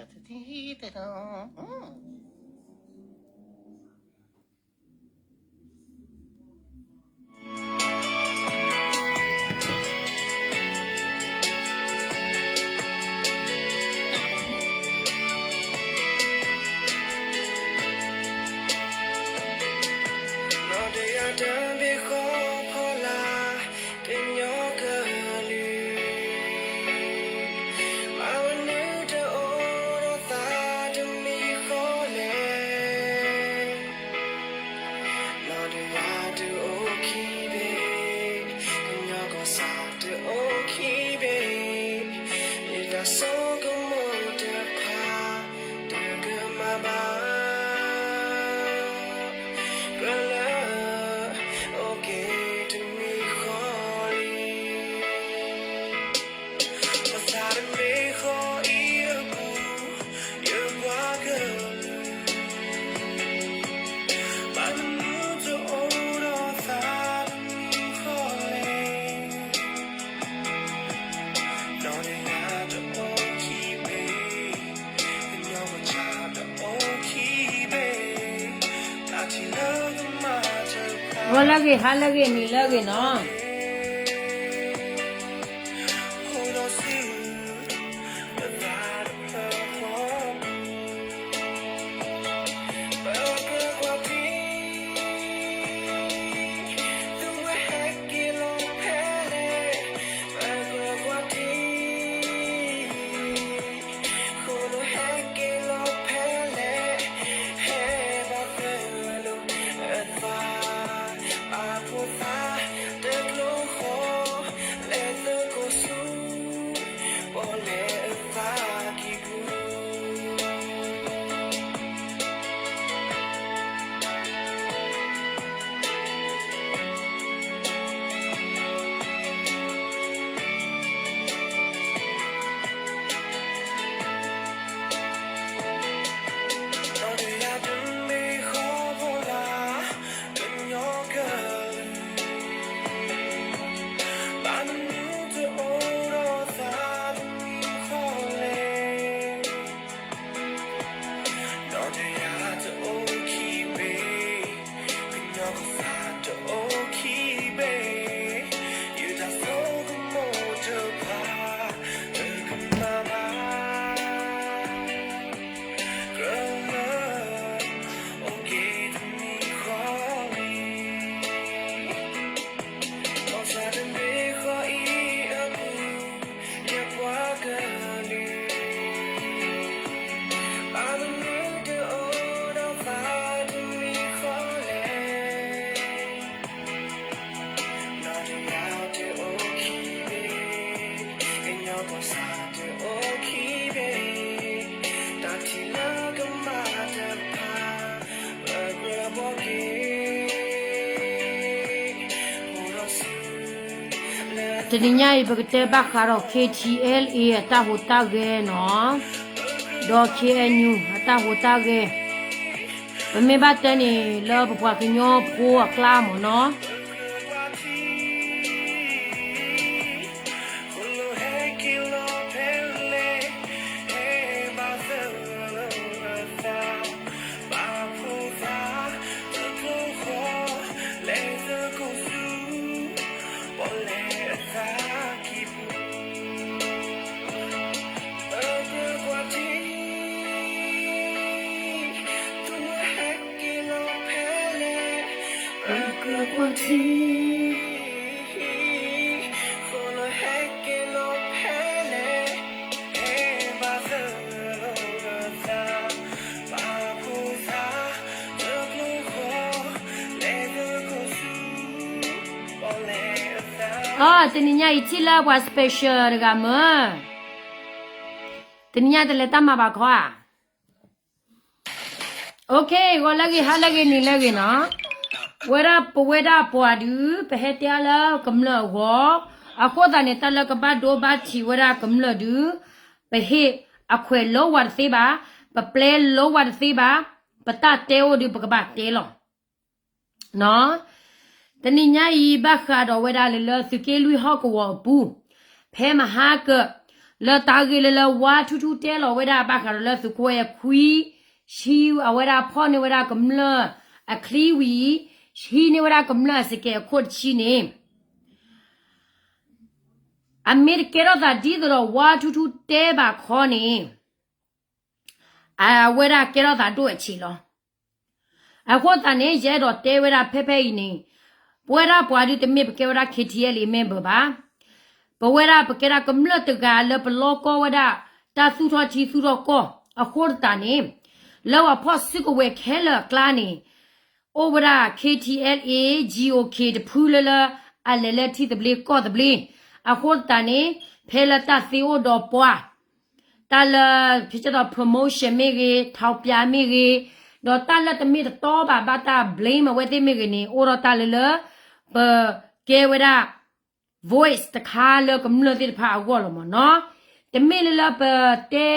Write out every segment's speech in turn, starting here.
နီၢ်တယၢ်တဘ့ၣ်ဃီဖီလာ် ကညီကလုာ်, ဘၣ်မနုၤတအိၣ်ဒီးသးတမံၤဃီလဲၣ်. နီၢ်တယၢ်တအိၣ်ခံဘ့ၣ်, ကညီကီၢ်စဲၣ်တအိၣ်ခံဘ့ၣ်, ယတၢ်ဆိကမိၣ်တဖၣ် တကမၣ်ဘၣ်, ကြၢးလၢ အိၣ်က့ၤတမံၤဃီလံ. ပသးတမ့ၢ်ဃီအံၤအပူၤ, ယပှၤကလုာ်, ဘၣ်မနုၤတအိၣ်ဒီးသးတမံၤဃီလဲၣ်. နီၢ်တယၢ်တအိၣ်ခံဘ့ၣ်, ကညီကီၢ်စဲၣ်တအိၣ်ခံဘ့ၣ်, တၢ်ထံၣ်လၢကမၤတဖၣ်, ဂီၤလၢအဂ့ၤ ဟါလၢအဂ့ၤ နံၤလၢအဂ့ၤနီၤ. တနံၤညါအံၤ ပကတဲဘၣ်ဃးဒီး KTLA အတၢ်ဟူးတၢ်ဂဲၤနီၤ, ဒီး KNU အတၢ်ဟူးတၢ်ဂဲၤ, ပမ့ၢ်ဘၣ်တဲန့ၣ် လၢပပှၤကညီဖိအကျါမ့ၢ်နီၤ. Ɔ, တနံၤညါအံၤထံၣ်လၢပှၤ special တဂၤမ့ၢ်, တနံၤညါတလဲၤတၢ်မၤဘၣ်ခီဧါ. Okay, ဂီၤလၢအဂ့ၤ ဟါလၢအဂ့ၤ နံၤလၢအဂ့ၤနီၤ. ဝဲဒၣ်ပဝဲဒၣ်ပှၤဒုး ပဟဲတဲအါလၢကမျၢၢ်အဂီၢ်, အဃိသတးန့ၣ် တၢ်လၢကဘၣ်ဒိဘၣ်ထံးဝဲဒၣ်ကမျၢၢ်ဒုး, ပဟ့ၣ်အခွဲးလီဝါတသ့ဘၣ်, ပပျဲလီဝါတသ့ဘၣ်, ပတၢ်တဲအိၣ်ဒုး ပကဘၣ်တဲလီၤ. တနံၤညါအံၤ ဘၣ်ဃးဒီးဝဲဒၣ်လၢ လၢသုးက့လွံၢ်ဟီၣ်ကဝီၤအပူၤ, ဖဲမဟါကၢၣ် လၢတၢ်ဂ့ၢ်လၢလၢ ဝါထူထူတဲလီၤဝဲဒၣ် ဘၣ်ဃးဒီးလၢသုးခိၣ်အဲၣ်ခွံ ဟံးအဝဲဒၣ်ဖီၣ်န့ၢ်ဝဲဒၣ်ကမျၢၢ်အချံဝံၤ ဟံးန့ၢ်ဝဲဒၣ်ကမျၢၢ်အစကဲးအခိၣ်တဆံန့ၣ် အမ့ၢ်တကဲထီၣ်သးဒ်သိးဒီး ဝါထူထူတဲဘၣ်ခီန့ၣ် အဝဲဒၣ်ကဲထီၣ်သးဒိၣ်အဆံးလီၤ. အဃိသတးန့ၣ် ယအဲၣ်ဒိးတဲဝဲဒၣ်ဖဲဖဲအံၤန့ၣ် ပဝဲဒၣ်ပှၤဒုးတမ့ၢ်ပကဲဝဲဒၣ် K T L A member ဘၣ်. ပဝဲဒၣ်ပကဲဒၣ်ကမျၢၢ်တဂၤလၢပလီကီဝဲဒၣ် တၢ်သူၣ်ထီၣ်ထံသူၣ်ထီၣ်ကီၢ်အဃိသတးန့ၣ် လၢပှၤဖီၣ်စုကဝဲၤခဲလၢာ်အကျါန့ၣ် အိၣ်ဝဲဒၣ် K T L A G O K တဖုလၢလၢ အလဲၤလၢထံသဘျ့ကီၢ်သဘျ့ အဃိသတးန့ၣ် ဖဲလၢတၢ်သ့အိၣ်ဒီးပှၤ တၢ်လၢ ဖဲကၠီဒီး promotion မ့ၢ်ဂ့ၤ ထောက်ပြမ့ၢ်ဂ့ၤ ဒီးတၢ်လၢတမ့ၢ်တတီဘၣ် ဘၣ်တၢ် blame အဝဲသ့ၣ်မ့ၢ်ဂ့ၤန့ၣ် အိၣ်ဒီးတၢ်လၢလၢ ပကဲဝဲဒၣ် voice တခါလၢကမျၢၢ်သ့ၣ်တဖၣ်အဂီၢ်လီၤမ့ၢ်နီၤ. တမ့ၢ်လၢလၢပတဲ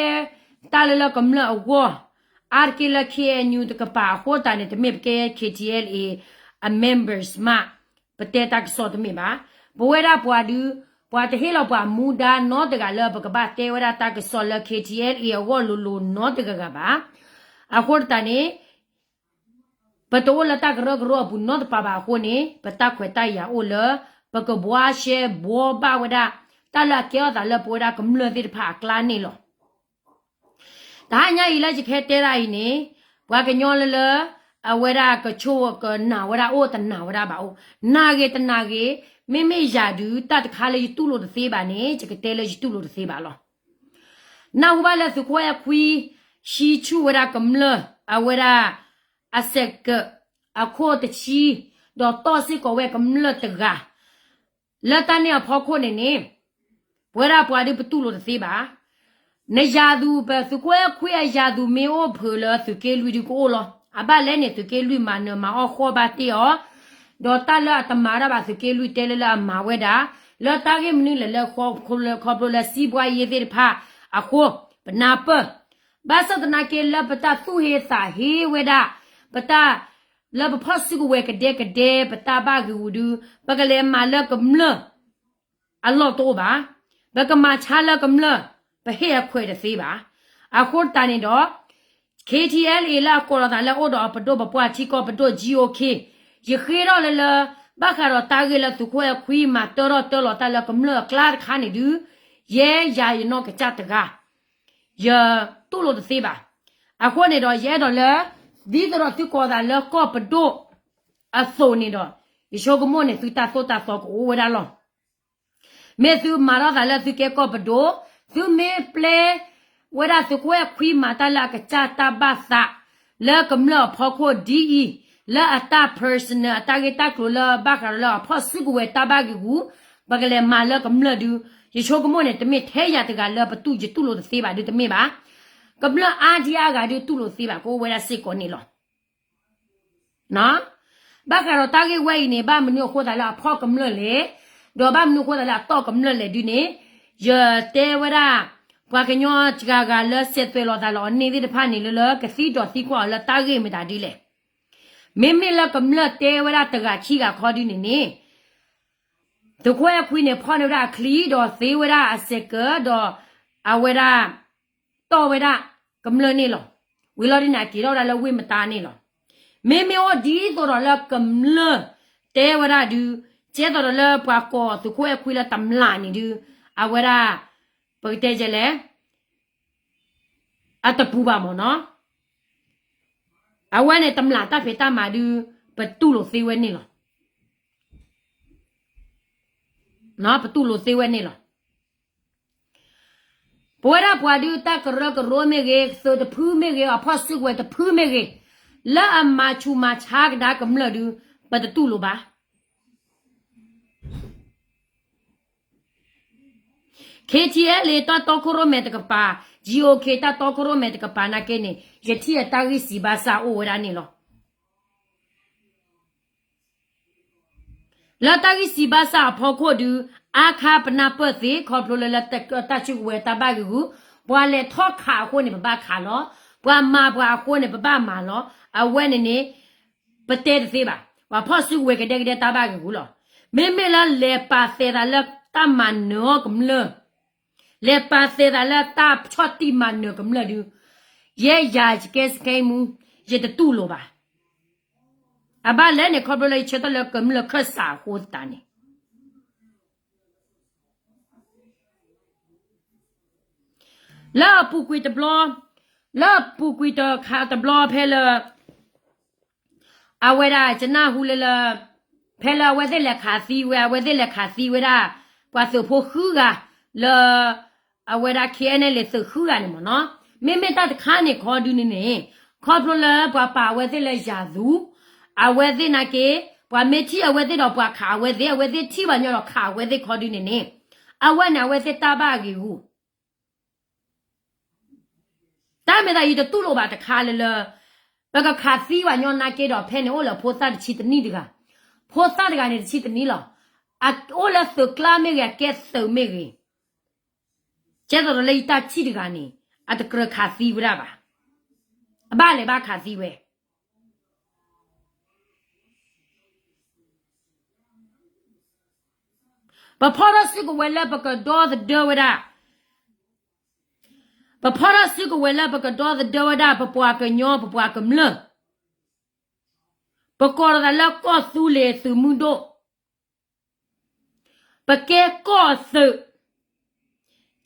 တၢ်လၢလၢကမျၢၢ်အဂီၢ် အါတက့ၢ်လၢ K N U တကပၤအဃိသတးန့ၣ် တမ့ၢ်ပကဲ K T L A အ members မး ပတဲတၢ်ကစီၣ်တမ့ၢ်ဘၣ်. ပဝဲဒၣ်ပှၤဒုး ပှၤတဟ့ၣ်လီၤပှၤမူဒါနီတဂၤလၢပကဘၣ်တဲဝဲဒၣ်တၢ်ကစီၣ်လၢ K T L A အဂီၢ်လိၤလိၤနီတဂၤဂၤဘၣ်. အဃိသတးန့ၣ် ပတအိၣ်လၢတၢ်ကရၢကရိအပူၤနီတပၤဘၣ်အဃိန့ၣ် ပတၢ်ခွဲးတၢ်ယာ်အိၣ်လၢ ပကဘှါရှဲဘှီဘၣ်ဝဲဒၣ် တၢ်လၢအကဲထီၣ်သးလၢပဝဲဒၣ်ကမျၢၢ်သ့ၣ်တဖၣ်အကျါန့ၣ်လီၤ. တဟါညါအံၤလၢယကဟဲတဲဒၣ်အံၤန့ၣ် ပှၤကညီလၢလၢ အဝဲဒၣ်ကဆိၣ်ကနာ်ဝဲဒၣ်အိၣ်တနာ်ဝဲဒၣ်ဘၣ်အိၣ် နာ်ဂ့ၤတနာ်ဂ့ၤ မ့မ့ၢ်ယၤဒုး တၢ်တခါလၢယတူၢ်လိာ်တသ့ဘၣ်န့ၣ် ယကတဲလၢယတူၢ်လိာ်တသ့ဘၣ်လီၤ. နၢ်ဟူဘၣ်လၢသုးခိၣ်အဲၣ်ခွံ ဟံးဆူၣ်ဝဲဒၣ်ကမျၢၢ် အဝဲဒၣ် အစဲးကၢး အခိၣ်တဆံ ဒီးတီၢ်စ့ၢ်ကီးဝဲကမျၢၢ်တဂၤ လၢတၢ်န့ၣ်အဖီခိၣ်န့ၣ်န့ၣ် ပဝဲဒၣ်ပှၤဒုးပတူၢ်လိာ်တသ့ဘၣ်. နယၤသူၣ် ပသုးခိၣ်အဲၣ်ခွံအယၤသူၣ်မ့ၢ်အိၣ်ဖုးလၢသုးက့လွံၢ်ဒုးကအိၣ်လီၤ. အဘၣ်လဲၣ်န့ၣ် သုးက့လွံၢ်မၤနၢၤမၤအီၣ်ဃီၣ်ဘၣ်တ့ၢ်အီၤ, ဒီးတၢ်လၢအတမၤတၢ်ဘၣ်သုးက့လွံၢ်တဲလၢလၢအမၤဝဲဒၣ် လၢတၢ်ဂ့ၢ်မနုၤလဲၣ်လၢ ခီဖျိလၢစံးဘှါယ့သ့ၣ်တဖၣ်အဃိ ပနၢ်ပၢၢ် ဘၣ်ဆၣ်သနာ်က့လၢပတၢ်သူၣ်ဟ့သးဟ့ဝဲဒၣ် ပတၢ် လၢပဖီၣ်စုကဝဲၤကဒဲကဒဲ ပတၢ်ဘၣ်ဂ့ၤဂူာ်ဒုး ပကလဲၤမၤလၢကမျၢၢ် အလီၢ်တအိၣ်ဘၣ်. ပကမၤဆါလၢကမျၢၢ် ပဟ့ၣ်အခွဲးတသ့ဘၣ်. အဃိသတးန့ၣ်ဒီး K T L A လၢအကိးလီၤသးလၢအိၣ်ဒီးအပဒိၣ်ပပှၢ်ထံကီၢ်ပဒိၣ် G O K ယဃ့ထီၣ်လၢလၢ ဘၣ်ဃးဒီးတၢ်ဂ့ၢ်လၢသုးခိၣ်အဲၣ်ခွံမၤတၢထီၣ်တၢလီၤတၢ်လၢကမျၢၢ်အကျါတခါန့ၣ်ဒုး ယဲယၤယနီၢ်ကစၢ်တဂၤ ယတူၢ်လိာ်တသ့ဘၣ်. အဃိန့ၣ်ဒီး ယအဲၣ်ဒိးလၢ ဒ်သိးဒီးသုကိးသးလၢကီၢ်ပဒိၣ်အသိးန့ၣ်ဒီး ယဆိကမိၣ်န့ၣ် သုတၢ်သိၣ်တၢ်သီကအိၣ်ဝဲဒၣ်လီၤ. မ့ၢ်သုမၤထီၣ်သးလၢသုကဲကီၢ်ပဒိၣ်, သုမ့ၢ်ပျဲဝဲဒၣ်သုးခိၣ်အဲၣ်ခွံမၤတၢ်လၢအကစၢ်တၢ်ဘၣ်သး လၢကမျၢၢ်အဖီခိၣ်ဒ်အံၤ, လၢအတၢ် personal အတၢ်ဂ့ၢ်တၢ်ကျိၤလၢဘၣ်ဃးဒီးလၢအဖီၣ်စုကဝဲၤတၢ်ဘၣ်ဂ့ၤဂူာ်, ပကလဲၤမၤလၢကမျၢၢ်ဒုး, ယဆိကမိၣ်န့ၣ် တမ့ၢ်ထဲယၤတဂၤလၢပတူၢ်ယတူၢ်လိာ်တသ့ဘၣ်ဒုးတမ့ၢ်ဘၣ်. ကမျၢၢ်အါဒံအါဂၤဒုးတူၢ်လိာ်သ့ဘၣ် ကအိၣ်ဝဲဒၣ်စ့ၢ်ကီးန့ၣ်လီၤ. ဘၣ်ဃးဒီးတၢ်ဂ့ၢ်ဝဲအံၤန့ၣ် ဘၣ်မနုၤအဃိသတးလၢအဖီၣ်ကမျၢၢ်လဲၣ်, ဒီးဘၣ်မနုၤအဃိသတးလၢအတီၢ်ကမျၢၢ်လဲၣ်ဒုးန့ၣ်, ယတဲဝဲဒၣ် ပှၤကညီတဂၤဂၤလၢစဲးသွဲးလီၤသးလၢအီၤန့ၣ်သ့ၣ်တဖၣ်န့ၣ်လၢလၢ ကသံဒီးသံကွၢ်အီၤလၢတၢ်ဂ့ၢ်မတၤဒ်လဲၣ်. မ့မ့ၢ်လၢကမျၢၢ်တဲဝဲဒၣ်တဂၤခံဂၤခီဒုးန့ၣ်န့ၣ် သုးခိၣ်အဲၣ်ခွံန့ၣ် ဖီၣ်န့ၢ်ဝဲဒၣ်အချံဒီးသ့ဝဲဒၣ်အစဲးကၢးဒီး အဝဲဒၣ် တီၢ်ဝဲဒၣ်ကမျၢၢ်န့ၣ်လီၤ. ဝံၤလီၤဒ်န့ၣ် အက့ၤထီၣ်ဝဲဒၣ်လၢဝ့ၢ်မတါန့ၣ်လီၤ. မ့မ့ၢ်အိၣ်ဒ်သိးဒီးလၢကမျၢၢ်တဲဝဲဒၣ်ဒုး, ကဲသိးဒီးလၢပှၤကိးသုးခိၣ်အဲၣ်ခွံလၢတမျၢ်န့ၣ်ဒုး, အဝဲဒၣ် ပကတဲလဲၣ် အတပူၤဘၣ်မ့ၢ်နီၤ. အဝဲန့ၣ်တမျၢ်တၢ်ဖံးတၢ်မၤဒုး ပတူၢ်လိာ်သ့ဝဲန့ၣ်လီၤ. ပတူၢ်လိာ်သ့ဝဲန့ၣ်လီၤ. ပဝဲဒၣ်ပှၤဒုးတၢ်ကရၢကရိမ့ၢ်ဂ့ၤ, သုးတဖုမ့ၢ်ဂ့ၤ, အဖီၣ်စုကဝဲၤတဖုမ့ၢ်ဂ့ၤ, လၢအမၤဆူးမၤဆါကဒါကမျၢၢ်ဒုး ပတတူၢ်လိာ်ဘၣ်. K T L A တၢ်တီခိၣ်ရိၣ်မဲတကပၤ, G O K တၢ်တီခိၣ်ရိၣ်မဲတကပၤနာ်က့န့ၣ် ယထံၣ်အတၢ်ဂံၢ်စံးဘါစၢ်အိၣ်ဝဲဒၣ်န့ၣ်လီၤ. လၢတၢ်ဂံၢ်စံးဘါစၢ်အဖီခိၣ်ဒုး အါခါပနၢ်ပၢၢ်သ့ ခီဖျိလၢလၢတၢ်စုကဝဲၤတၢ်ဘၣ်ဂ့ၤဂူာ်, ပှၤလဲၤထီၣ်ခးအဃိန့ၣ် ပဘၣ်ခးလီၤ. ပှၤမၤပှၤအဃိန့ၣ် ပဘၣ်မၤလီၤ. အဝဲန့ၣ်န့ၣ် ပတဲတသ့ဘၣ်. ပှၤဖီၣ်စုကဝဲၤကဒဲကဒဲတၢ်ဘၣ်ဂ့ၤဂူာ်လီၤ. မ့မ့ၢ်လၢလဲၤပာ်သဲးသးလၢတၢ်မၤနၢၤအီၣ်ကမျၢၢ် လဲၤပာ်သဲးသးလၢတၢ်ဆီၣ်တံၢ်မၤနၢၤကမျၢၢ်ဒုး, ယဲယၤယကဲစကဲမူ, ယတတူၢ်လိာ်ဘၣ်. အဘၣ်လဲၣ်န့ၣ် ခီဖျိလၢယဆၢထၢၣ်လၢကမျၢၢ်ခၢၣ်စးအဃိသတးန့ၣ် လၢအပူၤကွံာ်တဘျီ, လၢအပူၤကွံာ်တခါတဘျီဖဲလၢ အဝဲဒၣ်ကနၢ်ဟူလၢလၢ ဖဲလၢအဝဲသ့ၣ်လဲၤခးသံဝဲ အဝဲသ့ၣ်လဲၤခးသံဝဲဒၣ် ပှၤသုးဖိဃုဂၤ လၢ အဝဲဒၣ် K N L A သုးဃုဂၤန့ၣ်မ့ၢ်နီၤ, မ့မ့ၢ်တၢ်တခါန့ၣ်ခီဒုန့ၣ်န့ၣ် ခီဖျိလၢပှၤပာ်အဝဲသ့ၣ်လၢယၤသူ, အဝဲသ့ၣ်နာ်က့ ပှၤမ့ၢ်ထံၣ်အဝဲသ့ၣ်ဒီးပှၤခးအဝဲသ့ၣ် အဝဲသ့ၣ်ထံၣ်ဘၣ်ညီဒီးခးအဝဲသ့ၣ်ခီဒုန့ၣ်န့ၣ် အဝဲန့ၣ်အဝဲသ့ၣ်တၢ်ဘၣ်အဂ့ၤဂူာ် တၢ်မ့ၢ်သးယတတူၢ်လိာ်ဘၣ်တခါလၢလၢ ပကခးသံဘၣ်ညီနာ်က့ဒီး ဖဲန့ၣ်အိၣ်လၢဖိသၣ်တဆံတနံၣ်တဂၤ, ဖိသၣ်တဂၤန့ၣ်တဆံတနံၣ်လီၤ. အအိၣ်လၢသုးကျါမ့ၢ်ဂ့ၤ အကဲသုးမ့ၢ်ဂ့ၤ, ကဲသိးဒီးလၢယတၢ်ထံၣ်တဂၤန့ၣ် အတကြၢးခးသံဝဲဒၣ်ဘၣ်. အဘၣ်လဲၤဘၣ်ခးသံဝဲ ပဖီၣ်ထီၣ်စုကဝဲၤလၢပကဒီသဒၢဝဲဒၣ်, ပဖီၣ်ထီၣ်စုကဝဲၤလၢပကဒီသဒၢဝဲဒၣ် ပပှၤကညီ ပပှၤကမျၢၢ်, ပကိးလီၤသးလၢကီၢ်သူလ့ၤသုးမုၢ်ဒိၣ်, ပကဲကီၢ်အသုး,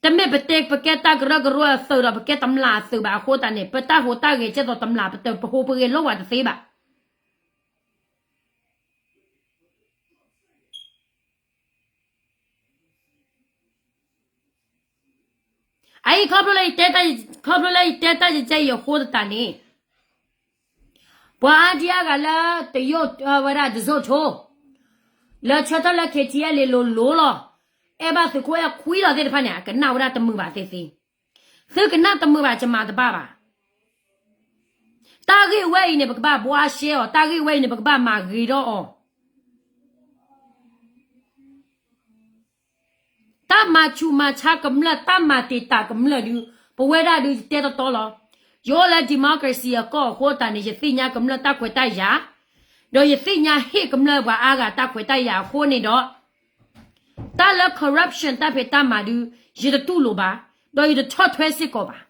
တမ့ၢ်ပတဲပကဲတၢ်ကရၢကရိအသုးဒီး ပကဲတမျၢ်အသုးဘၣ်အဃိသတးန့ၣ် ပတၢ်ဟူးတၢ်ဂဲၤကဲသိးတမျၢ် ပတပဟူးပဂဲၤလိာ်ဝဲတသ့ဘၣ်. အအံၤခီဖျိလၢယတဲတၢ် ခီဖျိလၢယတဲတၢ်ယကဲအံၤအဃိသတးန့ၣ် ပှၤအါဒံအါဂၤလၢတယိၣ်ဝဲဒၣ်တစိၢ်ထိ လၢဆၢထၢၣ်လၢ K T L A လိၤလိၤလီၤ. အဲၣ်ဘၣ်သုးခိၣ်အဲၣ်ခွံလီၤသ့ၣ်တဖၣ်န့ၣ် အကနၣ်ဝဲဒၣ်တမုာ်ဘၣ်သ့ၣ်သ့ၣ်. သုကနၣ်တမုာ်ဘၣ် ယမၤတဘၣ်ဘၣ်. တၢ်ဂ့ၢ်ဝဲအံၤန့ၣ် ပကဘၣ်ဘှါရှဲအီၤ, တၢ်ဂ့ၢ်ဝဲအံၤန့ၣ် ပကဘၣ်မၤဂ့ၤထီၣ်အီၤ. တၢ်မၤဆူးမၤဆါကမျၢၢ် တၢ်မၤတံာ်တာ်ကမျၢၢ်ဒုး ပဝဲဒၣ်ဒုးယတဲတီတီလီၤ. ယအိၣ်လၢ democracy အကီၢ်အဃိသတးန့ၣ် ယသ့ၣ်ညါကမျၢၢ်တၢ်ခွဲးတၢ်ယာ်, ဒီးယသ့ၣ်ညါဟ့ၣ်ကမျၢၢ်ပှၤအါဂၤတၢ်ခွဲးတၢ်ယာ်အဃိန့ၣ်ဒီး တၢ်လၢ corruption တၢ်ဖံးတၢ်မၤဒုး ယတတူၢ်လိာ်ဘၣ်, ဒီးယတဆီၣ်ထွဲစ့ၢ်ကီးဘၣ်.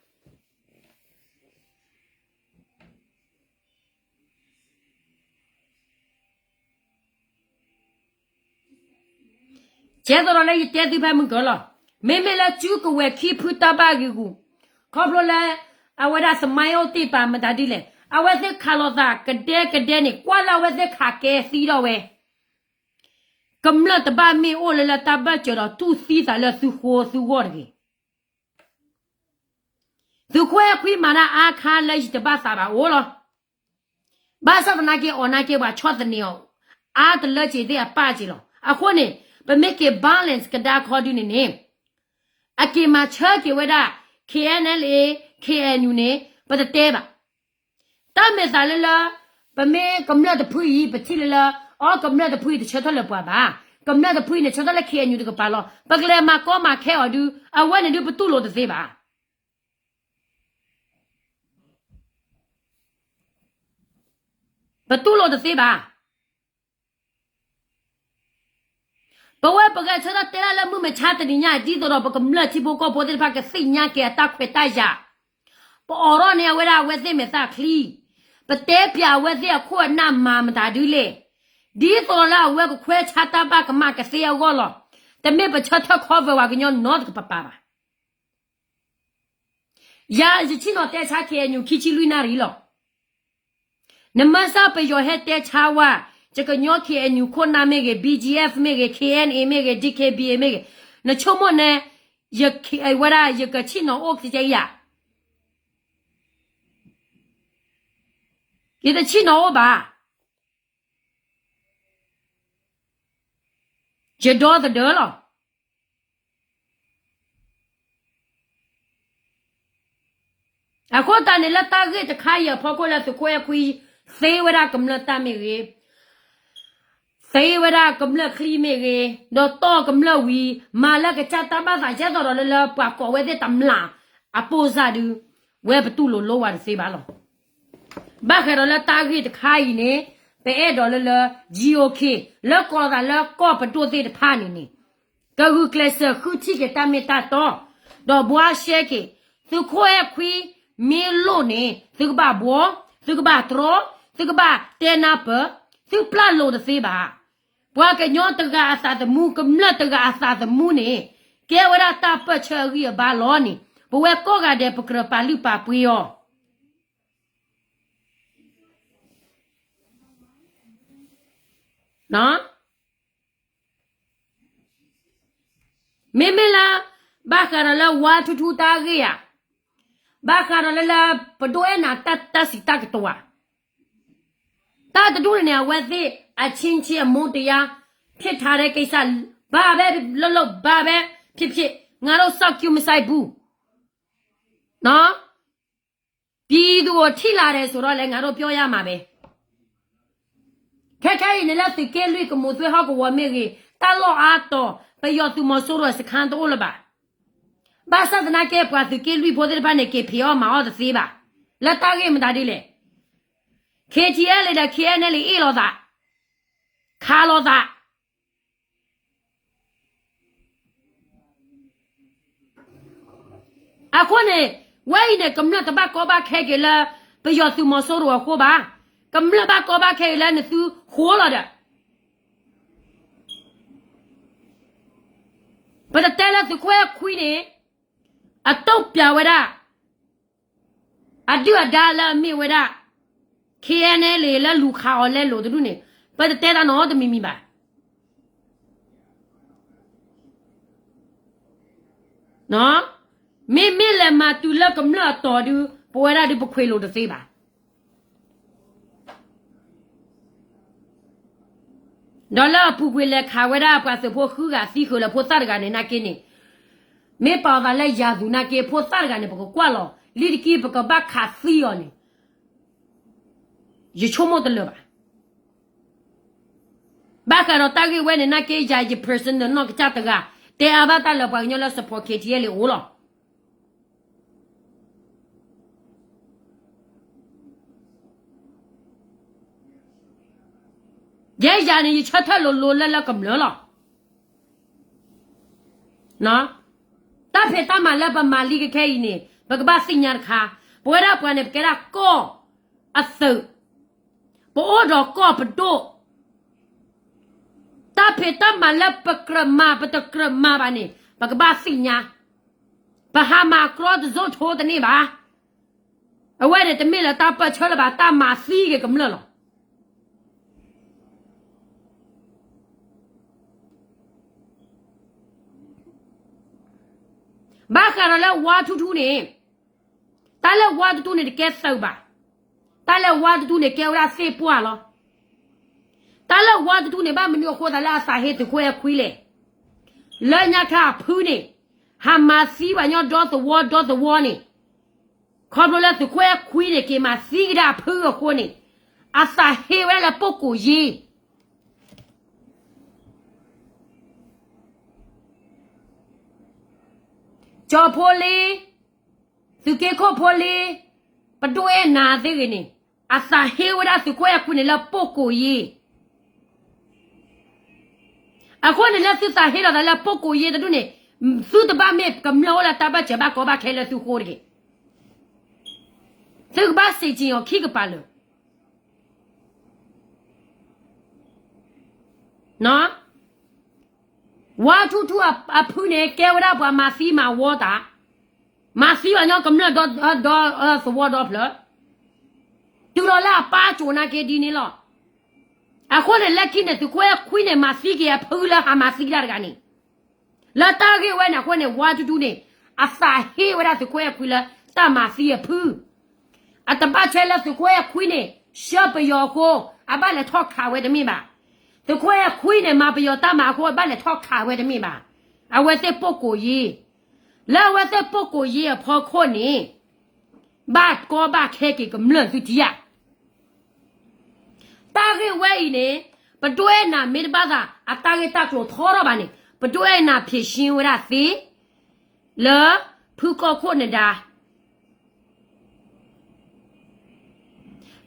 ကဲသိးဒီးလၢယတဲသုဖဲမုၢ်ကၢလီၤ. မ့မ့ၢ်လၢစုကဝဲၤခံဖုတၢ်ဘၣ်ဂ့ၤဂူာ်, ခီဖျိလၢ အဝဲဒၣ် smile သ့ၣ်ပာ်မတၤဒ်လဲၣ်, အဝဲသ့ၣ်ခးလိာ်သးကဒဲကဒဲန့ၣ် ကွၢ်လၢအဝဲသ့ၣ်ခးကဲသံဒီးဝဲ ကမျၢၢ်တဘၣ်မ့ၢ်အိၣ်လၢလၢတၢ်ဘၢၣ်စၢၤဒီးတူၢ်သံသးလၢသုဃိသုဂီၢ်တဂ့ၤ. သုးခိၣ်အဲၣ်ခွံမၤတၢ်အါခါလၢယတဘၣ်သးဘၣ်အိၣ်လီၤ. ဘၣ်ဆၣ်သနာ်က့ အီၤနာ်က့ ပှၤဆီၣ်သနံးအီၤ အါတလၢက့ၤသ့ၣ်အပၢ်က့ၤလီၤ. အဃိန့ၣ် ပမ့ၢ်က့ၤ balance ကဒါခီဒုန့ၣ်န့ၣ် အက့ၤမၤဆၢက့ၤဝဲဒၣ် K N L A, K N U န့ၣ် ပတတဲဘၣ်. တၢ်မဲာ်သးလၢလၢ ပမ့ၢ်ကမျၢၢ်တဖုအံၤ ပထံၣ်လၢလၢ အီ ကမျၢၢ်တဖုအံၤတဆၢထၢၣ်လၢပှၤဘၣ်. ကမျၢၢ်တဖုအံၤန့ၣ် ဆၢထၢၣ်လၢ K N U တကပၤလီၤ. ပကလဲၤမၤကီမၤခဲအီၤဒုး အဝဲန့ၣ်ဒုးပတူၢ်လိာ်တသ့ဘၣ်. ပတူၢ်လိာ်တသ့ဘၣ်. ပဝဲပဂဲၤဆၢထၢၣ်တဲဒၣ်လၢမုၢ်မဆါတနံၤညါ ဒ်သိးဒီးပကမျၢၢ်ထံဖိကီၢ်ဖိသ့ၣ်တဖၣ်ကသ့ၣ်ညါက့ၤအတၢ်ခွဲးတၢ်ယာ်, ပအိးထီၣ်န့ၢ်အဝဲဒၣ်အဝဲသ့ၣ်မဲာ်သၣ်ချံ, ပတဲပၠးအဝဲသ့ၣ်အခိၣ်အနၢ်မၤမတၤဒ်လဲၣ်, ဒ်သိးလၢအဝဲကခွဲးဆါတၢ်ဘၣ်ကမၣ်ကသ့အဂီၢ်လီၤ. တမ့ၢ်ပဆၢထၢၣ် cover ပှၤကညီနီတကပၤဘၣ်. ယၤယဆ့ၣ်နီၤတဲဆါ K N U ခံဆံလွံၢ်နၣ်ရံၣ်လီၤ. နမ့ၢ်စၢ်ပယီၤဟဲတဲဆါဝဲ ယကညီ K N U ခိၣ်နၢ်မ့ၢ်ဂ့ၤ, B G F မ့ၢ်ဂ့ၤ, K N A မ့ၢ်ဂ့ၤ, D K B A မ့ၢ်ဂ့ၤ, နဆိကမိၣ်န့ၣ် ယဝဲဒၣ်ယကဆ့ၣ်နီၤအိၣ်ကယဲၢ်ဧါ. ယတဆ့ၣ်နီၤအိၣ်ဘၣ်. ယဒီသဒၢလီၤ. အဃိသတးန့ၣ် လၢတၢ်ဂ့ၢ်တခါအံၤအဖီခိၣ်လၢသုးခိၣ်အဲၣ်ခွံ သ့ဝဲဒၣ်ကမျၢၢ်တၢ်မ့ၢ်ဂ့ၤ, သ့ဝဲဒၣ်ကမျၢၢ်ချံမ့ၢ်ဂ့ၤ, ဒီးတီၢ်ကမျၢၢ်ဝံၤ မၤလၢကစၢ်တၢ်ဘၣ်သး ကဲသိးဒီးလၢလၢပှၤကိးဝဲသ့ၣ်တမျၢ်အပိၢ်စၢ်ဒုး ဝဲပတူၢ်လိာ်လိဝဲတသ့ဘၣ်လီၤ. ဘၣ်ဃးဒီးလၢတၢ်ဂ့ၢ်တခါအံၤန့ၣ် ပအဲၣ်ဒိးလၢလၢ G O K လၢကိးသးလၢကီၢ်ပဒိၣ်သ့ၣ်တဖၣ်န့ၣ်န့ၣ် ကဂုာ်ကျဲးစၢးဃုထံၣ်က့ၤတၢ်မ့ၢ်တၢ်တီ, ဒီးဘှါရှဲက့ၤ, သုးခိၣ်အဲၣ်ခွံမ့ၢ်လိၣ်န့ၣ် သုကဘၣ်ဘှီ, သုကဘၣ်တြီ, သုကဘၣ်တဲနၢ်ပၢၢ်, သုပျၢ်လိာ်တသ့ဘၣ်. ပှၤကညီတဂၤအသးသမူ, ကမျၢၢ်တဂၤအသးသမူန့ၣ် ကဲဝဲဒၣ်တၢ်ပၢၢ်ဆၢအဂံၢ်အဘါလီၤန့ၣ် ပဝဲကိးဂၤဒဲး ပကြၢးပာ်လုၢ်ပာ်ပှ့ၤအီၤ မ့မ့ၢ်လၢ ဘၣ်ဃးဒီးလၢဝါထူထူတၢ်ဂ့ၢ်ဧါ, ဘၣ်ဃးဒီးလၢလၢ ပဒိၣ်အဲၣ်နၤတၢ်စံးတၢ်ကတိၤဧါ, တၢ်တဒူၣ်န့ၣ်န့ၣ် အဝဲသ့ၣ် အချင်းချင်းအမုန်းတရား ဖြစ်ထားတဲ့ကိစ္စ ဘာပဲလုပ်လုပ် ဘာပဲဖြစ်ဖြစ် ငါတို့စောင့်ကြည့်မဆိုင်ဘူးနော်. ပြည်သူကိုထိလာတယ်ဆိုတော့လည်း ငါတို့ပြောရမှာပဲ. ခဲခဲအံၤန့ၣ်လၢသုးက့လွံၢ်ကမူးသွဲဟီၣ်ကဝီၤမ့ၢ်ဂ့ၤ, တၢ်လီၢ်အါတီၤ ပယီၤသုးမီၤစိရိၤစခန်းတအိၣ်လၢၤဘၣ်. ဘၣ်ဆၣ်သနာ်က့ ပှၤသုးက့လွံၢ်ဖိသ့ၣ်တဖၣ်န့ၣ် က့ၤဖံးအီၣ်မၤအီၣ်တသ့ဘၣ်. လၢတၢ်ဂ့ၢ်မတၤဒ်လဲၣ်. ခ့ထံအဲလ့ဒီး ခ့အဲနဲလ့အ့ၣ်လိာ်သး, ခးလိာ်သး အဃိန့ၣ် ဝဲအံၤန့ၣ် ကမျၢၢ်တဘၣ်ကီဘၣ်ခဲက့ၤလၢ ပယီၤသုးမီၤစိရိၤအဃိဘၣ်. ကမျၢၢ်ဘၣ်ကီဘၣ်ခဲက့ၤလၢနသုဃိလီၤဒီး ပတတဲလၢသုးခိၣ်အဲၣ်ခွံန့ၣ် အတုံၣ်ပျးဝဲဒၣ် အဒုၣ်အဒါလၢအမ့ၢ်ဝဲဒၣ် ခ့အဲနဲလ့ လၢလူၤခးအီၤလဲလိာ်တဒူၣ်န့ၣ် ပတတဲတၢ်နီတမံၤမံၤဘၣ်. မ့မ့ၢ်လဲၤမၤတုၤလၢကမျၢၢ်အတီၤဒုး ပဝဲဒၣ်ဒုးပခွ့းလိာ်တသ့ဘၣ်. ဒီးလၢအပူၤကွံာ်လဲၤခးဝဲဒၣ်ပှၤသုးဖိဃုဂၤသံဃုာ်လၢဖိသၣ်တဂၤန့ၣ် နာ်က့န့ၣ် မ့ၢ်ပာ်အသးလၢယၤသူနာ်က့ ဖိသၣ်တဂၤန့ၣ် ပကကွၢ်လီၤ လံတက့ၢ် ပကဘၣ်ခးသံအီၤန့ၣ် ယဆိကမိၣ်တလၢာ်ဘၣ်. ဘၣ်ဃးဒီးတၢ်ဂ့ၢ်ဝဲန့ၣ် နာ်က့ယၤယ personal နီၢ်ကစၢ်တဂၤ တဲအါဘၣ်တၢ်လၢပှၤကညီလၢ support K T L A အိၣ်လီၤ. ယဲယၤန့ၣ် ယဆၢထၢၣ်လိၤလိၤလၢလၢကမျၢၢ်လီၤ. တၢ်ဖံးတၢ်မၤလၢပမၤလံကခဲအံၤန့ၣ် ပကဘၣ်သ့ၣ်ညါတခါ, ပဝဲဒၣ်ပှၤန့ၣ် ပကဲဒၣ်ကီၢ်အသုး, ပအိၣ်ဒီးကီၢ်ပဒိၣ်, တၢ်ဖံးတၢ်မၤလၢပကြၢးမၤ ပတကြၢးမၤဘၣ်န့ၣ် ပကဘၣ်သ့ၣ်ညါ, ပဟးမၤကြီတစိၢ်ထိတန့ၢ်ဘၣ်. အဝဲန့ၣ်တမ့ၢ်လၢတၢ်ပၢၢ်ဆၢလၢၤဘၣ်, တၢ်မၤသံက့ၤကမျၢၢ်လီၤ. ဘၣ်ဃးဒီးလၢဝါထူထူန့ၣ်, တၢ်လၢဝါထူထူန့ၣ်တကဲသုးဘၣ်. တၢ်လၢဝါထူထူန့ၣ်ကဲဝဲဒၣ်သ့ၣ်ပှၢ်လီၤ. တၢ်လၢဝါထူထူန့ၣ် ဘၣ်မနုၤအဃိသတးလၢအသးဟ့သုးခိၣ်အဲၣ်ခွံလဲၣ်. လၢညါခါအဖုန့ၣ် ဟးမၤသံပှၤကညီဒီသဝီဒီသဝီန့ၣ်, ခီဖျိလၢသုးခိၣ်အဲၣ်ခွံန့ၣ် က့ၤမၤသံကဒါအဖုအဃိန့ၣ်, အသးဟ့ဝဲဒၣ်လၢပိာ်ကိးယ့ၤ ကၠီဖိလ့, သုးက့ခိၣ်ဖိလ့, ပဒိၣ်အဲၣ်နၤသ့ၣ်ဂ့ၤန့ၣ်, အသးဟ့ဝဲဒၣ်သုးခိၣ်အဲၣ်ခွံန့ၣ်လၢပိာ်ကိးယ့ၤ. အဃိန့ၣ်လၢသုသးဟ့ဒီးသးလၢပိာ်ကိးယ့ၤတဒူၣ်န့ၣ်, သုတဘၣ်မ့ၢ်ကမျၢၢ်အိၣ်လၢတၢ်ဘၣ်စၢၤဘၣ်ကီဘၣ်ခဲလၢသုဃိတဂ့ၤ. သုကဘၣ်စံးဆံးအီၤခံကပၤလၢာ် ဝါထူထူအဖုန့ၣ် ကဲဝဲဒၣ်ပှၤမၤသံမၤဝီတၢ်, မၤသံပှၤကညီကမျၢၢ်ဒီသဝီဒီဖျၢၣ်, တုၤလီၤလၢအပၢ်ကိးနာ်က့ဒ်န့ၣ်လီၤ. အဃိန့ၣ် လၢခံန့ၣ် သုးခိၣ်အဲၣ်ခွံန့ၣ် မၤသံက့ၤအဖုလၢဟးမၤသံကဒါတဂၤန့ၣ်, လၢတၢ်ဂ့ၢ်ဝဲန့ၣ်အဃိန့ၣ် ဝါထူထူန့ၣ် အသးဟ့ဝဲဒၣ်သုးခိၣ်အဲၣ်ခွံလၢတၢ်မၤသံအဖု အတဘၣ်ထွဲလၢသုးခိၣ်အဲၣ်ခွံန့ၣ် ဆှၢပယီၤအဃိ အဘၣ်လဲၤထီၣ်ခးဝဲတမ့ၢ်ဘၣ်. သုးခိၣ်အဲၣ်ခွံန့ၣ် မၤပယီၤတၢ်မၤအဃိ အဘၣ်လဲၤထီၣ်ခးဝဲတမ့ၢ်ဘၣ်. အဝဲသ့ၣ်ပိာ်ကိးယ့ၤ, လၢအဝဲသ့ၣ်ပိာ်ကိးယ့ၤအဖီခိၣ်န့ၣ် ဘၣ်ကီဘၣ်ခဲက့ၤကမျၢၢ်သုထံဧါ. တၢ်ဂ့ၢ်ဝဲအံၤန့ၣ် ပဒိၣ်အဲၣ်နၤမ့ၢ်တဘၣ်သး အတၢ်ဂ့ၢ်တၢ်ကျိၤထီထီၣ်ဘၣ်န့ၣ် ပဒိၣ်အဲၣ်နၤဖြေရှင်းဝဲဒၣ်သ့ လၢဖုကီၢ်ခိၣ်နဒါ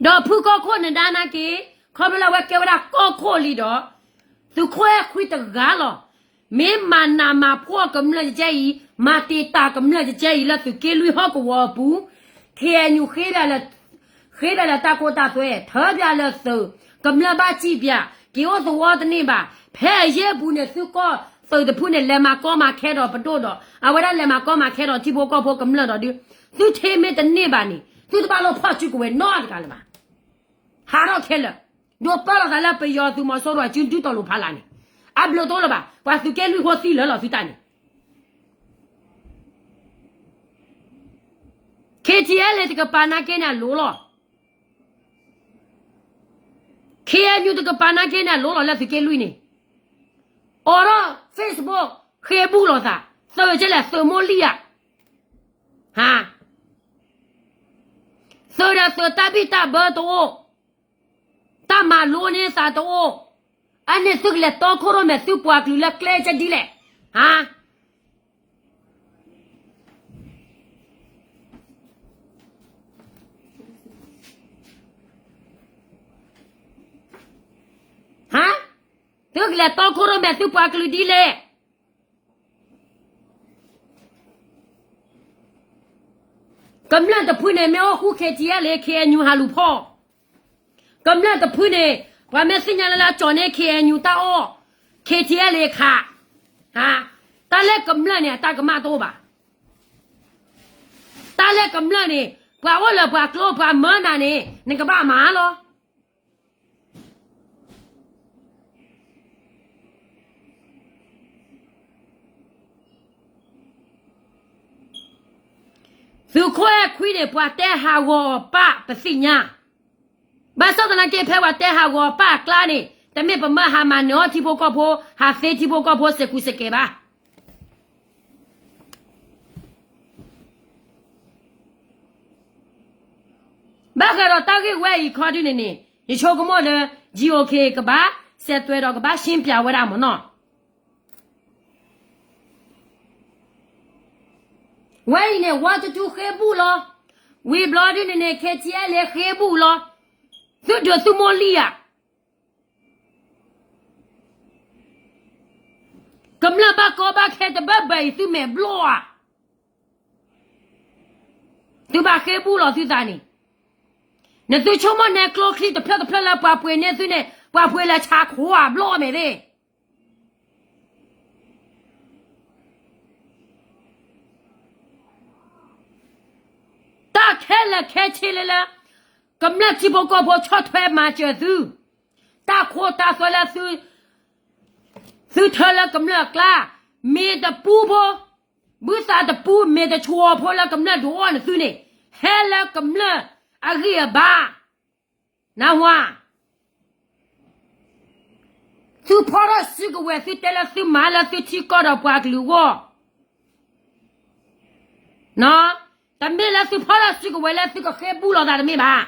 ဒီးဖုကီၢ်ခိၣ်နဒါနာ်က့ ခီဖျိလၢအဝဲကဲဝဲဒၣ်ကီၢ်ခိၣ်လံဒီး သုးခိၣ်အဲၣ်ခွံတဂၤလီၤ. မ့ၢ်မၤနးမၤဖှီၣ်ကမျၢၢ်ကကဲအံၤ, မၤတံာ်တာ်ကမျၢၢ်ကကဲအံၤ လၢသုးက့လွံၢ်ဟီၣ်ကဝီၤအပူၤ, ခ့ၣ်အဲၣ်ယူၣ် ဃ့ဘၣ်လၢတၢ်ခိတၢ်သွဲ, ထၢပၠးလၢသုး, ကမျၢၢ်ဘၣ်စံၣ်ပၠး, က့ၤအိၣ်သဝီတန့ၢ်ဘၣ်. ဖဲအယဲၢ်ပူၤန့ၣ် သုးကီၢ်သုးတဖုန့ၣ် လဲၤမၤကီမၤခဲဒီးပဒိၣ်ဒီး အဝဲဒၣ်လဲၤမၤကီမၤခဲဒီးထံဖိကီၢ်ဖိကမျၢၢ်ဒီးဒုး, သုထံမ့ၢ်တန့ၢ်ဘၣ်န့ၣ် သုတဘၣ်လိၣ်ဖီၣ်စုကဝဲၤနီတဂၤလၢၤဘၣ်. ဟးထီၣ်ခဲလၢာ်, ဒိးပၢလီၤသးလၢပယီၤသုးမီၤစိရိၤအစုဒုးတီၤလိာ်ဖးလၢ်န့ၣ်, အဘျုးတအိၣ်လၢၤဘၣ်. ပှၤသုးက့လွံၢ်ဃိသံလၢာ်လီၤသုတၢ်န့ၣ် ခ့ၣ်ထံအဲလ့ၣ်တကပၤနာ်က့န့ၣ်အလိၤလီၤ. ခ့ၣ်အဲၣ်ယူၣ်တကပၤနာ်က့န့ၣ်အလိၤလီၤလၢသုးက့လွံၢ်န့ၣ်, အိးထီၣ် Facebook ဃ့ဘူၣ်လိာ်သး, သုးကဲလဲၣ် သုးမိၢ်လံၢ်ဧါ, ဟါ, သုးဒီးသုးတၢ်ဘံၣ်တၢ်ဘၢတအိၣ်, တၢ်မၤလိန့ၢ်သးတအိၣ်, အန့ၣ်သုကလဲၤတီခိၣ်ရိၣ်မဲာ်သုပှၤကလုာ်လၢကျဲကဒ်လဲၣ်, ဟါ ဟါ, သုကလဲၤတီခိၣ်ရိၣ်မဲာ်သုပှၤကလုာ်ဒ်လဲၣ်. ကမျၢၢ်တဖုန့ၣ် မ့ၢ်အိၣ်ဃူ ခ့ၣ်ထံအဲလ့ၣ် ခ့ၣ်အဲၣ်ယူၣ်ဟးလူၤဖီၣ်, ကမျၢၢ်တဖုန့ၣ် ပှၤမ့ၢ်သ့ၣ်ညါလၢလၢကၠီၤန့ၢ် ခ့ၣ်အဲၣ်ယူၣ်တၢ်အီၣ်, ခ့ၣ်ထံအဲလ့ၣ်ခး, ဟါ, တၢ်လၢကမျၢၢ်န့ၣ် အတၢ်ကမၣ်တအိၣ်ဘၣ်. တၢ်လၢကမျၢၢ်န့ၣ် ပှၤအိၣ်လၢပှၤကျိပှၤမၢနၤန့ၣ် နကဘၣ်မၤလီၤ. သုးခိၣ်အဲၣ်ခွံန့ၣ် ပှၤတဲဟးဂီၤအီၤပၢ်ပသ့ၣ်ညါ, ဘၣ်ဆၣ်သနာ်က့ ဖဲပှၤတဲဟးဂီၤအီၤပၢ်အကျါန့ၣ် တမ့ၢ်ပမၢဟးမၤနၢၤအီၣ်ထံဖိကီၢ်ဖိ, ဟးသ့ထံဖိကီၢ်ဖိစဲးကူစဲးကဲဘၣ်. ဘၣ်ဃးဒီးတၢ်ဂ့ၢ်ဝဲအံၤခီဒုန့ၣ်န့ၣ် ယဆိကမိၣ်လၢ GOK ကဘၣ်စဲးသွဲဒီးကဘၣ်ရှင်းပြဝဲဒၣ်မ့ၢ်နီၤ. ဝဲအံၤန့ၣ် ဝါတတူဃ့ဘူၣ်လီၤ. ဝံၤဘျီဒုန့ၣ်န့ၣ် ခ့ၣ်ထံအဲလ့ၣ်ဃ့ဘူၣ်လီၤ. သုဒုးသုမိၢ်လံၢ်ဧါ. ကမျၢၢ်ဘၣ်ကီဘၣ်ခဲတဘၢဘၢအံၤ သုမဲာ်ဘျီၣ်ဧါ. သုဘၣ်ဃ့ဘူၣ်လီၤသုသးန့ၣ်, နသုဆိကမိၣ်နဲကျိချံတဖျၢၣ်တဖျၢၣ်လၢပှၤပှ့ၤန့ၢ်သုန့ၣ် ပှၤပှ့ၤလၢဆါခိၣ်ဧါ ဘျီၣ်မဲာ်သ့ၣ်. တၢ်ခဲလၢာ်ခဲဆ့လၢလၢ ကမျၢၢ်ထံဖိကီၢ်ဖိဆီၣ်ထွဲမၤစၢၤသု, တၢ်ခိတၢ်သွဲလၢသု သုထၢလၢကမျၢၢ်အကျါ, မ့ၢ်တပူဖိ, ဘုသးတပူ မ့ၢ်တဆှီဖိလၢကမျၢၢ်ဒုးအီၣ်န့ၢ်သုန့ၣ်, ဟဲလၢကမျၢၢ်အဂံၢ်အဘါ, နၢ်ဟူဧါ. သုဖီထီၣ်စုကဝဲၤ သုတဲလၢသုမၤလၢသုထံကီၢ်ဒီးပှၤကလုာ်အဂီၢ်, တမ့ၢ်လၢသုဖီထီၣ်စုကဝဲၤလၢသုကဃ့ဘူၣ်လိာ်သးတမ့ၢ်ဘၣ်.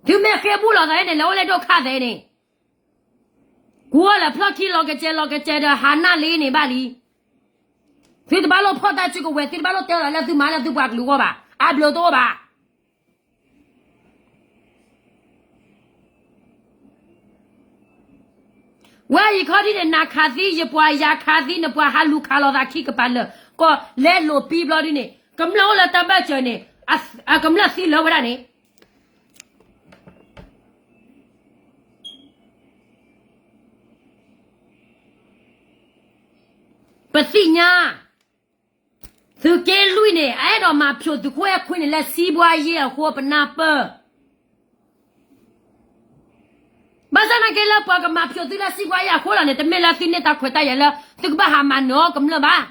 သုမ့ၢ်ဃ့ဘူၣ်လိာ်သးန့ၣ် လဲၤအိၣ်လၢဒိၣ်ခါသဲန့ၣ်, ကွၢ်လၢဖျီၣ်ခံလီၤကစဲးလီၤကစဲးဒီးဟးနၢ်လံန့ၣ်ဘၣ်လံ. သုတဘၣ်လိၣ်ဖီၣ်တၢ်စုကဝဲၤ သုတဘၣ်လိၣ်တဲလီၤလၢသုမၤလၢသုပှၤကလုာ်အဂီၢ်ဘၣ်, အါဘျုးတအိၣ်ဘၣ်. ဝဲအံၤခီဒ်န့ၣ် နၤခးသံ ယပှၤယၤခးသံ နပှၤဟးလူၤခးလိာ်သးခံကပၤလၢာ် ကီၢ်လဲလိာ်ပံဘျီဒ်န့ၣ် ကမျၢၢ်အိၣ်လၢတၢ်ဘၢၣ်စၢၤန့ၣ် အကမျၢၢ်သံလၢဝဲဒၣ်န့ၣ် ပသ့ၣ်ညါ သုးက့လွံၢ်န့ၣ် အအဲၣ်ဒိးမၤဖျိးသုးခိၣ်အဲၣ်ခွံန့ၣ်လၢစံးဘှါယ့ၢ်အဃိ ပနၢ်ပၢၢ်. ဘၣ်ဆၣ်သနာ်က့လၢပှၤကမၤဖျိးသုလၢစံးဘှါယ့ၢ်အဃိလီၤန့ၣ် တမ့ၢ်လၢသုန့ၢ်တၢ်ခွဲးတၢ်ယာ်လၢ သုကဘၣ်ဟးမၤနၢၤအီၣ်ကမျၢၢ်ဘၣ်.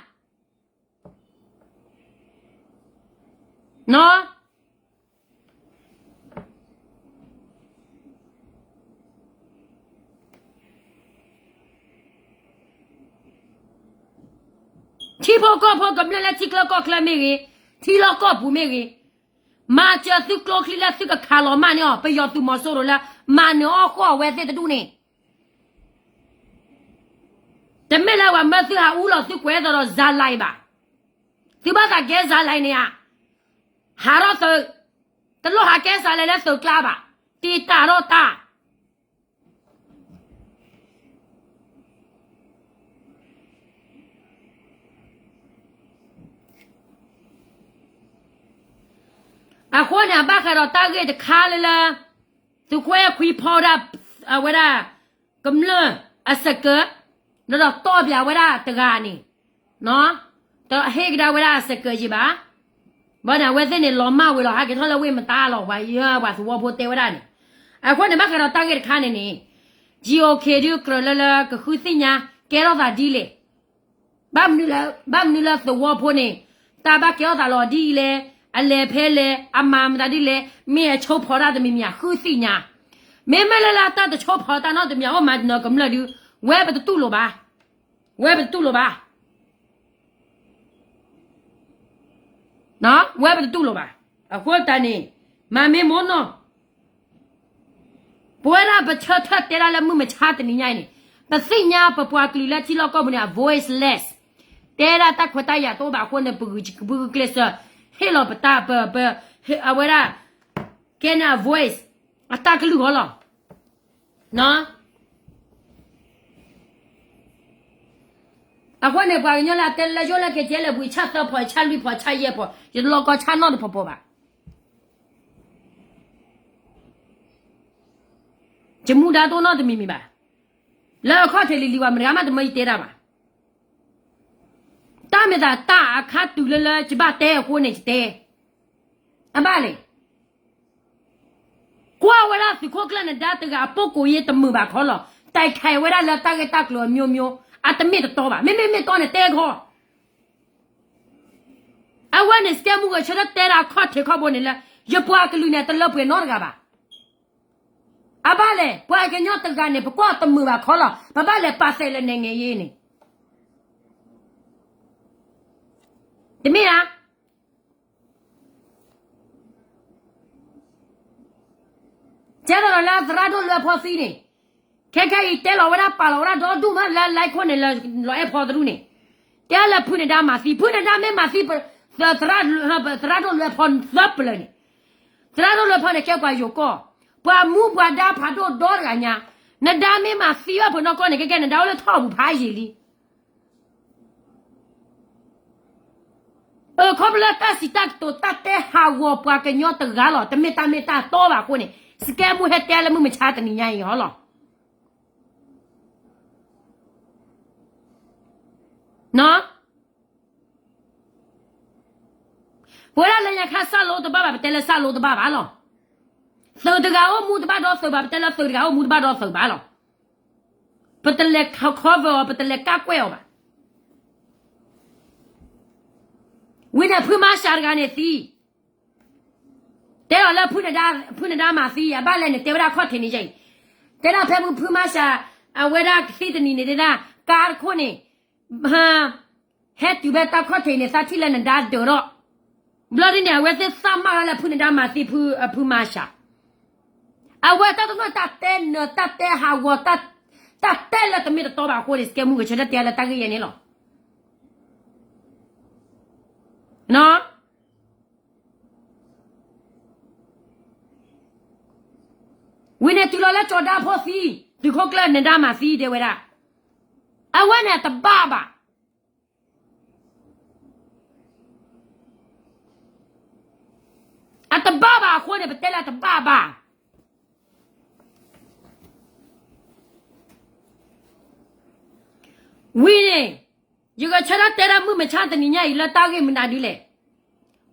ထံဖိကီၢ်ဖိကမျၢၢ်လၢထံချၢကီၢ်ချၢမ့ၢ်ဂ့ၤ, ထံလီၢ်ကီၢ်ပူၤမ့ၢ်ဂ့ၤ, မၤစၢၤသုကျိချံလၢသုကခးလီၤမၢ်န့ၢ်အီၤ ပယီၤသုးမီၤစိရိၤလၢ မၤနၢၤအီၣ်ဃီၣ်အဝဲသ့ၣ်တဒူၣ်န့ၣ် တမ့ၢ်လၢပှၤမၢသုဟးအူလီၤသုကွဲးသိးဒီး ဇာလိုင် ဘၣ်. သုဘၣ်သးကဲ ဇာလိုင် န့ၣ်ဧါ. ဟးထီၣ်သုး, တလိၣ်ဟးကဲ ဇာလိုင် လၢသုးကျါဘၣ်, တံာ်တာ်ထီၣ်တၢ် အဃိန့ၣ် အဘၣ်ဃးဒီးတၢ်ဂ့ၢ်တခါလၢလၢ သုးခိၣ်အဲၣ်ခွံဖီဒၣ် အဝဲဒၣ် ကမျၢၢ်အစကၢၤ, ဒီးတီၢ်ပၠးဝဲဒၣ်တဂၤန့ၣ်, တဟ့ၣ်ကဒါဝဲဒၣ်အစကၢၤယံၤဘၣ်. ဘၣ်န့ၣ် အဝဲသ့ၣ်န့ၣ် လီၤမၢ်ဝံၤလီၤ ဟးက့ၤထီၣ်လၢဝ့ၢ်မတါလီၤ ပှၤယပှၤသဝီဖိတဲဝဲဒၣ်န့ၣ်. အဃိန့ၣ် ဘၣ်ဃးဒီးတၢ်ဂ့ၢ်တခါန့ၣ်န့ၣ် GOK ဒုးကြၢးလၢလၢကဃုသ့ၣ်ညါ ကဲထီၣ်သးဒ်လဲၣ် ဘၣ်မနုၤလၢသဝီဖိန့ၣ် တၢ်ဘၣ်ကဲထီၣ်သးလီၤဒ်လဲၣ်, အလဲၤဖဲလဲၣ်, အမၤမတၤဒ်လဲၣ်, မ့ၢ်အဆိဖီတၢ်တမံၤမံၤ ဃုသ့ၣ်ညါ. မ့မ့ၢ်လၢလၢတၢ်တဆိဖီတၢ်နီတမံၤ အိၣ်မၤနၢၤကမျၢၢ်ဒုး ဝဲပတတူၢ်လိာ်ဘၣ်, ဝဲပတတူၢ်လိာ်ဘၣ်, ဝဲပတတူၢ်လိာ်ဘၣ်. အဃိသတးန့ၣ် မၤမ့ၢ်မိၢ်နီၢ် ပဝဲဒၣ်ပဆၢထၢၣ်တဲဒၣ်လၢမုၢ်မဆါတနံၤညါအံၤန့ၣ် ပသ့ၣ်ညါပပှၤကလုာ်လၢထံလီၢ်ကီၢ်ပူၤန့ၣ် အ voiceless, တဲဒၣ်တၢ်ခွဲးတၢ်ယာ်တအိၣ်ဘၣ်အဃိန့ၣ် ပဂုာ်ကျဲးစၢး ဟ့ၣ်လီၤပတၢ်ပ ပ အဝဲဒၣ် ကဲန့ၣ်အ voice အတၢ်ကလုၢ်ဃီလီၤ. အဃိန့ၣ် ပှၤကညီလၢအတဲလၢယိၣ်လၢကဲကဲလၢာ်ပူၤ ဆၣ်သၢဖီ ဆၣ်လွံၢ်ဖီ ဆၣ်ယဲၢ်ဖီ ယတလီၤကီဆၣ်နီတဖီဖီဘၣ်. ယမူဒါတအိၣ်နီတမံၤမံၤဘၣ်. လၢအခီၣ်ထံးလံၤလံၤ ပှၤမတၤဂၤမးတမၢယတဲတၢ်ဘၣ်. တၢ်မ့ၢ်သးတၢ်အခါတုၤလၢလၢယဘၣ်တဲအဃိန့ၣ် ယတဲ. အဘၣ်လဲၣ်. ကွၢ်ဝဲဒၣ်သုးခိၣ်ကျၢၢ်နဒါတဂၤအပိၢ်ကိးယ့တမုာ်ဘၣ်ခီလီၤ. တဲခဲဝဲဒၣ်လၢတၢ်ဂ့ၢ်တၢ်ကျိၤအမျိုးမျိုး အတမ့ၢ်တတီဘၣ်. မ့မ့ၢ်မ့ၢ်တီန့ၣ်တဲခီ အဝဲန့ၣ် စကဲမူဂဲၤဆၢထၢၣ်တဲဒၣ်အခီၣ်ထံးခီၣ်ဘိန့ၣ်လၢ ယပှၤကလုာ်န့ၣ် တလၢပှဲၤနီတဂၤဘၣ်. အဘၣ်လဲၣ် ပှၤကညီတဂၤန့ၣ် ပကွၢ်တမုာ်ဘၣ်ခီလီၤ. ပဘၣ်လဲၤပာ်သဲးလၢနဲၣ်ငဲၤယ့န့ၣ် တမ့ၢ်ဧါ. ကဲသိးဒီးလၢသရၣ်ဒိၣ်လွဲဖီသံန့ၣ် ခဲခဲအံၤတဲလီၤဝဲဒၣ်ပာ်လီၤဝဲဒၣ်ဒီဒူၣ်မးလၢ လဲခိၣ်န့ၣ် လီၤအဲၣ်ဖီတရူၣ်န့ၣ် တဲလၢဖုနဒါမၤသံ ဖုနဒါမ့ၢ်မၤသံ သရၣ်ဒိၣ်လွဲဖီသၢပျၢၤန့ၣ် သရၣ်ဒိၣ်လွဲဖီန့ၣ် ကဲပှၤယိၤကီၢ် ပှၤမူပှၤဒါဖးဒိၣ်ဒီတဂၤညါ နဒါမ့ၢ်မၤသံဘၣ်ဖုနီၢ်ကီၢ်န့ၣ် ကဲကဲနဒါအိၣ်လၢထီၣ်ပူၤဖးယံာ်လံ အခီဖျိလၢတၢ်စံးတၢ်ကတိၤတၢ်တဲဟးဂီၤပှၤကညီတဂၤလီၤ. တမ့ၢ်တၢ်မ့ၢ်တၢ်တီဘၣ်အဃိန့ၣ် စကဲမူဟဲတဲလၢမုၢ်မဆါတနံၤညါအံၤဟီလီၤ. ပဝဲဒၣ်လၢညါခါစၢ်လိတဘၣ်ဘၣ် ပတဲလၢစၢ်လိတဘၣ်ဘၣ်လီၤ. သုးတဂၤအိၣ်မူတဘၣ်ဒီးသုးဘၣ် ပတဲလၢသုးတဂၤအိၣ်မူတဘၣ်ဒီးသုးဘၣ်လီၤ. ပတလဲၤ cover အီၤ ပတလဲၤကၣ်ကွဲၢ်အီၤဘၣ်. ဝံၤန့ၣ်ဖုမၤစှၤတဂၤန့ၣ်သံ တဲအီၤလၢ ဖုနဒါမၤသံ အဘၣ်လဲၣ်န့ၣ် တဲဝဲဒၣ်ခီၣ်ထံးန့ၣ်ယဲအံၤ တဲဒၣ်ဖဲဖုမၤစှၤ အဝဲဒၣ်ကသံၣ်တနံၤန့ၣ်တဲဒၣ် ကါတခိၣ်န့ၣ် ဟဲတုၤဖဲတၢ်ခီၣ်ထံးန့ၣ် သးထံၣ်လၢနဒါဒၢးထီၣ် ဘျီဒ်န့ၣ် အဝဲသ့ၣ်သးမၢ်လၢဖုနဒါမၤသံဖုမၤစှၤ အဝဲတၢ်တနီၣ်တၢ်တဲနၢၤ တၢ်တဲဟးဂီၤ တၢ်တဲလၢတမ့ၢ်တတီဘၣ်အဃိန့ၣ် စကဲမူဂဲၤဆၢထၢၣ်တဲလၢတၢ်ဂ့ၢ်ယဲန့ၣ်လီၤ. ဝံၤန့ၣ်တုၤလီၤလၢကၠီၤဒါဖိသံ သုးခိၣ်ကျၢၢ်နဒါမၤသံတဲဝဲဒၣ် အဝဲန့ၣ်အတဘၣ်ဘၣ် အတဘၣ်ဘၣ်အဃိန့ၣ် ပတဲလၢအတဘၣ်ဘၣ် ဝံၤန့ၣ် ယဂဲၤဆၢထၢၣ်တဲဒၣ်မုၢ်မဆါတနံၤညါအံၤလၢတၢ်ဂ့ၢ်မနုၤဒ်လဲၣ်.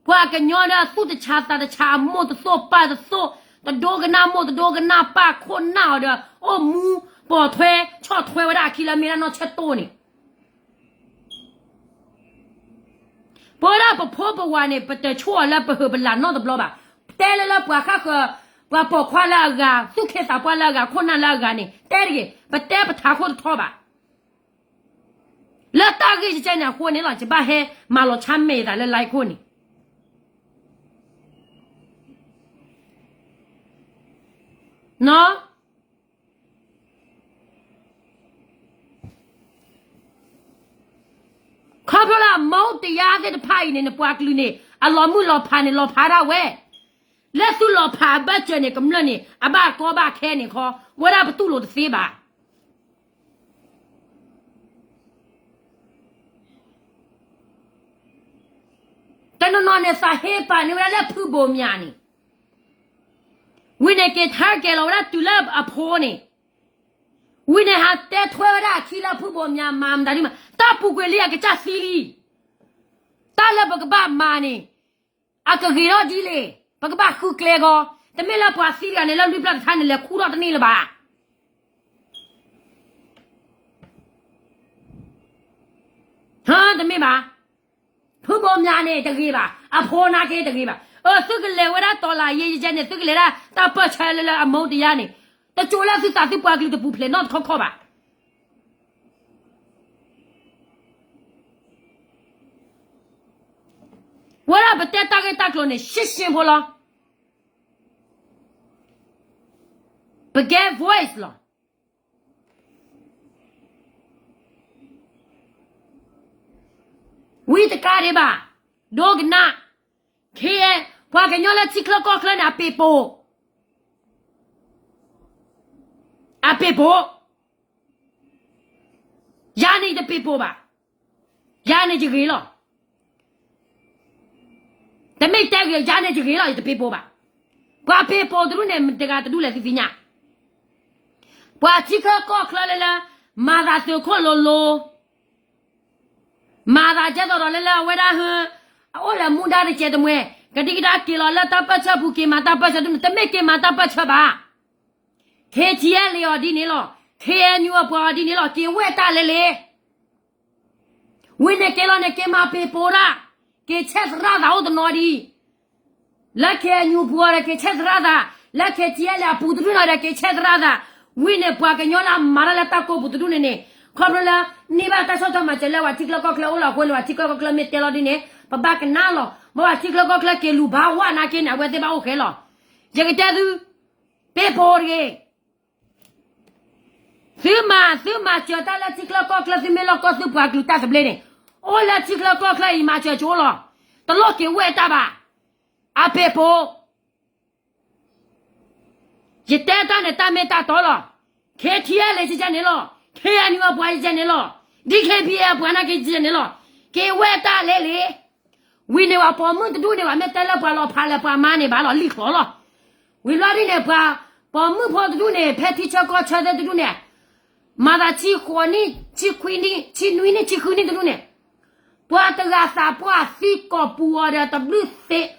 ပှၤကညီဒီးသူၣ်တဆါသးတဆါ အမိၢ်တသိၣ်ပၢ်တသိၣ် တဒိကနၣ်မိၢ်တဒိကနၣ်ပၢ် ခိၣ်နၢ်အီၤဒီး အိၣ်မူပိာ်ထွဲ ဆီၣ်ထွဲဝဲဒၣ်အခံလၢမ့ၢ်ဒၣ်နီၢ်ဆၢတိၢ်န့ၣ် ပဝဲဒၣ်ပဖိပဝၤန့ၣ် ပတဆိၣ်အီၤလၢပဟုးပလးနီတဘျီဘၣ်. တဲလၢလၢပှၤဃၣ်ဃၢၤ ပှၤပိာ်ခွါလၢအဂၤ သူၣ်က့သးပှၢ်လၢအဂၤ ခိၣ်နၢ်လၢအဂၤန့ၣ် တဲတဂ့ၤ ပတဲပထးခိၣ်တထီဘၣ်. လၢတၢ်ဂ့ၢ်ကဲန့ၣ်အဃိန့ၣ်လီၤ ယဘၣ်ဟဲမၤလီၤဆါမဲာ်သးလၢ live ခိၣ်န့ၣ် နီၢ် ခီဖျိလၢအမုန်းတရားသ့ၣ်တဖၣ်အံၤန့ၣ် နပှၤကလုာ်န့ၣ် အလီၤမုၢ်လီၤဖးန့ၣ် လီၤဖးဒၣ်ဝဲ, လၢသုလီၤဖးအဘၢၣ်စၢၤန့ၣ် ကမျၢၢ်န့ၣ် အဘၣ်ကီဘၣ်ခဲန့ၣ်ခီ, ဝဲဒၣ်ပတူၢ်လိာ်တသ့ဘၣ်. တနီၤနီၤန့ၣ် သးဟ့ပာ်န့ၢ်ဝဲဒၣ်လၢဖုဘိၣ်မၠးန့ၣ်, ဝံၤန့ၣ်က့ၤထါကဲၤလီၤဝဲဒၣ်တုၤလၢအဖိန့ၣ်, ဝံၤန့ၣ်ဟးတဲထွဲဝဲဒၣ်အခံလၢဖုဘိၣ်မၠးမၤမတၤဒ်မး တၢ်ပူၤကွံာ်လံအကစၢ်သံလံ. တၢ်လၢပကဘၣ်မၤန့ၣ် အကဂ့ၤထီၣ်ဒ်လဲၣ်, ပကဘၣ်ဃုကျဲဂီၤ, တမ့ၢ်လၢပှၤသံတဂၤန့ၣ် လၢလွံၢ်ပျၢ်တခါန့ၣ် လဲၤခူၣ်ထီၣ်တန့ၢ်လၢၤဘၣ်. တမ့ၢ်ဘၣ်. ဖုဘိၣ်မၠးန့ၣ်တဂ့ၤဘၣ်, အဖိနာ်က့တဂ့ၤဘၣ်. အၢ သုကလဲၤဝဲဒၣ်တီၤလၢယဲယဲန့ၣ် သုကလဲၤဒၣ်တၢ်ပၢၢ်ဆၢလၢလၢအမုန်းတရားန့ၣ်, တကၠိလၢသုသးသုပှၤကလုာ်တပူၤဖျဲးနီတခီခီဘၣ်. ဝဲဒၣ်ပတဲတၢ်ဂ့ၢ်တၢ်ကျိၤန့ၣ် ရှင်းရှင်းဖိလီၤ. ပကဲ voice လီၤ. ဝံတကးဒံးဘၣ်, ဒိကနၣ်, ခ့, ပှၤကညီလၢထံချၢကီၢ်ချၢန့ၣ် အပ့ၤပိာ်, အပ့ၤပိာ်, ယၤန့ၣ်ယတပ့ၤပိာ်ဘၣ်, ယၤန့ၣ်ယဂ့ၤလီၤ. တမ့ၢ်တဲဂ့ၤ ယၤန့ၣ်ယဂ့ၤလီၤ ယတပ့ၤပိာ်ဘၣ်. ပှၤပ့ၤပိာ်တဒူၣ်န့ၣ် မတၤတဂၤတဒူၣ်လဲၣ်သုသ့ၣ်ညါ, ပှၤထံချၢကီၢ်ချၢလၢလၢ မၤသးသုးခိၣ်လိၤလိၤ, မၤသးကဲသိးဒီးလၢလၢအဝဲဒၣ်ဟၢ, အအိၣ်လၢမူဒါတကဲးတမှဲၤ, ကဒံကဒါက့ၤလီၤလၢတၢ်ပၢၢ်ဆၢပူၤ က့ၤမၤတၢ်ပၢၢ်ဆၢဒ်န့ၣ် တမ့ၢ်က့ၤမၤတၢ်ပၢၢ်ဆၢဘၣ်. ခ့ထံအဲလ့ၤအီၤဒ်န့ၣ်လီၤ, ခ့အဲညူအပှၤအီၤဒ်န့ၣ်လီၤ, က့ၤဝဲၢ်တၢ်လဲၤလ့ၤ ဝံၤန့ၣ်က့ၤလီၤန့ၣ် က့ၤမၤပ့ၤပိာ်တၢ်, က့ၤဆဲးသရၣ်သးအိၣ်တနီၤဒံး, လၢခ့အဲညူပူၤအီၤဒီးက့ၤဆဲးသရၣ်သး, လၢခ့ထံအဲလ့ၤအပူၤတဒူၣ်န့ၣ်ဒီးက့ၤဆဲးသရၣ်သး, ဝံၤန့ၣ်ပှၤကညီလၢအမၤတၢ်လၢတၢ်ကိးပူၤတဒူၣ်န့ၣ်န့ၣ်, ခီဖျိလၢ န့ၢ်ဘၣ်တၢ်ဆီၣ်ထွဲမၤစၢၤလၢပှၤထံချၢကီၢ်ချၢအိၣ်လီၤအဃိန့ၣ် ပှၤထံချၢကီၢ်ချၢမ့ၢ်တဲလီၤဒ်န့ၣ် ပဘၣ်ကနၣ်လီၤ, ဘၣ်ပှၤထံချၢကီၢ်ချၢက့ၤလူၤဘၣ်ဝဲနာ်က့န့ၣ် အဝဲသ့ၣ်ဘၣ်အိၣ်ဃဲလီၤ. ယကတဲသု, ပ့ၤပိာ်တဂ့ၤ သုမၤ, သုမၤစၢၤတၢ်လၢထံချၢကီၢ်ချၢ သုမ့ၢ်လိၣ်ကီၢ်သုပှၤကလုာ်တၢ်သဘျ့န့ၣ်, အိၣ်လၢထံချၢကီၢ်ချၢအံၤမၤစၢၤကၠိလီၤ, တလိၣ်က့ၤဝဲတၢ်ဘၣ်, အပ့ၤပိာ်, ယတဲတၢ်န့ၣ်တၢ်မ့ၢ်တၢ်တီလီၤ, ခ့ထံအဲလ့ၤကဲန့ၣ်လီၤ, ခ့အဲညူအပှၤကဲန့ၣ်လီၤ, ဒံခ့ဘံအဲအပှၤနာ်က့ကဲန့ၣ်လီၤ, က့ၤဝဲတၢ်လဲၤလ့ၤ ဝံၤန့ၣ်ပှၤပိာ်မုၣ်တဒူၣ်န့ၣ် ပှၤမ့ၢ်တဲလၢပှၤလီၤဖးလၢပှၤမါန့ၣ် ဘၣ်လီၤလံၣ်ချီလီၤ. ဝံၤလီၤဒ်န့ၣ် ပှၤပိာ်မုၣ်ဖိတဒူၣ်န့ၣ် ဖဲထံဆၢကီၢ်ဆၢသ့ၣ်တဒူၣ်န့ၣ်, မၤသးဆံဃိးနံၣ်, ဆံခွံနံၣ်, ဆံနွံနံၣ်, ဆံဃုနံၣ်တဒူၣ်န့ၣ်, ပှၤတဂၤသးပှၢ်သံကိာ်ပူၤအီၤဒီးတဘျုးသ့ၣ်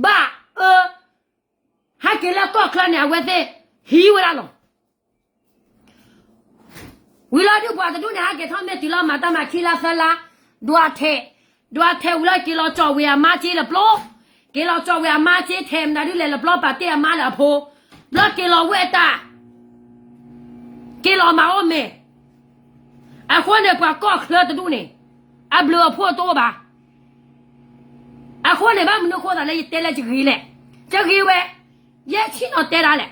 ဘၣ်အၢ, ဟဲက့ၤလၢကီၢ်ချၢန့ၣ် အဝဲသ့ၣ်ဟံးဝဲဒၣ်လီၤ. ဝံၤလီၤဒုးပှၤတဒူၣ်န့ၣ် ဟဲက့ၤထီၣ်မ့ၢ်တုၤလီၤမၤတၢ်မၤခံလါသၢလါ, ဒွးထဲး, ဒွးထဲးဝံၤလီၤက့ၤလီၤကၠီၣ်ဝဲအမါစ့လၢပျီ, က့ၤလီၤကၠီၣ်ဝဲအမါစ့ထဲးမတၤဒုလဲၣ်လၢပျီပာ်တ့ၢ်အမါလၢအဖိ, ဘျီက့ၤလီၤဝဲတၢ် က့ၤလီၤမၤအီၣ်မဲာ်, အဃိန့ၣ်ပှၤကီၢ်ချၢတဒူၣ်န့ၣ်, အဘျုးအဖှိၣ်တအိၣ်ဘၣ်. အဃိန့ၣ်ဘၣ်မနုၤအဃိသးလၢယတဲလၢယဂ့ၤလဲၣ်, ယဂ့ၤဝဲ, ယဲဆ့ၣ်နီၤတဲဒၣ်လဲၣ်,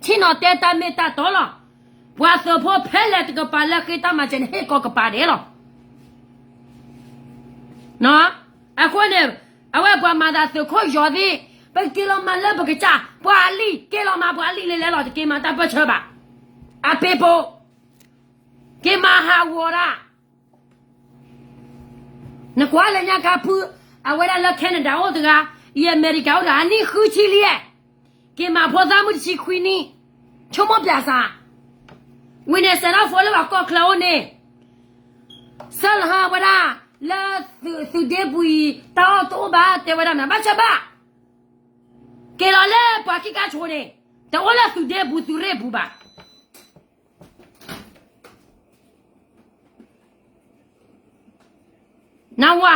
ဆ့ၣ်နီၤတဲတၢ်မ့ၢ်တၢ်တီလီၤ. ပှၤသုးဖိဖဲလဲၣ်တကပၤလၢဃ့တၢ်မၤစၢၤန့ၣ် ဟ့ၣ်ကီးကပၤဒဲးလီၤ. အဃိန့ၣ်, အဝဲပှၤမၤသးသုးခိၣ်ယီၤသ့ၣ်, ပက့ၤလီၤမၤလၢပကစၢ်, ပှၤအလံၣ်, က့ၤလီၤမၤပှၤအလံၣ်လဲၤလဲၤလီၤ, တက့ၤမၤတၢ်ပၢၢ်ဆၢဘၣ်. အပ့ၤပိာ်, က့ၤမၤဟးဂီၤတၢ်. နကွၢ်လၢညါခါဖု, အဝဲဒၣ်လၢ Canada အိၣ်တဂၤ, အံၤအမဲရကၤအိၣ်တဂၤ, အနံၣ်ဃုဆံလံ, က့ၤမၤဖိသၣ်မုၣ်တဆံခွံနံၣ်, ဆိကမိၣ်ပျၢ်စၢ်. ဝံၤန့ၣ် စဲးထီၣ်ဖိလၢပှၤကီၢ်ချၢအိၣ်န့ၣ်, ဆၢလီၤဟါဝဲဒၣ်, လၢသုးဒ့ပူၤအံၤ တၢ်အီၣ်တအိၣ်ဘၣ်တဲဝဲဒၣ်မနၤ, ဘၣ်ဆၢဘၣ်, က့ၤလီၤလၢပှၤခံကါဆိန့ၣ်, တအိၣ်လၢသုးဒ့ပူၤသုးရ့ၣ်ပူၤဘၣ်. နဝၤ,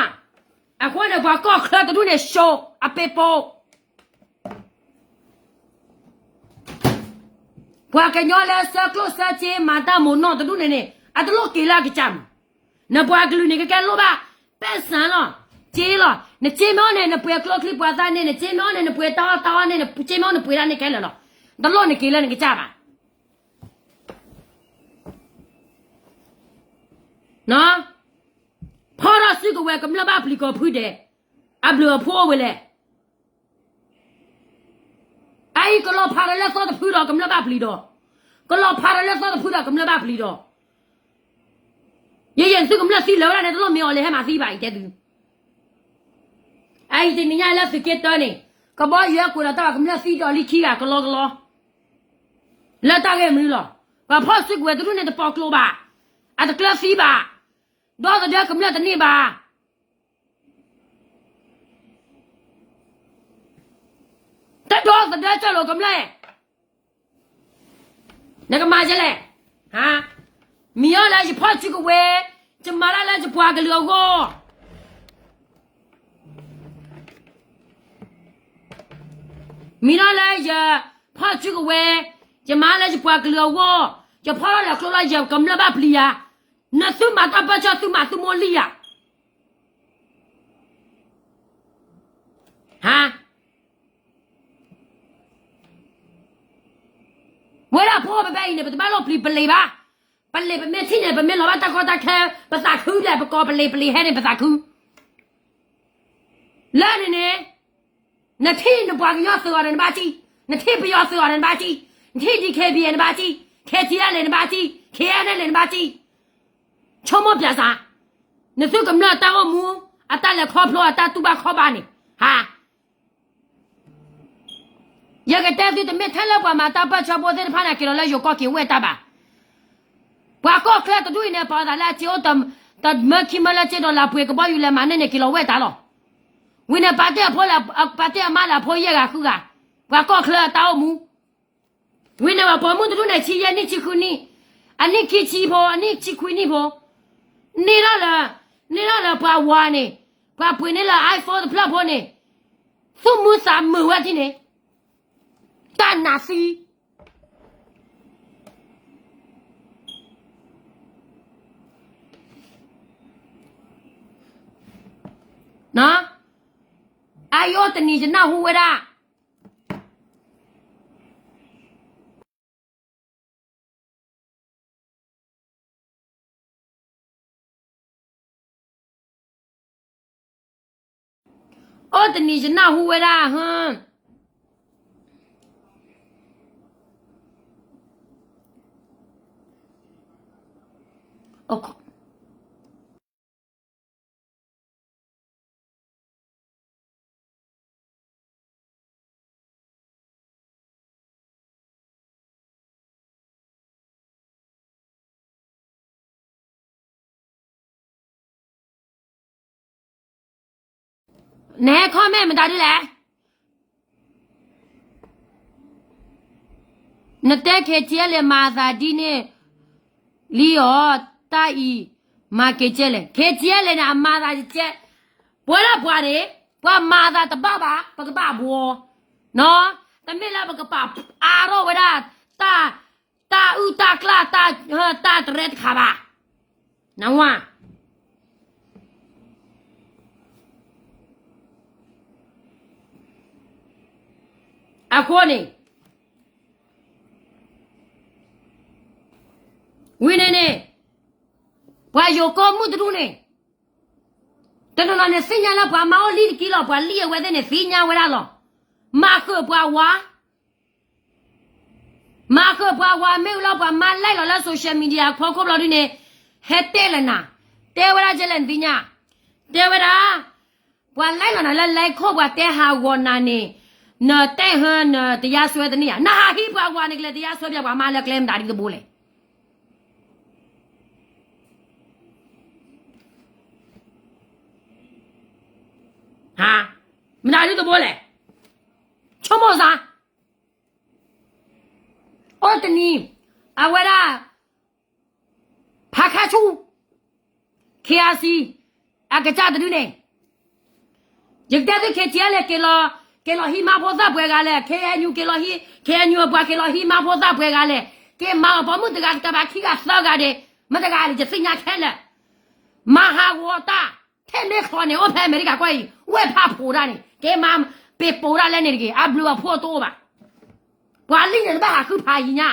အဃိန့ၣ် ပှၤကီၢ်ချၢတဒူၣ်န့ၣ် ဆိအပ့ၤပိာ်, ပှၤကညီလၢဆှၢကျိၣ်ဆှၢစ့မၤတၢ်မိၢ်နီၢ်တဒူၣ်န့ၣ်န့ၣ် အတလိၣ်က့ၤလၢအကစၢ်မး. နပှၤကလုာ်န့ၣ် ကကဲလိၣ်ဘၣ်, ပဲၣ်စၢ်လီၤ, စ့လီၤ, နစ့မ့ၢ်အီၣ်န့ၣ် နပှဲၤကျိချံပှၤသးန့ၣ်, နစ့မ့ၢ်အီၣ်န့ၣ် နပှဲၤတၢ်အီၣ်တၢ်အီန့ၣ်, နစ့မ့ၢ်အီၣ်နပှဲၤဒၣ်န့ၣ်ခဲလၢာ်လီၤ. တလိၣ်နက့ၤလၢနကစၢ်ဘၣ်. ဖီၣ်ထီၣ်စုကဝဲၤ ကမျၢၢ်ဘၣ်ပျံၤကိးဖုဒဲး, အဘျုးအဖှိၣ်အိၣ်ဝဲလဲၣ်. အအံၤကလီၤဖးဒီးလၢသီတဖုဒီး ကမျၢၢ်ဘၣ်ပျံၤဒီး, ကလီၤဖးဒီးလၢသီတဖုဒီး ကမျၢၢ်ဘၣ်ပျံၤဒီး, ယယဲၢ်သုကမျၢၢ်သံလၢာ်ဝဲဒၣ်န့ၣ် တလိၣ်မ့ၢ်အီၤလဲၤဟဲမၤသံဘၣ်အံၤတဲသု. အအံၤတနံၤညါလၢသုးက့တၢန့ၣ် ကဘီယူၤဟဲကွံာ်ဒီးတၢ်ဘၣ်ကမျၢၢ်သံဒီးလံခံဂၤကလီကလီ လၢတၢ်ဂ့ၢ်မနုၤလီၤ. ပှၤဖီၣ်စုကဝဲၤတဒူၣ်န့ၣ် တပိာ်ကျိဘၣ်, အတကျၢၤသံဘၣ်, ဒီသဒၢကမျၢၢ်တန့ၢ်ဘၣ်, တဒီသဒၢကၢၢ်လိာ်ကမျၢၢ်, နကမၤဒ်လဲၣ်, မ့ၢ်အီၤလၢယဖီၣ်စုကဝဲၤ, ယမၤတၢ်လၢယပှၤကလုာ်အဂီၢ် မ့ၢ်ဒီးလၢယဖီၣ်စုကဝဲၤ, ယမၤလၢယပှၤကလုာ်အဂီၢ်, ယဖီၣ်ထီၣ်လၢကျိလၢယကမျၢၢ်ဘၣ်ပျံၤယၤ, နသုမၤတၢ်ပၢဆှၢသုမၤသုမိၢ်လံၢ်ယၤ, ဟါ ဝဲဒၣ်ဖိပဘဲအံၤန့ၣ် ပတဘၣ်လိၣ်ပျံၤပလံၤဘၣ်. ပလံၤပမ့ၢ်ထံၣ်န့ၣ် ပမ့ၢ်လီၤဘၣ်တၢ်ကီတၢ်ခဲ ပသးခုဒဲး ပကိးပလံၤ ပလံၤဟဲန့ၣ် ပသးခု လၢန့ၣ်န့ၣ် နထံၣ်နပှၤကညီသုးအီၤန့ၣ် နဘၣ်စံၣ်, နထံၣ်ပယီၤသုးအီၤန့ၣ် နဘၣ်စံၣ်, နထံၣ် DKBA နဘၣ်စံၣ်, KTLA နဘၣ်စံၣ်, KNLA နဘၣ်စံၣ်, ဆိကမိၣ်ပျဲစး, နသုကမျၢၢ်တၢ်အိၣ်မူ အတၢ်လဲၤခီဖျိအတၢ်တူၢ်ဘၣ်ခီဘၣ်န့ၣ် ဟါ ယကတဲသုတမ့ၢ်ထဲလၢပှၤမၤတၢ်ပၢဆှၢဖိသ့ၣ်တဖၣ်န့ၣ် က့ၤလီၤလၢယိၤကီၢ်က့ၤဝဲတၢ်ဘၣ်. ပှၤကီၢ်ချၢတဒူၣ်အံၤန့ၣ် ပာ်အသးလၢအစ့အိၣ်တမၢခံမၢလၢစ့ဒီးလၢအပှ့ၤကဘီယူၤလဲၤမၤန့ၢ်န့ၣ် က့ၤလီၤဝဲတၢ်လီၤ. ဝံၤန့ၣ် ပာ်တ့ၢ်အဖိလၢ ပာ်တ့ၢ်အမါလၢအဖိယဲၢ်ဂၤဃုဂၤ, ပှၤကီၢ်ချၢအတၢ်အိၣ်မူ ဝံၤန့ၣ် ပှၤပိာ်မုၣ်တဒူၣ်န့ၣ် ဆံယဲၢ်နံၣ်ဆံဃုနံၣ်, အနံၣ်ခံဆံဖိ အနံၣ်ဆံခွံနံၣ်ဖိ, န့ၢ်လၢ န့ၢ်လၢပှၤဝၤန့ၣ်, ပှၤပှ့ၤန့ၢ်လၢ iPhone တဖျၢၣ်ဖိန့ၣ်, သူၣ်မုာ်သးမုာ်ဝဲဒၣ်န့ၣ်, တၢ်နးသံ အအံၤအိၣ်တနံၤ ယနၢ်ဟူဝဲဒၣ် အိၣ်တနံၤယနၢ်ဟူဝဲဒၣ်, နဟဲ comment မတၤဒ်လဲၣ်. နတဲ KTLA မၤသးဒ်န့ၣ်လံအီၤ, တၢ်အံၤမၤက့ၤကဲလဲၣ်. KTLA န့ၣ် အမၤသးကဲ, ပဝဲဒၣ်ပှၤန့ၣ် ပှၤမၤသးတဘၣ်ဘၣ် ပကဘၣ်ဘှီ, တမ့ၢ်လၢပကပာ်အါထီၣ်ဝဲဒၣ် တၢ်အုၣ်တၢ်ကျၢ် တၢ်တရဲတခါဘၣ်. နဝါ အဃိန့ၣ် ဝံၤန့ၣ်န့ၣ် ပှၤယိၤကိးမုၢ်တဒူၣ်န့ၣ် တနီၤနီၤန့ၣ်သ့ၣ်ညါလၢပှၤမါအိၣ်လံတက့ၢ်လီၤ. ပှၤလံၣ်အဝဲသ့ၣ်န့ၣ် သ့ၣ်ညါဝဲဒၣ်လီၤ. မၤဃုာ်ပှၤဝါ မၤဃုာ်ပှၤဝါ မ့ၢ်အူလီၤ ပှၤမါလဲၣ်လီၤလၢ social media ဖီခိၣ်ဘျီဒုန့ၣ် ဟဲတဲလၢနၤ, တဲဝဲဒၣ်ကဲလဲၣ်နသ့ၣ်ညါ, တဲဝဲဒၣ် ပှၤလဲၣ်လီၤနၤလၢ လဲခိၣ် ပှၤတဲဟးဂီၤနၤန့ၣ်, နတဲဟၢနတယါစွဲတန့ၢ်ဧါ. နဟးဟံးပှၤဝါန့ၣ် ကလဲၤတယါစွဲပှၤမါလၢကျဲမတၤဒ်တဘိလဲၣ်. မတၤဒ်တဘိလဲၣ်. ဆိကမိၣ်စ့ၢ် အိၣ်တနံၤ အဝဲဒၣ် ဖးခါဆူၣ် KRC အကစၢ်တဒုန့ၣ်, ယကတဲသု KTLA က့ၤလီၤ, က့ၤလီၤဟံးမါဖိသၣ်ပှဲၤဂၤလဲၣ်, KNU က့ၤလီၤဟံး, KNU အပှၤက့ၤလီၤဟံးမါဖိသၣ်ပှဲၤဂၤလဲၣ်, က့ၤမၤအီၤပိာ်မုၣ်တဂၤတကပၤခံဂၤသၢဂၤဒဲး, မ့ၢ်တဂၤလဲၣ် ယသ့ၣ်ညါခဲလၢာ်, မၤဟးဂီၤတၢ်, ထဲမ့ၢ်ချီန့ၣ် အိၣ်ဖဲအမဲရကၤကွဲၢ်အံၤ, ဝဲၢ်ဖးဖိးဒၣ်န့ၣ် က့ၤမၤပ့ၤပိးဒၣ်လဲၣ်န့ၣ်တဂ့ၤ, အဘျုးအဖှိၣ်တအိၣ်ဘၣ်. ပှၤလံၣ်န့ၣ် တဘၣ်ဟးဃုဖးယံၤညါ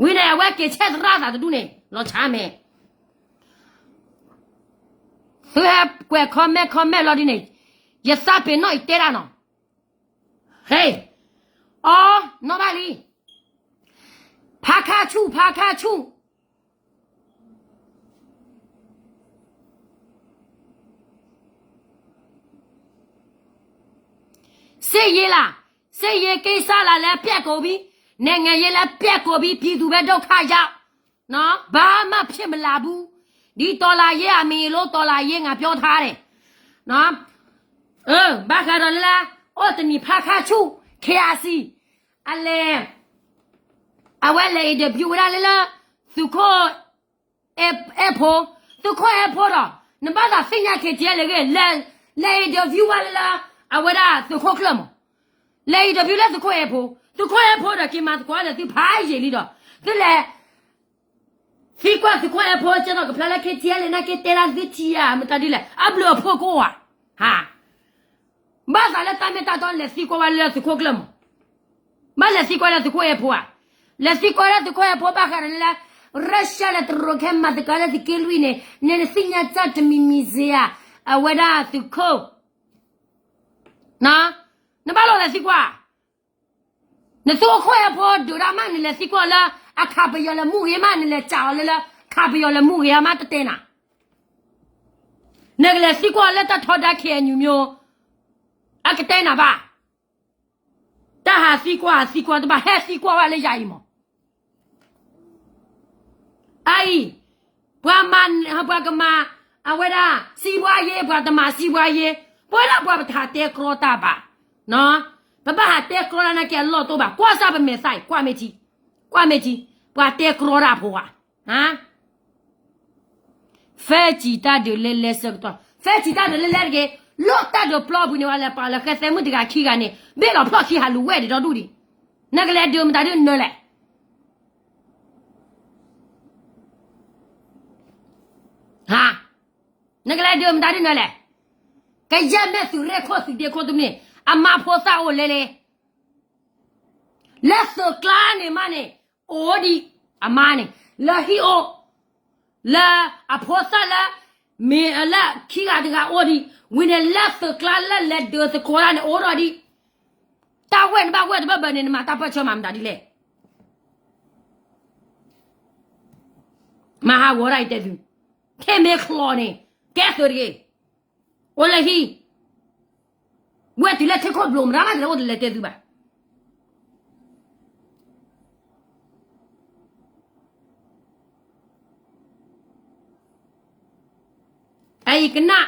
ဝံၤန့ၣ် အဝဲက့ၤဆဲးသရၣ်သးတဒူၣ်န့ၣ် လီၤဆါမဲာ်. သုဟဲကွဲး comment comment လီၤဒ်န့ၣ်, ယသးပ့ၤနီၣ်အံၤတဲဒၣ်နီၤ, ဟဲ, အီ, နီၣ်ဘၣ်လံ, ဖါခါဆူၣ် ဖါခါဆူၣ် စစ်ရေးလား, စစ်ရေးကိစ္စလားလဲ ပျက်ကုန်ပြီ, နိုင်ငံရေးလည်းပျက်ကုန်ပြီ, ပြည်သူပဲဒုက္ခရောက်, ဘာမှဖြစ်မလာဘူး, ဒီတော်လှန်ရေးအမည်လို့ တော်လှန်ရေးငါပြောထားတယ်, ဘၣ်ဃးဒီးလၢ အိၣ်တနံၤဖါခါဆူၣ် ခ့အါစံ အလဲၤ အဝဲလဲၤ interview ဝဲဒၣ်လၢလၢ သုးခိၣ်အဲၣ်ဖိ, သုးခိၣ်အဲၣ်ဖိဒီး နဘၣ်သးသ့ၣ်ညါ KTLA ဂ့ၤ, လဲၤ interview ဝဲလၢလၢ အဝဲဒၣ်သုးခိၣ်ကျၢၢ်မး, လဲၤ interview လၢသုးခိၣ်အဲၣ်ဖိ, သုးခိၣ်အဲၣ်ဖိဒီးက့ၤမၤသကိးဒီးသုဖးယံာ်လံဒီး သုလဲၤ သံကွၢ်သုးခိၣ်အဲၣ်ဖိ ကဲထီၣ်ကဖျါလၢ KTLA န့ၣ်က့တဲဒၣ်သုထံၣ်ဧါ မတၤဒ်လဲၣ် အဘျုးအဖှိၣ်ကအိၣ်ဧါ, ဟါ ဘၣ်သးလၢတၢ်မ့ၢ်တၢ်တီလဲၤသံကွၢ်ဝဲလၢသုးခိၣ်ကျၢၢ်မး, ဘၣ်လဲၤသံကွၢ်လၢသုးခိၣ်အဲၣ်ဖိဧါ, လဲၤသံကွၢ်လၢသုးခိၣ်အဲၣ်ဖိဘၣ်ဃးဒီးလၢ Russia ဒီးတရူးခဲမၤသကိးလၢသုးက့လွံၢ်န့ၣ် နသ့ၣ်ညါတၢ်တမံၤမံၤစ့ဧါ, အဝဲဒၣ်သုးခိၣ် နဘၣ်လိၣ်လဲၤသံကွၢ်, နသုးခိၣ်အဲၣ်ဖိဒုးဒၣ်မး နလဲၤသံကွၢ်လၢ အခးပယီၤလဲၤမူဂ့ၤမး နလဲၤစးအီၤလၢလၢ ခးပယီၤလဲၤမူဂ့ၤမး တတဲနၤ, နကလဲၤသံကွၢ်လၢတၢ်ထီဒါ KNU မျိုး, အကတဲနၤဘၣ်, တၢ်ဟးသံကွၢ်ဟးသံကွၢ်တဘၣ် ဟဲသံကွၢ်ဘၣ်လၢယၤအံၤမး အအံၤ, ပှၤမၤ ပှၤကမၤ အဝဲဒၣ် စံးဘှါယ့ ပှၤတမၤစံးဘှါယ့, ပဝဲဒၣ်ပှၤပတဟးတဲကြီတၢ်ဘၣ်, ပဘၣ်ဟးတဲကြီတၢ်နာ်က့အလီၢ်တိၢ်ဘၣ်, ကွၢ်စၢ်ပမဲာ်သးအံၤ ကွၢ်မ့ၢ်ထံ, ကွၢ်မ့ၢ်ထံ, ပှၤတဲကြီတၢ်ဖိဧါ, ဟါ ဖဲစံးတၢ်ဒုးလဲလဲဆၢကတီၢ် ဖဲစံးတၢ်ဒုးလဲလဲတဂ့ၤ, လီၢ်တၢ်ဒုးပျီပူၤန့ၣ် ဝဲလဲၤပာ်လၢဃဲသဲမုၣ်တဂၤခံဂၤန့ၣ် ဘ့ၣ်လီၤဖျီၣ်ခံဟးလူၤဝဲဒံးဒီဒူၣ်ဒံး, နကလဲၤဒုးမတၤဒုးနၢၤလဲၣ်, ဟါ, နကလဲၤဒုးမတၤဒုးနၢၤလဲၣ်, ကယဲၢ်မဲာ်သုးရဲၣ်ခိၣ်သုးဒ့ခိၣ်တမ့ၢ်, အမါဖိသၣ်အိၣ်လဲလဲ လၢသုးကျါန့ၣ်မးန့ၣ်, အိၣ်ဒံး, အမါန့ၣ်, လၢဟံၣ်အိၣ်, လၢအဖိသၣ်လၢ, မ့ၢ်လၢခံဂၤတဂၤအိၣ်ဒံး, ဝံၤန့ၣ်လၢသုးကျါလၢလဲၤဒုးသကိးတၢ်န့ၣ်အိၣ်ဒီးဒံး, တၢ်ဝဲနဘၣ်ဝဲတဘၣ်ဘၣ်န့ၣ် နမၤတၢ်ပၢၢ်ဆၢမၤမတၤဒ်လဲၣ် မၤဟးဂီၤဒၣ်အံၤတဲသု, ထဲမ့ၢ်ချီန့ၣ်, ကဲသုးတဂ့ၤ, အိၣ်လၢဟံၣ်, ဝဲတုၤလၢထံခိၣ်ဘျိးမတၤမးတလဲၤအိၣ်တလဲၤတဲသုဘၣ်. အအံၤကနၣ်,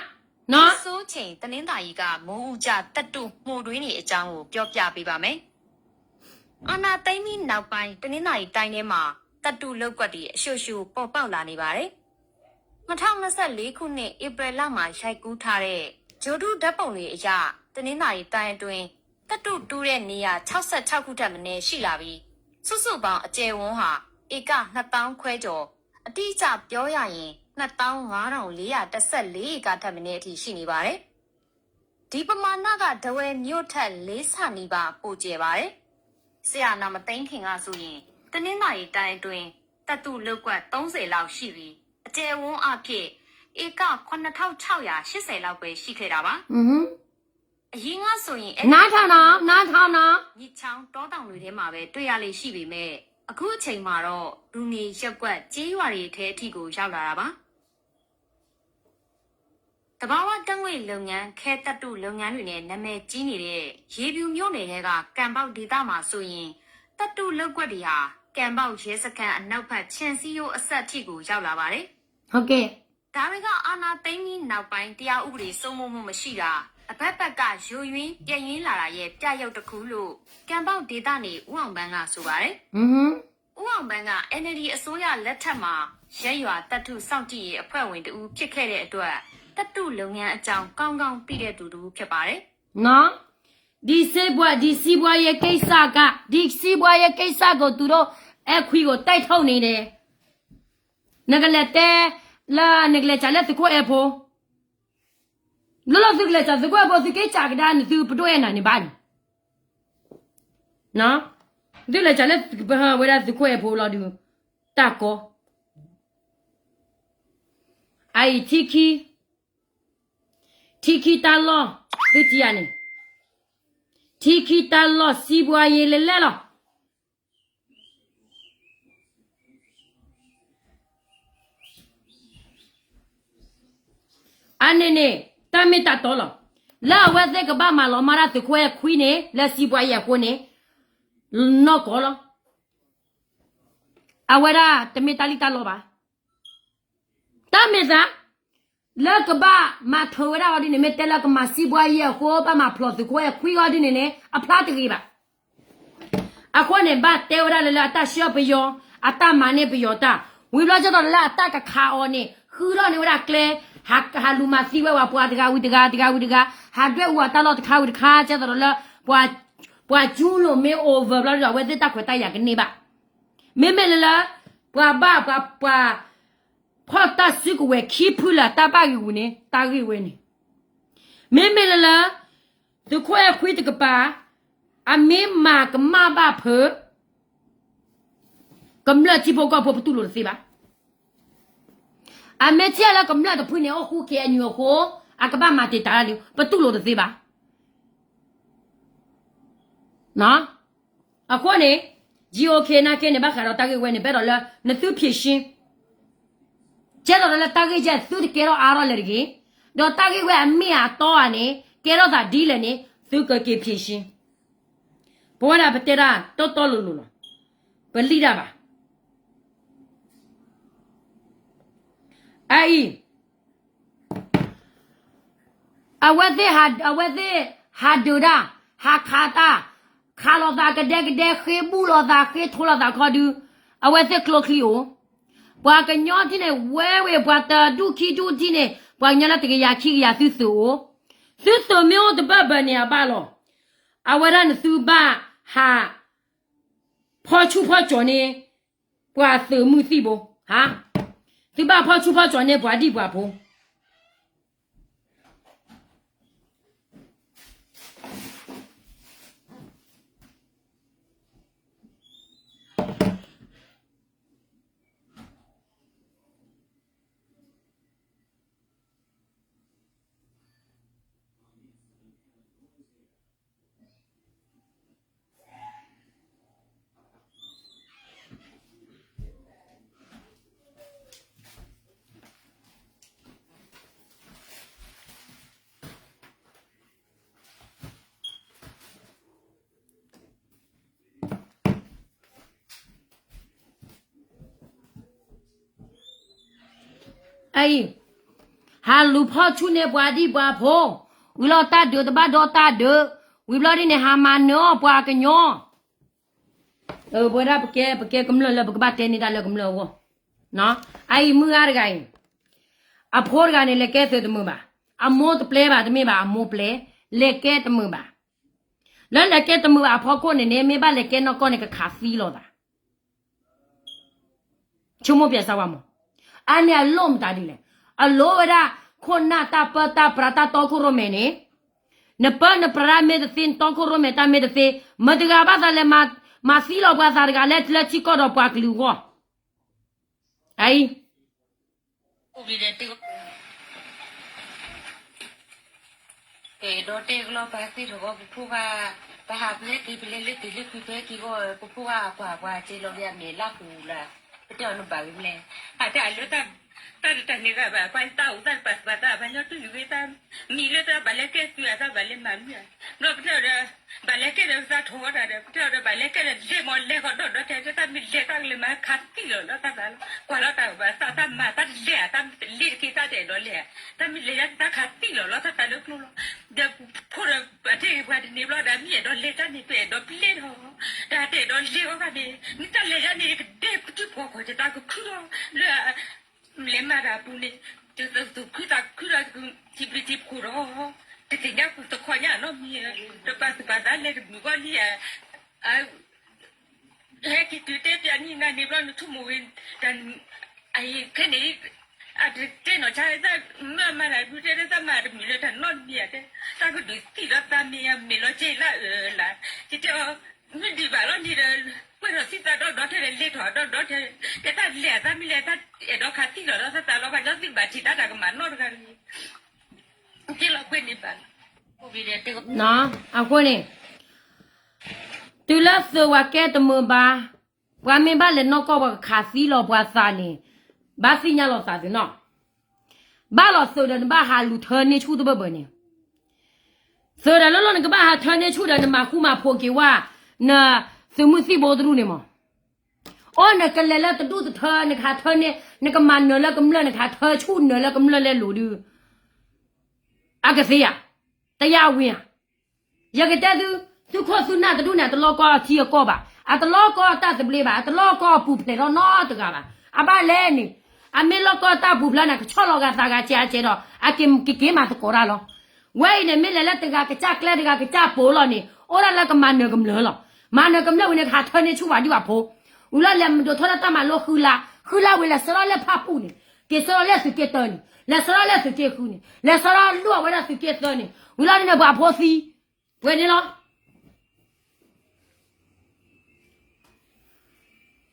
ဒီး စိုးချိန် တနင်္သာရီက မိုးအူကျသတ္တုမှိုတွင်းတွေအကြောင်းကို ပြောပြပေးပါမယ်။ အာဏာသိမ်းပြီးနောက်ပိုင်း တနင်္သာရီတိုင်းထဲမှာ သတ္တုလုပ်ကွက်တွေ အရှို့အရှို့ ပေါ်ပေါက်လာနေပါတယ်။ နှစ်ထောင်နှစ်ဆယ့်လေးခုနှစ် ဧပြီလမှာ ရိုက်ကူးထားတဲ့ ဂြိုဟ်တုဓာတ်ပုံတွေအရ တနင်္သာရီတိုင်းအတွင်း သတ္တုတူးတဲ့နေရာ ခြောက်ဆယ့်ခြောက်ခုထက်မနည်းရှိလာပြီး စုစုပေါင်းအကျယ်အဝန်းဟာ ဧကနှစ်သောင်းခွဲကျော် အတိအကျပြောရရင် နှစ်သောင်းငါးထောင်လေးရာတစ်ဆယ့်လေးဧကထက်မနည်းအထိရှိနေပါတယ်။ ဒီပမာဏက ထားဝယ်မြို့ထက်လေးဆနီးပါးပိုကျယ်ပါတယ်။ စစ်အာဏာမသိမ်းခင်ကဆိုရင် တနင်္သာရီတိုင်းအတွင်း သတ္တုလုပ်ကွက်သုံးဆယ်လောက်ရှိပြီး အကျယ်အဝန်းအားဖြင့် ဧကခုနစ်ထောင်ခြောက်ရာရှစ်ဆယ်လောက်ပဲရှိခဲ့တာပါ။ အရင်ကဆိုရင် နားထောင်နော်, နားထောင်နော်. မြစ်ချောင်းတောတောင်တွေထဲမှာပဲတွေ့ရလေ့ရှိပေမဲ့ အခုအချိန်မှာတော့ လူနေရပ်ကွက်ကျေးရွာတွေထဲအထိကိုရောက်လာတာပါ။ သဘာဝဓာတ်ငွေ့လုပ်ငန်း၊ ခဲသတ္တုလုပ်ငန်းတွေနဲ့နာမည်ကြီးနေတဲ့ ရေဖြူမြို့နယ်ထဲက ကံပေါက်ဒေသမှာဆိုရင် သတ္တုလုပ်ကွက်တွေဟာ ကံပေါက်ရဲစခန်းအနောက်ဘက် ခြံစည်းရိုးအစပ်ထိကိုရောက်လာပါတယ်။ ဒါတွေက အာဏာသိမ်းပြီးနောက်ပိုင်း တရားဥပဒေစိုးမိုးမှုမရှိတာ၊ အဘက်ဘက်က ယိုယွင်းပျက်ယွင်းလာတာရဲ့ ပြယုဂ်တစ်ခုလို့ ကံပေါက်ဒေသနေ ဦးအောင်ပန်းကဆိုပါတယ်။ ဦးအောင်ပန်းက NLD အစိုးရလက်ထက်မှာ ရပ်ရွာသတ္တုစောင့်ကြည့်ရေးအဖွဲ့ဝင်တစ်ဦးဖြစ်ခဲ့တဲ့အတွက် သတ္တုလုပ်ငန်းအကြောင်း ကောင်းကောင်းသိတဲ့သူတစ်ဦးဖြစ်ပါတယ်။ နော်, ဒီစီးပွား, ဒီစီးပွားရေးကိစ္စက, ဒီစီးပွားရေးကိစ္စကို သူတို့အဲခွံကို တိုက်ထုတ်နေတယ်. နကလဲၤတဲလၢ နကလဲၤစးလၢသုးခိၣ်အဲၣ်ဖိ, လၢလီၢ်သုကလဲၤစးသုးခိၣ်အဲၣ်ဖိ သုက့ၤစးကဒါန့ၣ် သုပဒိၣ်အဲၣ်နၤန့ၣ်ဘၣ်န့ၣ် သုလဲၤစးလၢ ဝဲဒၣ်သုးခိၣ်အဲၣ်ဖိလီၤဒုး တၢ်ကီ အအံၤထံခံ, ထံခံတၢ်လီၢ် သုထံၣ်ဧါန့ၣ်, ထံခံတၢ်လီၢ် စံးဘှါယဲလဲၤလဲၤလီၤ. အန့ၣ်န့ၣ် တၢ်မ့ၢ်တၢ်တီလီၤ. လၢအဝဲသ့ၣ်ကဘၣ်မၤလီၤမၢ်တၢ်သုးခိၣ်အဲၣ်ခွံန့ၣ် လၢစံးဘှါယဲအဃိန့ၣ် နီၢ်ကီၢ်လီၤ. အဝဲဒၣ်တမ့ၢ်တၢ်လံၣ်တၢ်လီဘၣ်. တၢ်မ့ၢ်သး လၢကဘၣ်မၤထၢဝဲဒၣ်အီၤဒ်န့ၣ် မ့ၢ်တဲလၢကမၤစံးဘှါယဲအဃိ ဘၣ်မၤဖျိးသုးခိၣ်အဲၣ်ခွံအီၤဒ်န့ၣ်န့ၣ် အဖျါတဂ့ၤဘၣ်. အဃိန့ၣ် ဘၣ်တဲဝဲဒၣ်လၢ လၢအတၢ်ဆှၢပယီၤ အတၢ်မၤန့ၢ်ပယီၤတၢ် ဝံၤဘျီကဲသိးလၢအတၢ်ကခးအီၤန့ၣ် ဃုထီၣ်န့ၢ်ဝဲဒၣ်ကျဲ ဟးလူၤမၤသံဝဲပှၤတဂၤဝံၤတဂၤ တဂၤဝံၤတဂၤ ဟးဒွဲၣ်အူအတၢ်လီၢ်တခါဝံၤတခါ ကဲသိးဒီးလၢ ပှၤကၠူလိာ်မ့ၢ် over ဘျီဒီး အဝဲသ့ၣ်တၢ်ခွဲးတၢ်ယာ်ကန့ၢ်ဘၣ်. မ့မ့ၢ်လၢလၢ ပှၤဘၣ်ပှၤ ပှၤ ဖီၣ်တၢ်စုကဝဲၤခံဖုလၢတၢ်ဘၣ်ဂ့ၤဂူၤန့ၣ် တၢ်ဂ့ၢ်ဝဲန့ၣ် မ့မ့ၢ်လၢလၢ သုးခိၣ်အဲၣ်ခွံတကပၤ အမ့ၢ်မၤကမၣ်ဘၣ်ဖုး ကမျၢၢ်ထံဖိကီၢ်ဖိ ပတူၢ်လိာ်တသ့ဘၣ်. အမ့ၢ်ထံၣ်လၢကမျၢၢ်တဖုန့ၣ် အိၣ်ဃူ ခ့ၣ်အဲၣ်ယူၣ် အဃိ အကဘၣ်မၤတံာ်တာ်လၢ ပတူၢ်လိာ်တသ့ဘၣ်. အဃိန့ၣ် GOK နာ်က့န့ၣ် ဘၣ်ဃးဒီးတၢ်ဂ့ၢ်ဝဲန့ၣ် ဘၣ်ဒီးလၢနသုဖံးရှင်း ကဲသိးဒီးလၢတၢ်ဂ့ၢ်ယဲၢ်သုတကဲထီၣ်အါထီၣ်လၢၤတဂ့ၤ, ဒီးတၢ်ဂ့ၢ်ဝဲအမ့ၢ်အတီဧါန့ၣ် ကဲထီၣ်သးဒ်လဲၣ်န့ၣ် သုကက့ၤဖံးရှင်း. ပဝဲဒၣ်ပတဲဒၣ်တီတီလိၤလိၤလီၤ. ပလံၣ်ဒၣ်ဘၣ်. အအံၤ အဝဲသ့ၣ် အဝဲသ့ၣ်ဟးဒုးတၢ်, ဟးခးတၢ်, ခးလိာ်သးကဒဲကဒဲ, ဃ့ဘူၣ်လိာ်သး, ဃ့ထိလိာ်သးခီဒု, အဝဲသ့ၣ်ကျိချံအိၣ်. ပှၤကညီထံၣ်န့ၣ် ဝဲဝဲ ပှၤတဒူၣ်ခံဒူၣ်ထံၣ်န့ၣ် ပှၤကညီလၢတကယၤခံကယၤသုသုးအိၣ်. သုသုးမ့ၢ်အိၣ်တဘၢၣ်ဘၢၣ်န့ၣ်အဘၣ်လီၤ. အဝဲဒၣ်နသုဘၣ်ဟး ဖီၣ်ဆူၣ်ဖီၣ်ကၠီၤန့ၣ် ပှၤသုးမုၢ်သံၣ်ဘိ, ဟါ, သုဘၣ်ဖီၣ်ဆူၣ်ဖီၣ်ကၠီၤန့ၣ် ပှၤဒံၣ်ပှၤဖိ. အံၤ, ဟးလူၤဖီၣ်ဆူၣ်န့ၢ်ပှၤဒံၣ်ပှၤဖိ, ဝံၤလီၤတၢ်ဒုးတဘၣ်ဒီးတၢ်ဒုး, ဝံၤဘျီဒ်န့ၣ် ဟးမၤနၢၤအီၣ်ပှၤကညီ ပဝဲဒၣ်ပကဲ ပကဲကမျၢၢ်လၢပကဘၣ်တဲန့ၢ်တၢ်လၢကမျၢၢ်အဂီၢ်, အအံၤမုၢ်ဂၤတဂၤအံၤ, အဖိတဂၤန့ၣ် လဲၤကဲသုးတမုာ်ဘၣ်, အမိၢ်တပျဲဘၣ်တမ့ၢ်ဘၣ် အမိၢ်ပျဲ, လဲၤကဲတမုာ်ဘၣ်, လၢလဲၤကဲတမုာ်ဘၣ်အဖီခိၣ်န့ၣ်န့ၣ် မ့ၢ်ဘၣ်လဲၤကဲနီၢ်ကီၢ်န့ၣ် ကခးသံလိာ်သး ဆိကမိၣ်ပျဲစၢ်ဝဲမး, အန့ၣ်အလိၣ်မတၤဒ်လဲၣ်, အလိၣ်ဝဲဒၣ် ခိၣ်နၢ်တၢ်ပၢတၢ်ပြးတၢ်တီခိၣ်ရိၣ်မဲာ်န့ၣ်, နပၢနပြးမ့ၢ်တသ့ နတီခိၣ်ရိၣ်မဲာ်တၢ်မ့ၢ်တသ့, မတဂၤဘၣ်သးလဲၤမၤသံလီၤပှၤသးတဂၤလၢ လၢထံကီၢ်ဒီးပှၤကလုာ်အဂီၢ်, အံၤ ကဲဒီးတဲကလီၤပာ်သ့ၣ်ထီၣ်ကီး ပဖိဘၣ်, ပဟးပဟဲက့ၤပလဲၤလၢတ့ၢ်လၢကွံာ်ပဟဲက့ၤဂီၢ် ပဖိဘၣ်ပှၤပှၤစ့လီၤက့ၤအမဲာ်လၢပူၤလၢ်, ပတဲအီၤနဘၣ်ဂ့ၤမလဲၣ်, အတၢ်လၢတၢ် တၢ်တတၢ်န့ၣ်ဂ့ၤဘၣ် ပှၤတၢ်အိၣ်သးတပာ်သး ပှၤညီတူၢ်လိာ်ဂ့ၤတၢ် မံၤလၢတၢ်ဘၣ်လဲၤကဲသုးအတၢ်ဘၣ်လဲၤမၤမုၢ်ဧါ, ဘျီပတဲအီၤဒီး ဘၣ်လဲၤကဲဒီးပသးထီၣ်ဝဲဒၣ်ဒီး ပတဲအီၤဒီး ဘၣ်လဲၤကဲဒီးလဲၤမ့ၢ်လဲၤဃီဒီးဒီးတဲ တၢ်မ့ၢ်လဲၤတၢ်ကလဲၤမၤခးသံလီၤလီၤတၢ်သးလီၤ ကွၢ်လီၤတၢ်ဘၣ်သးတၢ်မၤတၢ်တလဲၤဧါ တၢ်မ့ၢ်တလဲၤတၢ်တအဲၣ်ဒိးလဲၤဧါ, တၢ်မ့ၢ်လဲၤတၢ်ခးသံလီၤလီၤတၢ်သးလၢကျိလီၤ, ဒီးဖိဒီးအထ့ၣ်ပှၤတန့ၢ်ဘျီဒီး မ့ၢ်အဲၣ်ဒိးလဲၤတၢ်န့ၣ် ပအဲၣ်ဒိးပလဲၤထီၣ်, တၢ်တအဲၣ်ဒိးလဲၤအီၤဘၣ်န့ၣ် နတၢ်လဲၤတၢ်န့ၣ် ကဒဲကထံၣ်ဖီခိၣ် တၢ်ကခုလီၤ လၢ လဲၤမၤတၢ်အပူၤန့ၣ် တသူၣ်ခုသးခုဒီး ထံပျံၤထံဖှိၣ်ဒီး တသ့ၣ်ညါပူၤတခီညါနီတမံၤ, တပာ်သူၣ်ပာ်သးလဲၤတမုာ်ဂီၢ်လံဧါ, ဟဲက့ၤတုၤတဲပၠးနံၣ်နၤန့ၣ်ဘျီ နဆိကမိၣ်ဝဲ တၢ် အံၤခဲန့ၣ် အတတဲနီၢ်ဆါ သးမၤမၤတၢ်ဒုးတဲ သးမၤတမုာ်လၢတၢ်နီတမံၤဧါတဲ, တၢ်ကဒုးသံၣ်ဒီးသးမ့ၢ်ယၤ မ့ၢ်လီၤက့ၤလၢအၢလၢ်, ယတဲအီၤ မ့ၢ်ဒံးဘၣ်လီၤန့ၣ်ဒီး ကွဲထီၣ်သံသးဒီဒီထဲလဲၤထီၣ်ဒီဒီထဲ, တဲတၢ်လဲၤအသးမ့ၢ်လဲၤ တၢ်အဲၣ်ဒိးခးသံလီၤဒီးသးသးလီၤ ပှၤညီသ့ၣ်ဘၣ်ထံၣ်တၢ်တၢ်ကမၣ်နီတဂၤတဂ့ၤ အဃိန့ၣ် တုၤလၢသုးဝဲကဲတမုာ်ဘၣ်, ပှၤမ့ၢ်ဘၣ်လဲၤနီၢ်ကီၢ်ပှၤကခးသံလီၤပှၤသးန့ၣ်, ဘၣ်သ့ၣ်ညါလီၤသးသုနီၤ, ဘၣ်လီၤသုးဒီးနဘၣ်ဟးလူၤထၢန့ၢ်ဆူၣ်တဘၢၣ်ဘၢၣ်န့ၣ်, သုးဒီးလၢလီၢ်နကဘၣ်ဟးထၢန့ၢ်ဆူၣ်ဒီး နမၤဃူမၤဖိးက့ၤဝဲ နသုးမုၢ်သံၣ်ဘိတရူၢ်န့ၣ်မး, အိၣ်နကလဲၤလၢတဒူၣ်တထၢ နကဟးထၢန့ၢ် နကမၤနၢၤလၢကမျၢၢ် နကဟးထၢဆူၣ်နၢၤလၢကမျၢၢ်လဲၤလိၤဒုး အကသ့ဧါ, တယၢ်ဝံၤဧါ, ယကတဲသု, သုးခိၣ်သုးနၢ်တဒူၣ်န့ၣ် အတလီၢ်ကီၢ်အထံအကီၢ်ဘၣ်, အတလီၢ်ကီၢ်အတၢ်သဘျ့ဘၣ်, အတလီၢ်ကီၢ်အပူၤဖျဲးထီၣ်နီတဂၤဘၣ်, အဘၣ်လဲၣ်န့ၣ်, အမ့ၢ်လီၢ်ကီၢ်တၢ်ပူၤဖျဲးန့ၣ် ကဆီၣ်လီၤဂာ်သးဂၤကဲးကဲးဒီး အကက့ၤမၤသကိးတၢ်လီၤ, ဝဲအံၤန့ၣ် မ့ၢ်လဲၤလၢတဂၤကစၢ်ကျဲတဂၤကစၢ်ပိၤလီၤန့ၣ် အိၣ်ဒၣ်လၢကမၤနၢၤကမျၢၢ်လီၤ, မၤနၢၤကမျၢၢ်ဝံၤန့ၣ် ကဟးထၢန့ၢ်ဆူၣ်ပှၤဒံးဘၣ်ဖိ ဝံၤလီၤလဲၤမၤဒိးထီၣ်လၢတၢ်မၤလိဃုလါ, ဃုလါဝံၤလဲၤဆှၢထီၣ်လၢဖၣ်ပူၣ်န့ၣ်, က့ၤဆှၢထီၣ်လၢသုးက့တၢန့ၣ်, လဲၤဆှၢထီၣ်လၢသုးက့ဃုန့ၣ်, လဲၤဆှၢထီၣ်လိၣ်အဝဲဒၣ်သုးက့သၢန့ၣ်, ဝံၤလီၤန့ၣ်န့ၣ် ပှၤဖိသံ, ဝဲန့ၣ်လီၤ.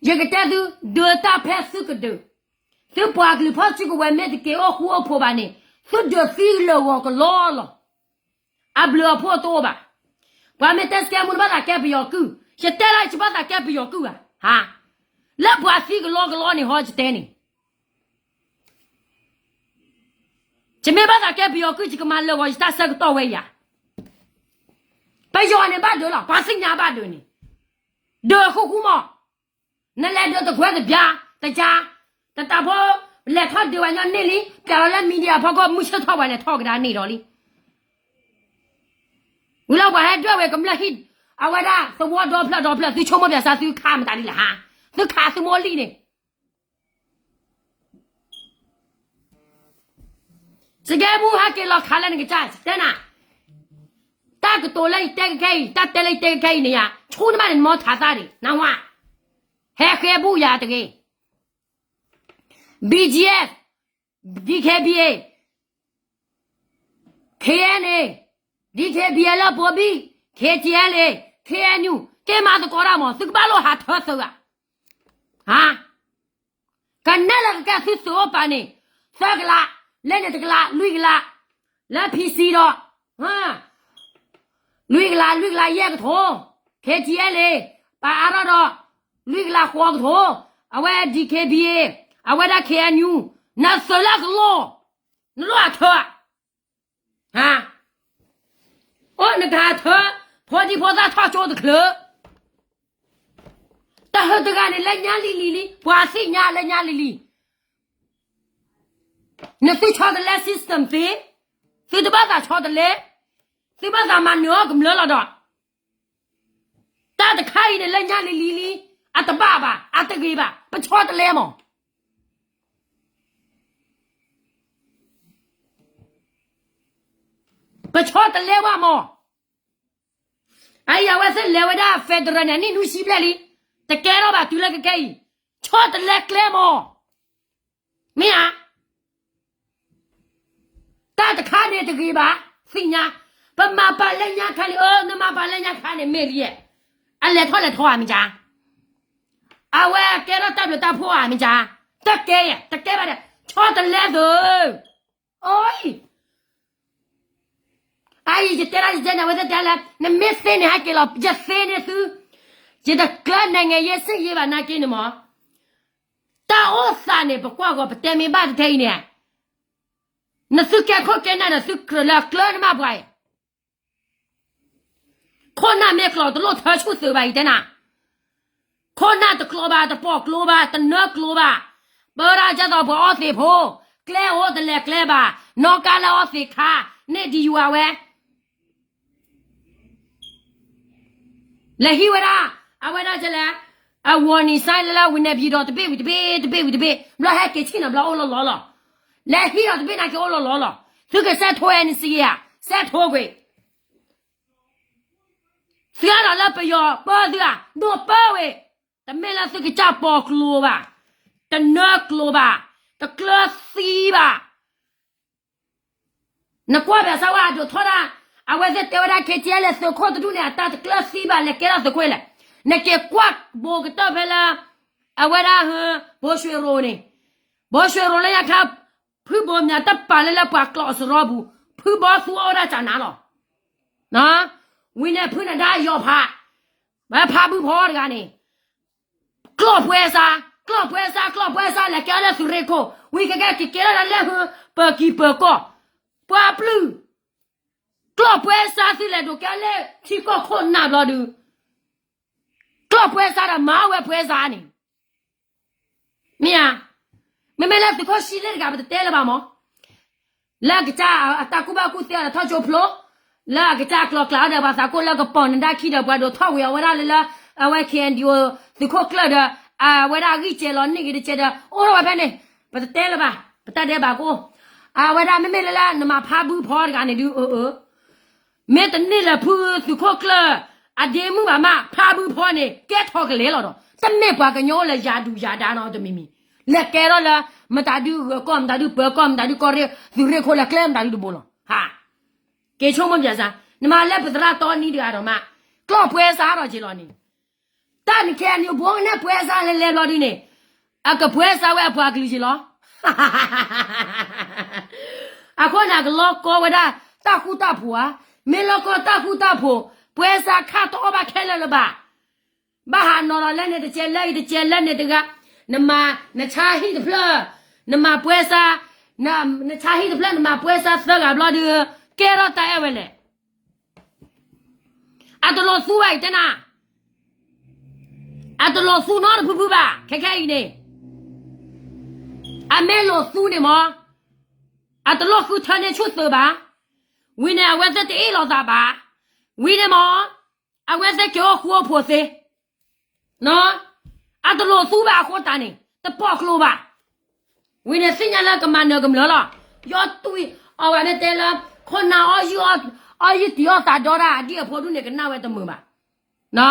ယကတဲသု, ဒုးတၢ်ဖဲသုကဒုး, သုပှၤကလုာ်ဖီၣ်စုကဝဲၤမ့ၢ်တက့ၤအိၣ်ဃူအိၣ်ဖိးဘၣ်န့ၣ်, သုဒုးသံလၢာ်ဂီၤကလီလီၤ. အဘျုးအဖှိၣ်တအိၣ်ဘၣ်. ပှၤမ့ၢ်တဲစကဲမူနဘၣ်သးကဲပယီၤကုၢ်, ယတဲလၢယဘၣ်သးကဲပယီၤကုၢ်ဘၣ်, ဟါ, လၢပှၤသံကလီကလီန့ၣ်ဟီယတဲန့ၣ်, ယမ့ၢ်ဘၣ်သးကဲပယီၤကုၢ် ယကမၤလၢာ်ဂီၤယတၢ်ဆၢကတီၢ်ဝဲယၤ, ပယီၤန့ၣ်ဘၣ်ဒုးလီၤ, ပှၤသ့ၣ်ညါဘၣ်ဒုးန့ၣ်, ဒုးဃူဃူမး, နလဲၤဒုးတကွဲတဘျါ, တကါ, တတၢ်ဖိ, လဲၤထီၣ်ဒုးဝဲညီန့ၢ်လံ, ပျဲလီၤလၢ media ဖီခိၣ် မုၢ်ဆ့ၣ်ထီၣ်ပှၤလဲၤထီၣ်ကဒါန့ၢ်ဒီးလံ. ဝံၤလီၤပှၤဟဲဒွဲၣ်ဝဲကမျၢၢ်ဟံၣ်, အဝဲဒၣ်သဝီဒီဖျၢၣ်ဒီဖျၢၣ် သုဆိကမိၣ်ပၠးစၢ်သုခးမတၤဒ်လဲၣ်ဟါ, သုခးသုမိၢ်လံၣ်န့ၣ် စကဲဘူဟဲက့ၤလီၤခးလၢနကစၢ် တဲနၤ, တၢ်ကတိၤလၢယတဲကခဲအံၤ တၢ်တဲလၢယတဲကခဲအံၤန့ၣ်ယါ ဆူနဘၣ်န့ၣ် နမ့ၢ်ထးသးန့ၣ် နဝါ, ဟဲဃဲဘူယၤတဂ့ၤ, BGF, DKBA, KNA, DKBA လၢပိဘံၣ်, KTLA, KNU က့ၤမၤသကိးတၢ်မး သုကဘၣ်လိၣ်ဟးထၢသုးဧါ, ဟါ ကနဲၣ်လၢကကဲသုးအိၣ်ပာ်န့ၣ်, သၢကလး, လၢန့ၣ်တကလး, လွံၢ်ကလး, လၢ PC ဒီး, လွံၢ်ကလး, လွံၢ်ကလးယဲၢ်ကထိ, KTLA, ပာ်အါထီၣ်ဒီး, လွံၢ်ကလးဃိးကထိ, အဝဲ DKBA, အဝဲဒၣ် KNU, နသုးလၢကလီ, နလိၣ်အထၢ ဟါ, အိၣ်နကဟးထၢ, ဖိဒံဖိသၣ်ထီၣ်ကၠိတချုး, တၢ်ဟၢတဂၤန့ၣ် လၢညါလံၤလံၤလံ, ပှၤသ့ၣ်ညါလၢညါလံၤလံၤ, နသုဆီတလဲ system သ့, သုတဘၣ်သးဆီတလဲ, သုဘၣ်သးမၤနၢၤအီၣ်ကမျၢၢ်လီၤဒီး, တၢ်တခါအံၤန့ၣ် လၢညါလံၤလံၤလံ, အတဘၣ်ဘၣ်, အတဂ့ၤဘၣ်, ပဆီတလဲမး ပဆီတလဲဝဲမး, အအံၤ အဝဲသ့ၣ်လဲၤဝဲဒၣ် federal န့ၣ် နံၣ်နွံဆံဘျဲၣ်လံ, တကဲထီၣ်ဘၣ်တုၤလၢကကဲအံၤ, ဆီတလဲကျဲမး, မ့ၢ်ဧါ, တၢ်တခါန့ၣ်တဂ့ၤဘၣ်, သ့ၣ်ညါ, ပမၤပာ်လၢညါခါန့ၣ် အၢ နမၤပာ်လၢညါခါန့ၣ် မ့ၢ်လံ, အလဲၤထီၣ်လဲၤထီဧါမ့ၢ်ကါ, အဝဲကဲထီၣ်တၢ်ဘျုးတၢ်ဖှိၣ်ဧါမ့ၢ်ကါ, တကဲ, တကဲဘၣ်ဒီး ဆီတလဲသုး, အိၣ်, အအံၤ ယတဲဒၣ်ယတဲန့ၣ် အဝဲသ့ၣ်တဲလၢ နမ့ၢ်သ့န့ၣ် ဟဲက့ၤလီၤ ယသ့န့ၢ်သု, ယတကျၢၤ နိုင်ငံရေးစစ်ရေး ဘၣ်နာ်က့န့ၣ်မး, တၢ်အိၣ်သးန့ၣ် ပကွၢ်ဂီၤ ပတဲမ့ၢ်ဘၣ်တထဲအံၤန့ၣ်, နသုကဲခိၣ်ကဲနၢ်န့ၣ် သုကြၢးလၢကျၢၤနမးပှၤအံၤ ခိၣ်နၢ်မ့ၢ်ကျိၤ တလိၣ်ထၢဆူၣ်သုးဘၣ်အံၤတဲနၤ, ခိၣ်နၢ်တကျိၤဘၣ် တပိာ်ကျိၤဘၣ် တနၢကျိၤဘၣ်, ပၢဒၣ်ကဲသိးပှၤအီသံးဖိ, ကျဲအိၣ်တလဲၤကျဲဘၣ်, နီၣ်ကါလၢအီသံးခါ, န့ၢ်ဒံးယွၤဝဲ လဲၤဟံးဝဲဒၣ်, အဝဲဒၣ်ကလဲၣ်, အ warning sign လၢလၢ ဝံၤန့ၣ် ဘံၣ်ဒီးတဘ့ၣ်ဝံၤတဘ့ၣ် တဘ့ၣ်ဝံၤတဘ့ၣ် ဘျီဟဲက့ၤဆံၣ်နီၤ ဘျီအိၣ်လီၤလီၤလီၤ, လဲၤဟံးဒီးတဘ့ၣ်နာ်က့အိၣ်လီၤလီၤလီၤ, သုကစဲးထိ NCA ဧါ, စဲးထိကွံာ် သုဒီးလၢပယီၤပၢသုဧါ, ဒိၣ်ပၢဝဲ, တမ့ၢ်လၢသုကစၢ်ပိာ်ကျိၤဘၣ်, တနၢကျိၤဘၣ်, တကျၢၤသံဘၣ် နကွၢ်ဘၣ်စၢ်ဝဲအဒိးထီၣ်ဒၣ်, အဝဲသ့ၣ်တဲဝဲဒၣ် KTLA သုးခိၣ်တဒူၣ်န့ၣ် အတၢ်တကျၢၤသံဘၣ် လဲၤကဲထီၣ်သုးခိၣ်လဲၣ်, နက့ၤကွၢ်ဘိကတၢၢ်ဖဲလၢ, အဝဲဒၣ်ဟၢ, ဘိၣ်ရွှ့ၣ်ရိၤန့ၣ်, ဘိၣ်ရွှ့ၣ်ရိၤလၢညါခါ, ဖုဘိၣ်မၠးတပာ်လၢလၢပှၤကျိးအစရီပူၤ, ဖုဘီသူအီၣ်ဝဲဒၣ်ကၠးနါလီၤ. ဝံၤန့ၣ်ဖုနဒါယီၤဖး, ဖးဘုဖီတဂၤန့ၣ်, ကျီၢ်ပှဲၤစါ, ကျီၢ်ပှဲၤစါ, ကျီၢ်ပှဲၤစါ လဲၤကဲထီၣ်လၢသုးရ့ၣ်ခိၣ်, ဝံၤကကဲက့ၤကဲထီၣ်လၢဟၢ ပၢၤကံၤပၢၤကီၢ်, ပှၤပျုၢ်, ကျီၢ်ပှဲၤစါသုလဲၤဒိးကဲလၢထံကီၢ်ခိၣ်နၢ်ဘျီဒုး, ကျီၢ်ပှဲၤစါဒီးမၤဝဲပှဲၤစါန့ၣ် မ့ၢ်ဧါ, မ့မ့ၢ်လၢသုးခိၣ်ဆံလ့ၣ်တဂၤ ပတတဲလၢၤဘၣ်မး, လၢအကစၢ်အတၢ်ကူၣ်ဘၣ်ကူၣ်သ့အီၤဒီးထီၣ်ကၠိဖျိ, လၢအကစၢ်ကျီၤကျါဒီးပှၤသးကိၣ်လၢကပီၤနဒါခံဒီး ပှၤဒိးထီၣ်ဝံၤအဝဲဒၣ်လၢလၢ အဝဲ ခ့ၣ်အဲၣ်ယူၣ် သုးခိၣ်ကျၢၢ်ဒီး အဝဲဒၣ်အဂံၢ်စဲၤလီၤန့ၢ်ဂ့ၤတကဲးဒီး အိၣ်ထီၣ်ဝဲဖဲန့ၣ်, ပတတဲလၢၤဘၣ်, ပတၢ်ဒဲးဘးကအိၣ်, အဝဲဒၣ်မ့မ့ၢ်လၢလၢနမၤဖးဘုဖီတဂၤန့ၣ်ဒုး အၢ မ့ၢ်တန့ၢ်လၢၤဖုသုးခိၣ်ကျၢၢ် အဒ့မုၣ်ဘၣ်မး ဖးဘုဖီန့ၣ် ကဲထီၣ်ကလဲာ်လီၤဒီး တမ့ၢ်ပှၤကညီအိၣ်လၢယၤဒူၣ်ယၤဒါနီတမံၤမံၤ, လဲၤကဲထီၣ်လၢ မတၤဒုဂၢၤကီၢ် မတၤဒုပၢၤကီၢ် မတၤဒုကီၢ်ရ့ၣ် သုးရ့ၣ်ခိၣ်လၢကျဲမတၤဒုတဘိလီၤ. ဟး, က့ၤဆိကမိၣ်ပၠးစါ, နမၤလၢပသရၣ်တီနံတဂၤဒီးမး, ကျီၢ်ပှဲၤစါထီၣ်က့ၤလီၤန့ၣ် တၢ်နခဲအံၤန့ၣ် ဘိကနဲၣ်ပှဲၤစါလဲၤလဲၤဘျီဒုးန့ၣ်, အကပှဲၤစါဝဲအပှၤကလုာ်က့ၤလီၤ. အဃိန့ၣ် အကလီၤကီဝဲဒၣ်တၢ်ဃူတၢ်ဖိးဧါ, မ့ၢ်လီၤကီတၢ်ဃူတၢ်ဖိး, ပှဲၤစါခါတအီၣ်ဘၣ်ခဲလၢာ်လၢၤဘၣ်. ဘၣ်ဟးနီၤလီၤလၢန့ၣ်တကဲလၢအံၤတကဲလၢန့ၣ်တဂၤ, နမၤနဆါဟံၣ်တဖျၢၣ်, နမၤပှဲၤစါ, န, နဆါဟံၣ်တဖျၢၣ် နမၤပှဲၤစါသၢဂၤဘျီဒုး, ကဲထီၣ်တၢ်အဲၣ်ဝဲလဲၣ်. အတလိၣ်သူဘၣ်အံၤတဲနၤ, အတလိၣ်သူနီတဖုဖုဘၣ် ခဲခဲအံၤန့ၣ်, အမ့ၢ်လိၣ်သူန့ၣ်မး, အတလိၣ်ဃုထၢန့ၢ်ဆူၣ်သုးဘၣ်, ဝံၤန့ၣ် အဝဲသ့ၣ်တအ့ၣ်လိာ်သးဘၣ်, ဝံၤန့ၣ်မး, အဝဲသ့ၣ်က့ၤအိၣ်ဃူအိၣ်ဖိးသ့ အတလိၣ်သူဘၣ်အဃိတၢ်န့ၣ် တပိာ်ကျိဘၣ်. ဝံၤန့ၣ်သ့ၣ်ညါလၢကမၤနၢၤကမျၢၢ်လီၤ. ယီၤတွံၢ်, အဝဲမ့ၢ်တဲလၢ ခိၣ်နၢ်အီၣ်ယုၢ်တံၢ်အီၣ်သးဒီဒၣ်အဒံၣ်အဖိဒူၣ်န့ၣ် ကနၣ်ဝဲတမုာ်ဘၣ်. အ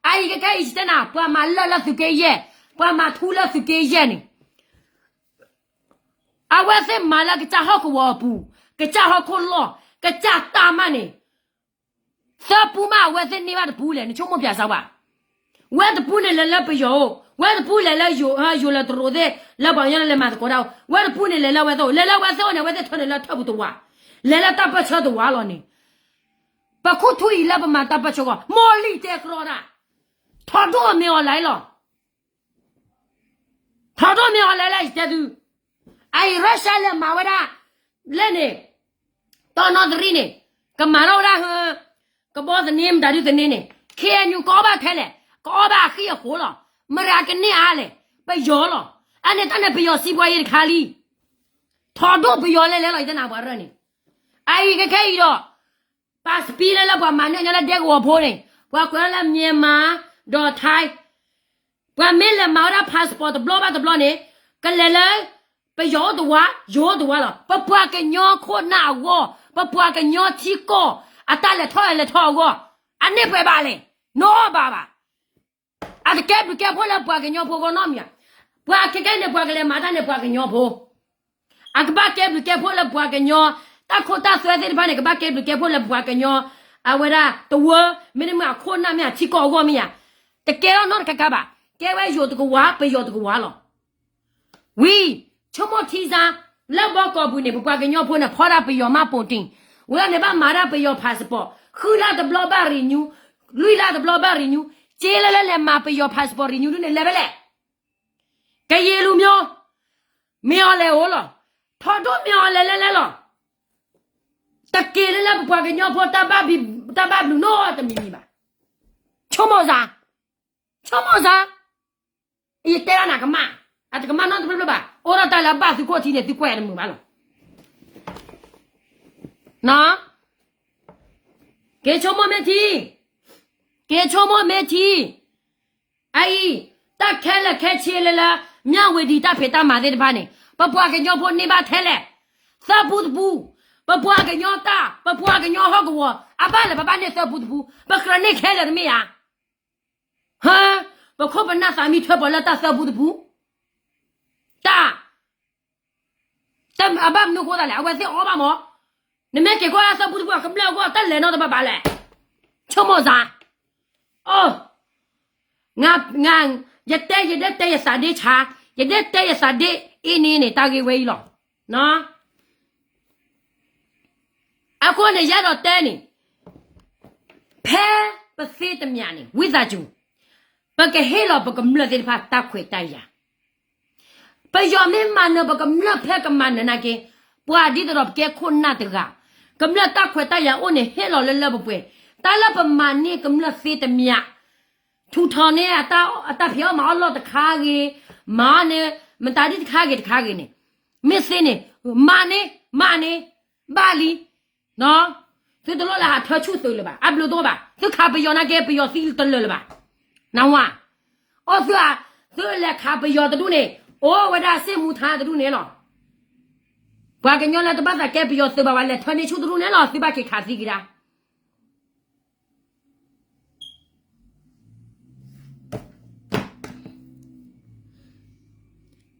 အံၤခဲခဲအံၤတဲနၤ ပှၤမၤလၢၢ်လၢသုးက့ယဲၢ်, ပှၤမၤထူလၢသုးက့ယဲၢ်န့ၣ် အဝဲသ့ၣ်မၤလၢကစၢ်ဟီၣ်ကဝီၤအပူၤ, ကစၢ်ဟီၣ်ခိၣ်လီၢ်, ကစၢ်တၢ်မးန့ၣ်, သၢပူမး အဝဲသ့ၣ်န့ၢ်ဘၣ်တပူလဲၣ်, နဆိကမိၣ်ပၠးစၢ်ဝဲ, ဝဲတပူန့ၣ်လဲၤလၢပယီၤအိၣ်, ဝဲတပူလဲၤလၢယိၤ, ယိၤလၢတရိးသ့ၣ်, လၢပှၤကညီလၢလဲၤမၤသကိးတၢ်အိၣ်, ဝဲတပူန့ၣ်လဲၤလၢအဝဲသ့ၣ်အိၣ်, လဲၤလၢအဝဲသ့ၣ်အိၣ်န့ၣ် အဝဲသ့ၣ်ထၢန့ၣ်လၢထၢၣ်ပူၤတဝး, လဲၤလၢတၢ်ပၢၢ်ဆၢတဝးလီၤန့ၣ်, ပခိၣ်ထူအံၤလၢပမၤတၢ်ပၢၢ်ဆၢဂီၢ် မီၢ်လံၢ်တဲကြီတၢ်, ထီၣ်ဒိၣ်မ့ၢ်အီၤလဲၣ်လီၤ. ထီၣ်ဒိၣ်မ့ၢ်အီၤလဲၣ်လၢယတဲသု, အအံၤ Russia လဲၤမၤဝဲဒၣ်, လဲၣ်န့ၣ်, တီၢ်နီသရံၣ်န့ၣ်, ကမၤထီၣ်ဝဲဒၣ်ဟၢ, ကဘီသန့ မတၤဒုသန့န့ၣ်, ခ့ၣ်အဲၣ်ယူၣ် ကအီၣ်ဘၣ်ထဲလဲၣ်, ကအီၣ်ဘၣ်အဃံအဃိလီၤ, မတၤကန့ၢ်အါလဲၣ်, ပယီၤလီၤ, အန့ၣ်တၢ်န့ၣ်ပယီၤစံးပှၤယဲၢ်တခါလံ, ထီၣ်ဒိၣ်ပယီၤလဲၣ်လဲၣ်လီၤ ယတဲနၤပှၤရၢၢ်န့ၣ်, အအံၤခဲခဲအံၤဒီး passport လၢလၢပှၤမၤန့ၢ်ညီလၢဒဲကဝီၤဖိန့ၣ်, ပှၤကွဲးလၢ Myanmar ဒီး Thai, ပှၤမ့ၢ်လဲၤမၤဝဲဒၣ် passport တဘျီဘၣ်တဘျီန့ၣ်, ကလဲၤလၢ ပယီၤအိၣ်တဝး, ယိၤအိၣ်တဝးလီၤ, ပပှၤကညီခိၣ်နၢ်အဂီၢ်, ပပှၤကညီထံကီၢ်, အတၢ်လဲၤထီၣ်လဲၤထီအဂီၢ်, အန့ၢ်ပှဲၤဘၣ်လဲၣ်, နီၢ်ဘၣ်ဘၣ်. အတကဲဘျုးကဲဖှိၣ်လၢပှၤကညီဖိအဂီၢ်နီတမံၤဧါ, ပှၤခဲခဲန့ၣ် ပှၤကလဲၤမၤတၢ်န့ၣ် ပှၤကညီဖိ အကဘၣ်ကဲဘျုးကဲဖှိၣ်လၢပှၤကညီ, တၢ်ခိတၢ်သွဲသ့ၣ်တဖၣ်န့ၣ် ကဘၣ်ကဲဘျုးကဲဖှိၣ်လၢပှၤကညီ, အဝဲဒၣ်တဝၢ, မ့တမ့ၢ်အခိၣ်နၢ်မ့ၢ်အထံကီၢ်အဂီၢ်မ့ၢ်ဧါ, တကဲထီၣ်နီတခါခါဘၣ်, ကဲဝဲယိၤတကဝၤ ပယီၤတကဝၤလီၤ. ဝံၤ, ဆိကမိၣ်ထံစါ, လၢဘီကီၢ်ပူၤန့ၣ် ပပှၤကညီဖိန့ၣ် ဖီဒၣ်ပယီၤမးပိာ်တ့ၢ်, ဝဲန့ၣ်ဘၣ်မၤဒၣ်ပယီၤ passport, ဃုလါတဘျီဘၣ် renew, လွံၢ်လါတဘျီဘၣ် renew, က့လၢလၢလဲၤမၤပယီၤ passport renew ဒ်န့ၣ် လဲၤဖဲလဲၣ် ကယံာ်လူၤမျိၤ, မ့ၢ်အီၤလဲၤအိၣ်လီၤ, ထီၣ်ဒိၣ်မ့ၢ်အီၤလဲၤလဲၤလဲၤလီၤ, တက့ၤလၢလၢပပှၤကညီဖိ တၢ်ဘၣ်ဘျုးနီတမံၤမံၤဘၣ်. ဆိကမိၣ်စါ, ဆိကမိၣ်စါ, ယတဲဒၣ်နၤကမၣ်, အတကမၣ်နီတဖျၢၣ်ဖျၢၣ်ဘၣ်, အိၣ်ဒီးတၢ်လၢအဘၣ်သုးခိၣ်ထံန့ၣ် သုကွဲးတမုာ်ဘၣ်လီၤ. က့ၤဆိကမိၣ်မ့ၢ်ထံ, က့ၤဆိကမိၣ်မ့ၢ်ထံ, အအံၤ, တၢ်ခဲလၢာ်ခဲဆ့လၢလၢ မၠၣ်ဝ့ၤဒံၤတၢ်ဖံးတၢ်မၤသ့ၣ်တဖၣ်န့ၣ် ပပှၤကညီဖိန့ၢ်ဘၣ်ထဲလဲၣ်, သၢပူတပူ, ပပှၤကညီတၢ် ပပှၤကညီဟီၣ်ကဝီၤ အဘၣ်လဲၣ် ပဘၣ်န့ၢ်သၢပူတပူ, ပကြၢးန့ၢ်ခဲလၢာ်တမ့ၢ်ဧါ. ဟါ, ပခိၣ်ပနၢ်သးမံထွဲပှၤလၢတၢ်သၢပူတပူ, တၢ် တၢ်အဘၣ်မနုၤအဃိသတးလဲၣ်, အဝဲသ့ၣ်အီၣ်ဘၣ်မး, နမ့ၢ်က့ၤကွၢ်သၢပူတပူ အကမျၢၢ်အဂီၢ် တၢ်လဲၤနီတဘၣ်ဘၣ်လဲၣ်, ဆိကမိၣ်စါ, အိ, ယတဲ ယဒဲတဲယသးဒ့ဆါ, ယဒဲတဲယသးဒ့အ့န့ၣ်န့ၣ် တၢ်ဂ့ၢ်ဝဲအံၤလီၤ. န, အဃိန့ၣ် ယအဲၣ်ဒိးတဲန့ၣ်, ဖဲပသ့တမံၤန့ၣ် ဝံသးစူၤ, ပကဟ့ၣ်လီၤပကမျၢၢ်သ့ၣ်တဖၣ်တၢ်ခွဲးတၢ်ယာ်. ပယီၤမ့ၢ်မၤနၢၤပကမျၢၢ်ဖဲကမၤနၢၤနာ်က့, ပှၤဒ်သိးဒီးပကဲခိၣ်နၢ်တဂၤ, ကမျၢၢ်တၢ်ခွဲးတၢ်ယာ်အိၣ်န့ၣ် ဟ့ၣ်လီၤလၢလၢပှဲၤပှဲၤ, တၢ်လၢပမၤန့ၢ်ကမျၢၢ်သ့တမံၤ, ထူးထီၣ်န့ၢ်အတၢ်ဖံးအီၣ်မၤအီၣ်လီၢ်တခါဂ့ၤ, မၤအီၣ်န့ၢ်မတၤဒ်တခါဂ့ၤတခါဂ့ၤန့ၣ်, မ့ၢ်သ့န့ၣ်, မၤန့ၢ်, မၤန့ၢ်, ဘၣ်လံ. သုတလိၣ်လၢဟးထၢဆူၣ်သုးလၢၤဘၣ်, အဘျုးတအိၣ်ဘၣ်, သုခးပယီၤနာ်က့ ပယီၤသံတလၢာ်လၢၤဘၣ်, နဝၤ, အိၣ်သု, သုလဲၤခးပယီၤတဒူၣ်န့ၣ်, အိၣ်ဝဲဒၣ်စ့ၣ်မူထါတဒူၣ်န့ၣ်လီၤ. ပှၤကညီလၢတဘၣ်သးကဲပယီၤသုးဘၣ်ဝဲ လဲၤထၢန့ၢ်ဆူၣ်တဒူၣ်န့ၣ်လီၤ, သုဘၣ်က့ၤခးသံကဒါ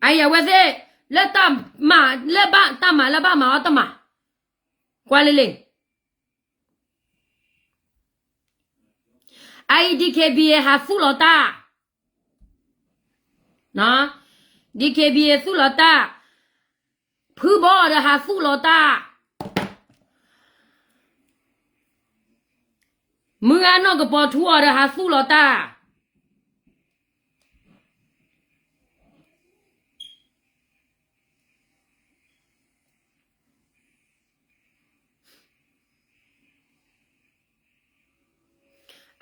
အအံၤအဝဲသ့ၣ်, လၢတၢ်မၤ, လၢဘၣ်တၢ်မၤလၢဘၣ်မၤအီၤတမၤ, ကွၢ်လံလံ. အအံၤ DKBA ဟးသူၣ်လီၤတၢ်, DKBA သူၣ်လီၤတၢ်, ဖုဘီအီၤဒီးဟးသူၣ်လီၤတၢ်, မုၢ်ဂၤနီၢ်ကပီၤထူအီၤဒီး ဟးသူၣ်လီၤတၢ်.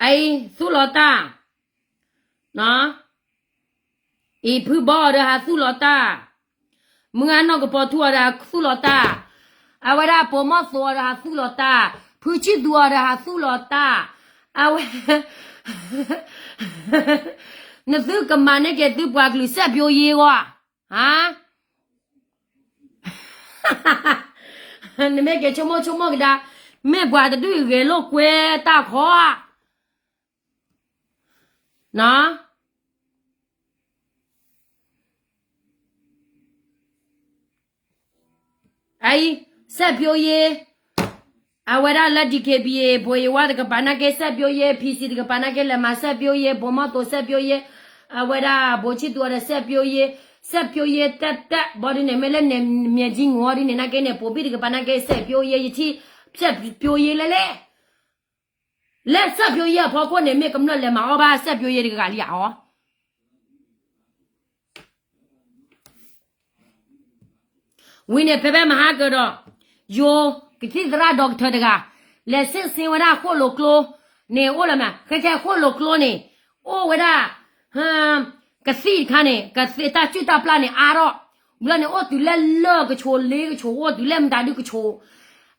အအံၤ သူၣ်လီၤတၢ်, အံၤ ဖုဘီအီၤဒီး ဟးသူၣ်လီၤတၢ်, မုၢ်ဂၤနီၢ်ကပီၤထူအီၤဒီး ဟးသူၣ်လီၤတၢ်, အဝဲဒၣ်ပိာ်မီၢ်သိးအီၤဒီး ဟးသူၣ်လီၤတၢ်, ဖုဆံၣ်သူအီၤဒီး ဟးသူၣ်လီၤတၢ်, အဝဲ နသုကမၤန့ၢ်က့ၤသုပှၤကလုာ်စဲးပျိယ့ဂီၢ်, ဟါ, နမ့ၢ်က့ၤဆိကမိၣ်ဆိကမိၣ်ကဒါ, မ့ၢ်ပှၤတဒူၣ်အံၤဂဲၤလိာ်ကွဲတၢ်ခီဧါ, န အအံၤ စဲးပျိယ့, အဝဲဒၣ်လၢ DKBA ဘိယဝါတကပၤနာ်က့ စဲးပျိယ့, PC တကပၤနာ်က့ လဲၤမၤစဲးပျိယ့, ပိာ်မီၢ်သိးစဲးပျိယ့, အဝဲဒၣ်ဘိဆံၣ်သူအီၤဒီးစဲးပျိယ့, စဲးပျိယ့တၢ်တၢ် ဘီဒ်န့ၣ် မ့ၢ်လၢန့ၣ် မၠဲကၠံငီဒ်န့ၣ်နာ်က့န့ၣ် ပိာ်ဘံၣ်တကပၤနာ်က့ စဲးပျိယ့, ယထံၣ် စဲးပျိယ့လဲၣ်လဲၣ်. လၢစဲးပျိယ့အဖီခိၣ်န့ၣ် မ့ၢ်ကမျၢၢ်လဲၤမၤအီၣ်ဘၣ်စဲးပျိယ့တဂၤလံဧါ. ဝံၤန့ၣ် ဖဲဖဲမဟါကဒီး ယိၤကသံၣ်သရၣ်ဒီကထၢတဂၤ လဲၤစ့ၣ်ဆ့ဝဲဒၣ်ဃိၣ်လိာ်ကျိန့ၣ် အိၣ်လၢၤမး, ခဲခဲဃိၣ်လိာ်ကျိန့ၣ် အိၣ်ဝဲဒၣ် ကသံၣ်တခါန့ၣ် ကသံၣ်တၢ်စုၣ်တၢ်ပျၢ်န့ၣ်အါထီၣ်, ဘျီန့ၣ် အိၣ်တုၤလၢလၢၢ်ကဆိး လ့ကဆိး အိၣ်တုၤလၢမတၤဒုကဆိး,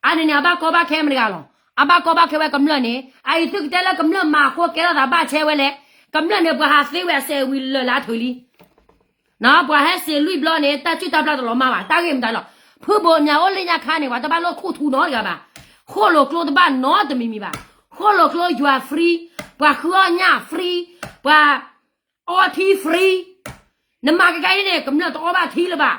အါန့ၣ်န့ၣ် အဘၣ်ကီဘၣ်ခဲမတဂၤလီၤ. အဘၣ်ကီဘၣ်ခဲဝဲကမျၢၢ်န့ၣ် အအံၤသုကတဲလၢကမျၢၢ်မၤအဃိကဲထီၣ်သးဘၣ်ဆဲဝဲလဲၣ်. ကမျၢၢ်န့ၣ် ပှၤဟးသ့ဝဲအစဲးဝံၤလၢာ်လၢအထုးလံ ပှၤဟဲစ့းလွံၢ်ဘျီန့ၣ် တၢ်စုၣ်တၢ်ပျၢ်တလီၤမၢ်ဘၣ်, တၢ်ဂ့ၢ်မတၤလီၤ. ဖုဘိညါအိၣ်လၢညါခါန့ၣ် ပှၤတဘၣ်လိၣ်ခူၣ်ထူနီတဂၤဘၣ်. ဃိၣ်လိာ်ကျိတဘၣ်နီတမံၤမံၤဘၣ်. ဃိၣ်လိာ်ကျိယွၤ free, ပှၤဃုအီၣ်ညၣ် free, ပှၤအီထံ free. နမၤကကဲအံၤန့ၣ် ကမျၢၢ်တအီၣ်ဘၣ်ထံလၢၤဘၣ်.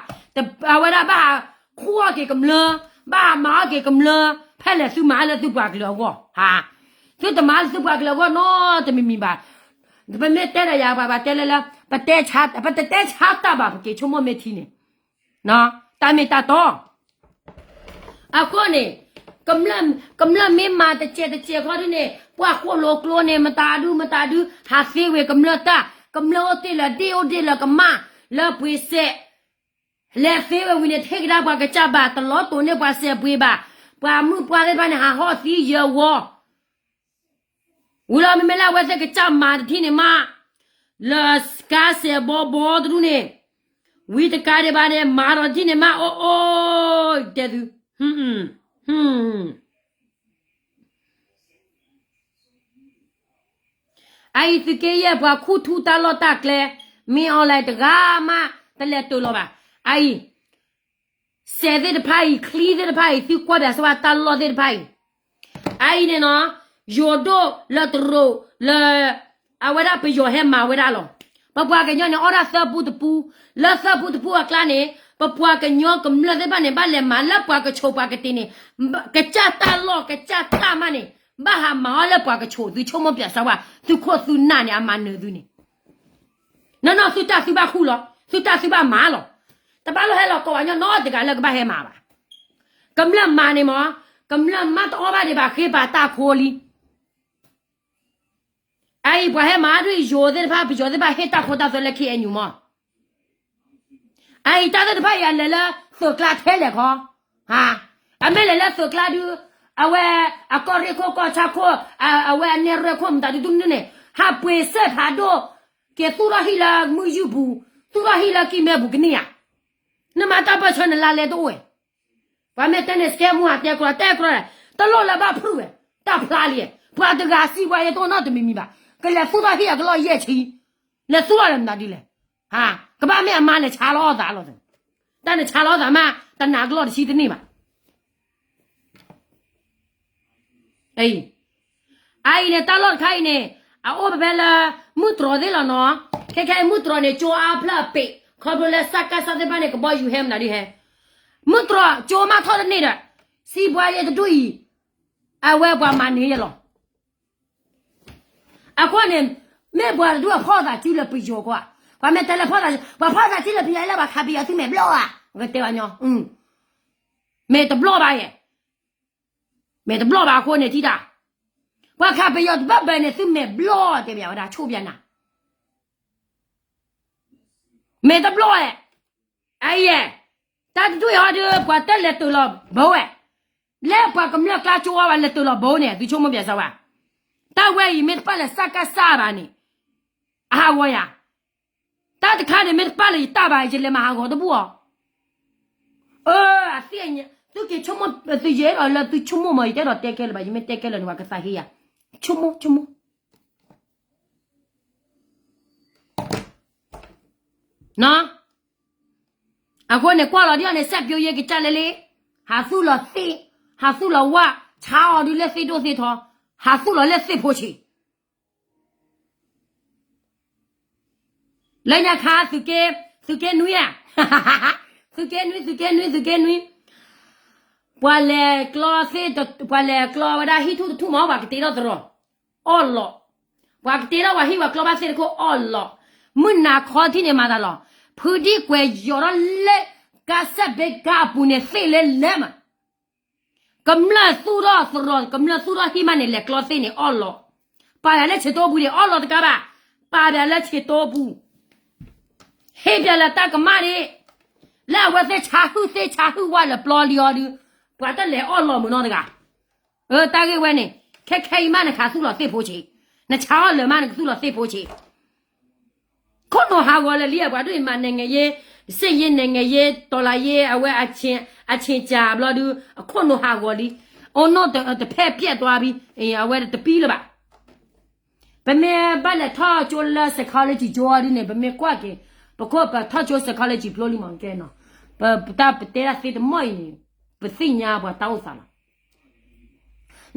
အဝဲဒၣ်ဘၣ်ဟးခူၣ်အီၣ်က့ၤကမျၢၢ်, ဘၣ်ဟးမၤအီၣ်က့ၤကမျၢၢ်, ဖဲလဲၣ်သုမၤလၢသုပှၤကလုာ်အဂီၢ်, သုတမၤလၢသုပှၤကလုာ်အဂီၢ်နီတမံၤမံၤဘၣ်. ပမ့ၢ်တဲဒီးယၤ ပှၤတဲလၢလၢ ပတတဲဆါတၢ်ဘၣ် ပက့ၤဆိကမိၣ်မ့ၢ်ထံန့ၣ် တၢ်မ့ၢ်တၢ်တီ. အဃိန့ၣ် ကမျၢၢ်မ့ၢ်မၤတစဲးတစဲးခီဒုန့ၣ် ပှၤဃိၣ်လိာ်ကျိန့ၣ် မတၤဒုမတၤဒု ဟးသ့ဝဲကမျၢၢ်တၢ်, ကမျၢၢ်အိၣ်တ့ၢ်လၢဒ့ၣ်အိၣ်ဒ့ၣ်လၢကမၣ် လၢပှ့ၤစဲး လဲၤသ့ဝဲဝံၤန့ၣ် တဟ့ၣ်ကဒါပှၤကစၢ်ဘၣ်, တလီၤတိာ်န့ၢ်ပှၤစဲးပှ့ၤဘၣ်, ပှၤမုၣ်ပှၢ်သ့ၣ်တဖၣ်န့ၣ် ဟးဟီၣ်သံယၢၤဝီ ဝံၤလီၤ မ့မ့ၢ်လၢအဝဲသ့ၣ်ကစၢ်မၤတထံၣ်န့ၣ်မး, လၢကါစဲးဘီဘီတဒူၣ်န့ၣ်, ဝံၤတကးဒံးဘၣ်န့ၣ် မၤဒီးတထံၣ်န့ၣ်မး အိၣ်အိၣ် တဲသု, အအံၤသုးက့ယဲၢ်ပှၤခူၣ်ထူတၢ်လီၢ်တၢ်ကျဲ, မ့ၢ် online တဂၤမး တလဲၤတိာ်လီၤဘၣ်. အအံၤ စဲးသ့ၣ်တဖၣ်အံၤ ချံသ့ၣ်တဖၣ်အံၤ သုကွၢ်ဘၣ်စၢၤဝဲတၢ်လီၢ်သ့ၣ်တဖၣ်အံၤ, အအံၤန့ၣ်နီၤ, ယိၤဒိၣ်လၢတရူးလၢ အဝဲဒၣ်ပယီၤဟဲမၤဝဲဒၣ်လီၤ. ပပှၤကညီန့ၣ် အီၣ်ဒၣ်သၢပူတပူ, လၢသၢပူတပူအကျါန့ၣ် ပပှၤကညီကမျၢၢ်သ့ၣ်တဖၣ်န့ၣ် ဘၣ်လဲၤမၤလၢပှၤကဆိးပှၤကတ့ၤန့ၣ်, ကစၢ်တၢ်လီၢ်ကစၢ်တၢ်မးန့ၣ် ဘၣ်ဟးမၤအီၣ်လၢပှၤကဆိး, သုဆိကမိၣ်ပၠးစၢၤဝဲ, သုခိၣ်သုနၢ်န့ၣ် အမၤနၢၤသုန့ၣ် နီၢ်နီၢ်သုတၢ်သုဘၣ်ဃူလီၤ, သုတၢ်သုဘၣ်မၤလီၤ. တဘၣ်လိၣ်ဟဲလီၤကိးပှၤကညီနီတဂၤလၢကဘၣ်ဟဲမၤဘၣ်. ကမျၢၢ်မၤန့ၣ်မး, ကမျၢၢ်မ့ၢ်တအီၣ်ဘၣ်ဒံးဘၣ် ဃ့ပာ်တၢ်ခိလံ. အအံၤပှၤဟဲမၤအါဒ်ယိၤသ့ၣ်တဖၣ် ပယီၤသ့ၣ်တဖၣ်ဟ့ၣ်တၢ်ခိတၢ်သွဲလၢ ခ့ၣ်အဲၣ်ယူၣ် မး. အအံၤတၢ်သ့ၣ်တဖၣ်အံၤအလဲၤလၢသုးကျါထဲလဲၣ်ခီ, အမ့ၢ်လဲၤလၢသုးကျါဒုး, အဝဲအကီၢ်ရ့ၣ်ခိၣ်ကီၢ်ဆၣ်ခိၣ်, အဝဲအနဲၣ်ရွဲၣ်ခိၣ်မတၤဒုးဒုးန့ၣ် ဟးပှ့ၤစဲးဖးဒိၣ်, က့ၤသူၣ်ထီၣ်ဟံၣ်လၢမုၢ်ယူၢ်ပူၤ, သူၣ်ထီၣ်ဟံၣ်လၢကံၢ်မဲပူၤကန့ၢ်ဧါ. နမၤတၢ်ပၢၢ်ဆၢနလါလဲတအိၣ်ဝဲ. ပှၤမ့ၢ်တဲန့ၣ် စကဲမူဟးတဲကျီတဲကျီ, တလိၣ်လၢဘၣ်ဖုးဝဲ, တၢ်ဖျါလံ, ပှၤတဂၤစံးပှၤယဲတအိၣ်နီတမံၤမံၤဘၣ်, ကလဲၤသူၣ်ထီၣ်ဟံၣ်အကလီၢ်ယဲၢ်ဆံ, လဲၤသူၣ်ထီၣ်လဲၤမတၤဒ်လဲၣ်. ကဘၣ်မ့ၢ်အမါလဲၤဆါလီၤအီၣ်သးလီၤ, တၢ်န့ၣ်ဆါလီၤအီၣ်သးမး, တနာ်ကလီၢ်တဆံတန့ၢ်ဘၣ်. အအံၤန့ၣ် တၢ်လီၢ်တခါအံၤန့ၣ် အအိၣ်ဖဲဖဲလၢ မုၢ်တြီၤသ့ၣ်လီၤနီၤ. ခဲခဲအံၤမုၢ်တြီၤန့ၣ် ကၠိအါဖျၢၣ်အပ့ၤ, ခီဖျိလၢစကစသ့ၣ်တဖၣ်န့ၣ် ကဘီယူၤဟဲမနုၤဒ်ဟဲ, မုၢ်တြီၤကၠိမးထီၣ်တန့ၢ်ဒီး စံးပှၤယဲတဒူၣ်အံၤ, အဝဲပှၤမၤန့ၢ်ယဲလီၤ. အဃိန့ၣ် မ့ၢ်ပှၤတဒူၣ်အဖီၣ်သးစုလၢပယီၤကွၢ်, ပှၤမ့ၢ်တဲလၢဖီၣ်သး, ပှၤဖီၣ်သးစုလၢပယီၤလၢပှၤခးပယီၤသုမဲာ်ဘျီၣ်ဧါ, ကတဲဘၣ်ညီ, မဲာ်တဘျီၣ်ဘၣ်ယဲ မဲာ်တဘျီၣ်ဘၣ်အဃိန့ၣ်ထံၣ်တၢ်, ပှၤခးပယီၤတဘၣ်ဘၣ်န့ၣ် သုမဲာ်ဘျီၣ်တဲဘၣ်ဝဲဒၣ်ဆိၣ်ဘၣ်နၤ, မဲာ်တဘျီၣ်ဧဲ, အအံၤ, တၢ်တဒူၣ်အံၤဟီဒုး ပှၤတလဲၤတၢၤလီၤဘၢဝဲ, လၢပှၤကမျၢၢ်ကျါကၠိဝဲလဲၤတၢၤလီၤဘၢန့ၣ် သုဆိကမိၣ်ပၠးစၢၤဝဲ, တၢ်ဝဲအံၤမ့ၢ်တပာ်လၢစကစဘၣ်န့ၣ်, အဟးဂီၤယၤ တၢ်တခါန့ၣ် မ့ၢ်တပာ်လၢယတၢ်ဘၣ် ယလဲၤမၤဟးဂီၤတဘူၣ်အီၤ, အသ့ၣ်ညါ သုက့ၤဆိကမိၣ် သုယဲဒီးလၢသုဆိကမိၣ်မး ယတအဲၣ်ဒိးတဲခဲလၢာ်ဘၣ် ယမ့ၢ်တဲခဲလၢာ်န့ၣ် ပှၤကသးဟ့ယၤ, ဆိကမိၣ်ဆိကမိၣ် အဃိန့ၣ် ကွၢ်လီၤဒ်အံၤန့ၣ် စက်ပျိယဲကစၢ်လဲၣ်လံ, ဟးသူၣ်လီၤသ့ၣ်, ဟးသူၣ်လီၤဝၣ်, ဆါအီၤဒုးလၢသ့ၣ်ဒိၣ်သ့ၣ်ထီ, ဟးသူၣ်လီၤလၢသ့ၣ်ဖိဆံး လၢညါခါ သုးက့, သုးက့နွံဧါ, သုးက့နွံ သုးက့နွံ သုးက့နွံ, ပှၤလဲၤကျီသ့ၣ်, ပှၤလဲၤကျီဝဲဒၣ်ဟံၣ်ထူၣ်တထူၣ်မး ပှၤကတ့ထီၣ်သရိာ်, အီၣ်လီး, ပှၤကတ့ထီၣ်ပှၤဟံၣ် ပှၤကျီဘၣ်သ့ၣ်တခိၣ်အီၣ်လီး, မုၢ်နၤခီထံၣ်န့ၣ်မၤသးလီၤ, ဖုဒံကွဲးယီၤထီၣ်လၢ ကါစၢ်ဘ့ကါအပူၤန့ၣ် သ့ၣ်လၢလဲၤမး ကမျၢၢ်သူၣ်ထီၣ်သရိာ် ကမျၢၢ်သူၣ်ထီၣ်ဟံၣ်မးန့ၣ် လဲၤကျီသ့ၣ်န့ၣ်အီၣ်လီး, ပာ်ယၤလၢဆံးတိပူၤဒံး အီၣ်လီးတကးဘၣ်, ပာ်ယၤလၢဆံးတိပူၤ, ဟ့ၣ်ပၠးလၢတၢ်ကမၣ်ဒံး, လၢအဝဲသ့ၣ်ဆါဟုၣ်သ့ၣ်ဆါဟုၣ်ဝဲလၢပျီလံအီၤဒုး, ပှၤတလဲၤအီၣ်လီးမုၢ်နီတဂၤ အတၢ်ဂ့ၢ်ဝဲန့ၣ်, ခဲခဲအံၤမးနခးသူၣ်လီၤသ့ၣ်ဖိဆံး, နဆါအီၣ်လၢာ်မးနကသူၣ်လီၤသ့ၣ်ဖိဆံး, ခိၣ်နူာ်ဟးဂီၤလၢာ်လံ ပှၤဒိၣ်အံၤမၤ နိုင်ငံရေး, စစ်ရေး နိုင်ငံရေး တော်လှန်ရေး အဝဲ အချိန်, အချိန်ကြာ ဘျီဒုး အခိၣ်နူာ်ဟးဂီၤလံ, အိၣ်နီၣ်တဖဲပျဲၣ်တွါဘံ, အဝဲတပံလၢၤဘၣ် ပမ့ၢ်ဘၣ်လဲၤထီၣ်ကၠိလၢ psychology ကၠိအီၤဒ်န့ၣ် ပမ့ၢ်ကွၢ်က့ၤ, ပခိၣ်ပထီၣ်ကၠိ psychology ဖျိလံမ့ၢ်ကဲနီၤ, ပတၢ်ပတဲတၢ်သ့တမီၢ်အံၤန့ၣ်, ပသ့ၣ်ညါပှၤတၢ်အိၣ်သးလီၤ.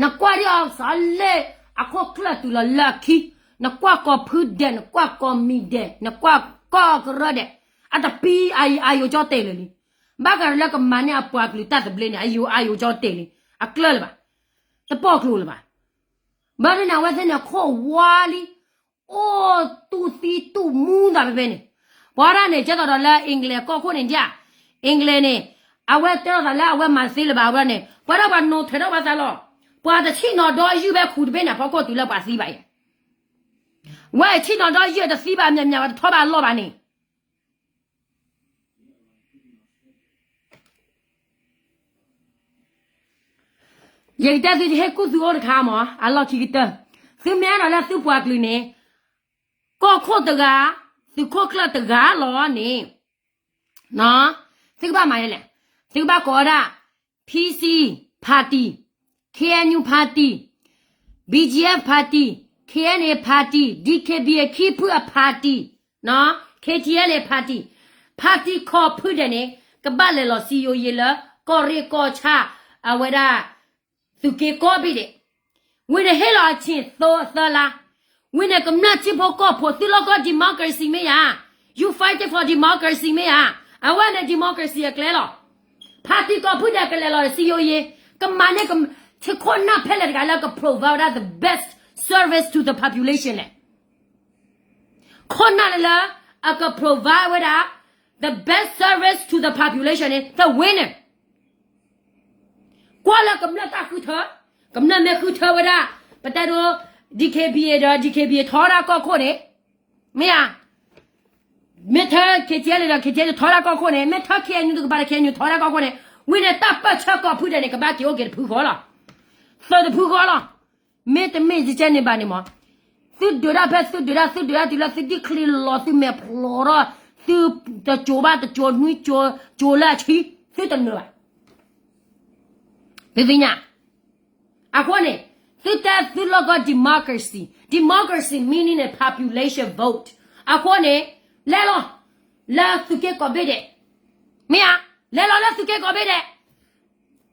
နကွၢ်ဒ်အီၤစးလဲၣ်, အခိၣ်ချၢၣ်တုၤလီၤလၢအခံ, နကွၢ်ကီၢ်ဖုဒဲး နကွၢ်ကီၢ်မံၤဒဲး နကွၢ်ကီၢ်ကရၢဒဲး, အတပံ အယိာ်ကၠီတဲာ်လၢာ်လံ, ဘၣ်ဃးလၢကမၤန့ၢ်အပှၤကလုာ်တၢ်သဘျ့န့ၣ် အယိာ်ကၠီတဲာ်လံ, အကျၢၢ်လၢၤဘၣ်, တပီၢ်ကျိၤလၢၤဘၣ်, ဘၣ်ဒ်န့ၣ် အဝဲသ့ၣ်န့ၣ် ခိၣ်ဝါလံ အိၣ်တူၢ်သံတူၢ်မူသးဖဲဖဲန့ၣ်, ပှၤဒၣ်န့ၣ် ကဲသိးဒီးလၢ England ကီၢ်ခိၣ်န့ၣ်ဒၣ်, England န့ၣ်, အဝဲတဲထီၣ်သးလၢအဝဲမၤသ့လၢၤဘၣ် အဝဲန့ၣ် ပှၤဒၣ်ပှၤနိးထီၣ်ဘၣ်သးလီၤ, ပှၤတဆံၣ်နီၤဒီယုၢ်ဖဲခူၣ်တဘ့ၣ်န့ၣ် ဖီခိၣ်တုၤလၢပှၤသံဘၣ်ယဲ, ဝဲဆံၣ်နီၤဒီယုၢ်တသံဘၣ် မ့ၢ်မ့ၢ်ဝဲတထီၣ်ဘၣ်အလီၢ်ဘၣ်န့ၣ် ယကတဲသု ယဟ့ၣ်ကူၣ်သုအိၣ်တခါမး အလီၢ်ခံကတၢၢ်, သုမ့ၢ်အဲၣ်ဒိးလၢသုပှၤကလုာ်န့ၣ်, ကီၢ်ခိၣ်တဂၤ, သုးခိၣ်ကျၢၢ်တဂၤလီၤန့ၣ်, သုကဘၣ်မၤယဲလဲၣ်, သုကဘၣ်ကိးဝဲဒၣ် PC party, KNU party, BGF party, KNA party, DKBA ခံဖုအ party, KTLA party, party ကီၢ်ဖုဒဲးန့ၣ် ကဘၣ်လဲၤလီၤစံယိယ့လၢ ကီၢ်ရ့ၣ်ကီၢ်ဆၣ် အဝဲဒၣ် သုးက့ကိးဘ့ၣ်ဒဲး, ဝံၤန့ၣ်ဟ့ၣ်လီၤအဆ့ၣ်သၢလါ, ဝံၤန့ၣ်ကမျၢၢ်ထံဖိကီၢ်ဖိ သုလီၢ်ကီၢ် democracy မ့ၢ်ဧါ, you fighting for democracy မ့ၢ်ဧါ, အဝဲန့ၣ် democracy အကျဲလီၤ, party ကီၢ်ဖုဒဲးကလဲၤလီၤစံယိယ့, ကမၤန့ၢ် ထံခိၣ်နၢ်ဖဲလဲၣ်တဂၤလၢက provide ဝဲဒၣ် the best service to the population လဲၣ် ခိၣ်နၢ်လၢလၢ အက provide ဝဲဒၣ် the best service to the population န့ၣ် တဝ့န့ၣ်, ကွၢ်လၢကမျၢၢ်တၢ်ဃုထၢ, ကမျၢၢ်မ့ၢ်ဃုထၢဝဲဒၣ် ပတဲဒိ DKBA ဒီး DKBA ထီဒါကီၢ်ခိၣ်န့ၣ်, မ့ၢ်ဧါ, မ့ၢ်ထၢ KTLA ဒီး KTLA ထီဒါကီၢ်ခိၣ်န့ၣ်, မ့ၢ်ထၢ KNU တကပၤဒီး KNU ထီဒါကီၢ်ခိၣ်န့ၣ်, ဝံၤန့ၣ်တၢ်ပၢၢ်ဆၢကီၢ်ဖုဒဲးန့ၣ် ကဘၣ်က့ၤအိၣ်က့ၤတဖုဃီလီၤ, သၢတဖုဃီလီၤ. မ့တမ့ၢ်ကကဲန့ၣ်ဘၣ်န့ၣ်မး, သုဒုးတၢ်ဖဲသုဒုးတၢ် သုဒုးတၢ်တုၤလၢသုဒံၣ်ချံလီၤ သုမဲာ်ဖျိးထီၣ်, သုတစိၤဘၣ်တစိၤနွံ စိၤလၢအဆံ, သုတနၢၤဘၣ်. သုသ့ၣ်ညါ, အဃိန့ၣ်, သုတဲသုလီၢ်ကီၢ် democracy, democracy meaning န့ၣ် population vote. အဃိန့ၣ်, လဲၤလီၤ, လၢသုးက့ကိးဘ့ၣ်ဒဲး, မ့ၢ်ဧါ, လဲၤလီၤလၢသုးက့ကိးဘ့ၣ်ဒဲး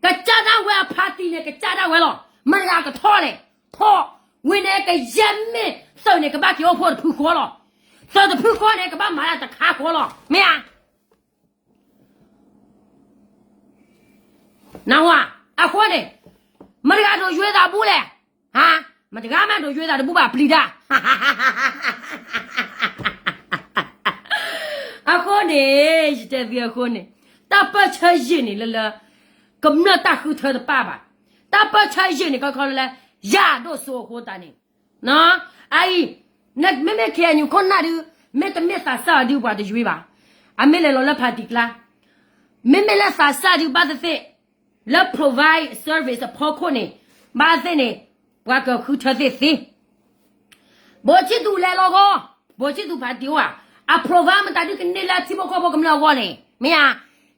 ကစၢ်ဒၣ်ဝဲအ party န့ၣ် ကစၢ်ဒၣ်ဝဲလီၤ. မတၤတဂၤကထီၣ်လဲၣ်, ထီၣ်, ဝံၤန့ၣ် ကယဲၢ်မ့ၢ်သုးန့ၣ် ကဘၣ်က့ၤအိၣ်ဖှိၣ်တဖုဃီလီၤ. သုးတဖုဃီန့ၣ် ကဘၣ်မၤတၢ်တခါဃီလီၤ. မ့ၢ်ဧါ, နဝၤ, အဃိန့ၣ်, မတၤတဂၤဒိးယွဲသးတဘူၣ်လဲၣ်, ဟါ, မတၤတဂၤမးဒိးယွဲသးတဘူၣ်ဘၣ် ပျံၤတၢ် အဃိန့ၣ်, ယတဲသုအဃိန့ၣ်, တၢ်ပၢၢ်ဆၢယံာ်န့ၣ်လၢလၢ, ကမျၢၢ်တၢ်ဃုထၢတပၣ်ဘၣ်. တၢ်ပၢၢ်ဆၢယံာ်န့ၣ် ခီခီလၢလၢ, ယၤဒိၣ်စိအဃိသတးန့ၣ်, အအံၤ, မ့မ့ၢ် KNU ခိၣ်နၢ်ဒု, မ့တမ့ၢ်သးစၢ်အီၤဒုပှၤတယွဲဘၣ်. အမ့ၢ်လဲၤလီၤလၢ party ကျါ, မ့မ့ၢ်လၢသးစၢ်ဒုဘၣ်သ့ၣ်သ့ၣ်, လၢ provide service အဖီခိၣ်န့ၣ်, ဘၣ်သ့ၣ်န့ၣ်, ပှၤကဃုထၢသ့ၣ်သ့ ဘိၣ်ဆံၣ်သူလဲၤလီၤဂီၢ်, ဘိၣ်ဆံၣ်သူ party အိၣ်ဧါ, အ provide မတၤဒုကန့ၢ်လၢထံဖိကီၢ်ဖိကမျၢၢ်အဂီၢ်န့ၣ်, မ့ၢ်ဧါ,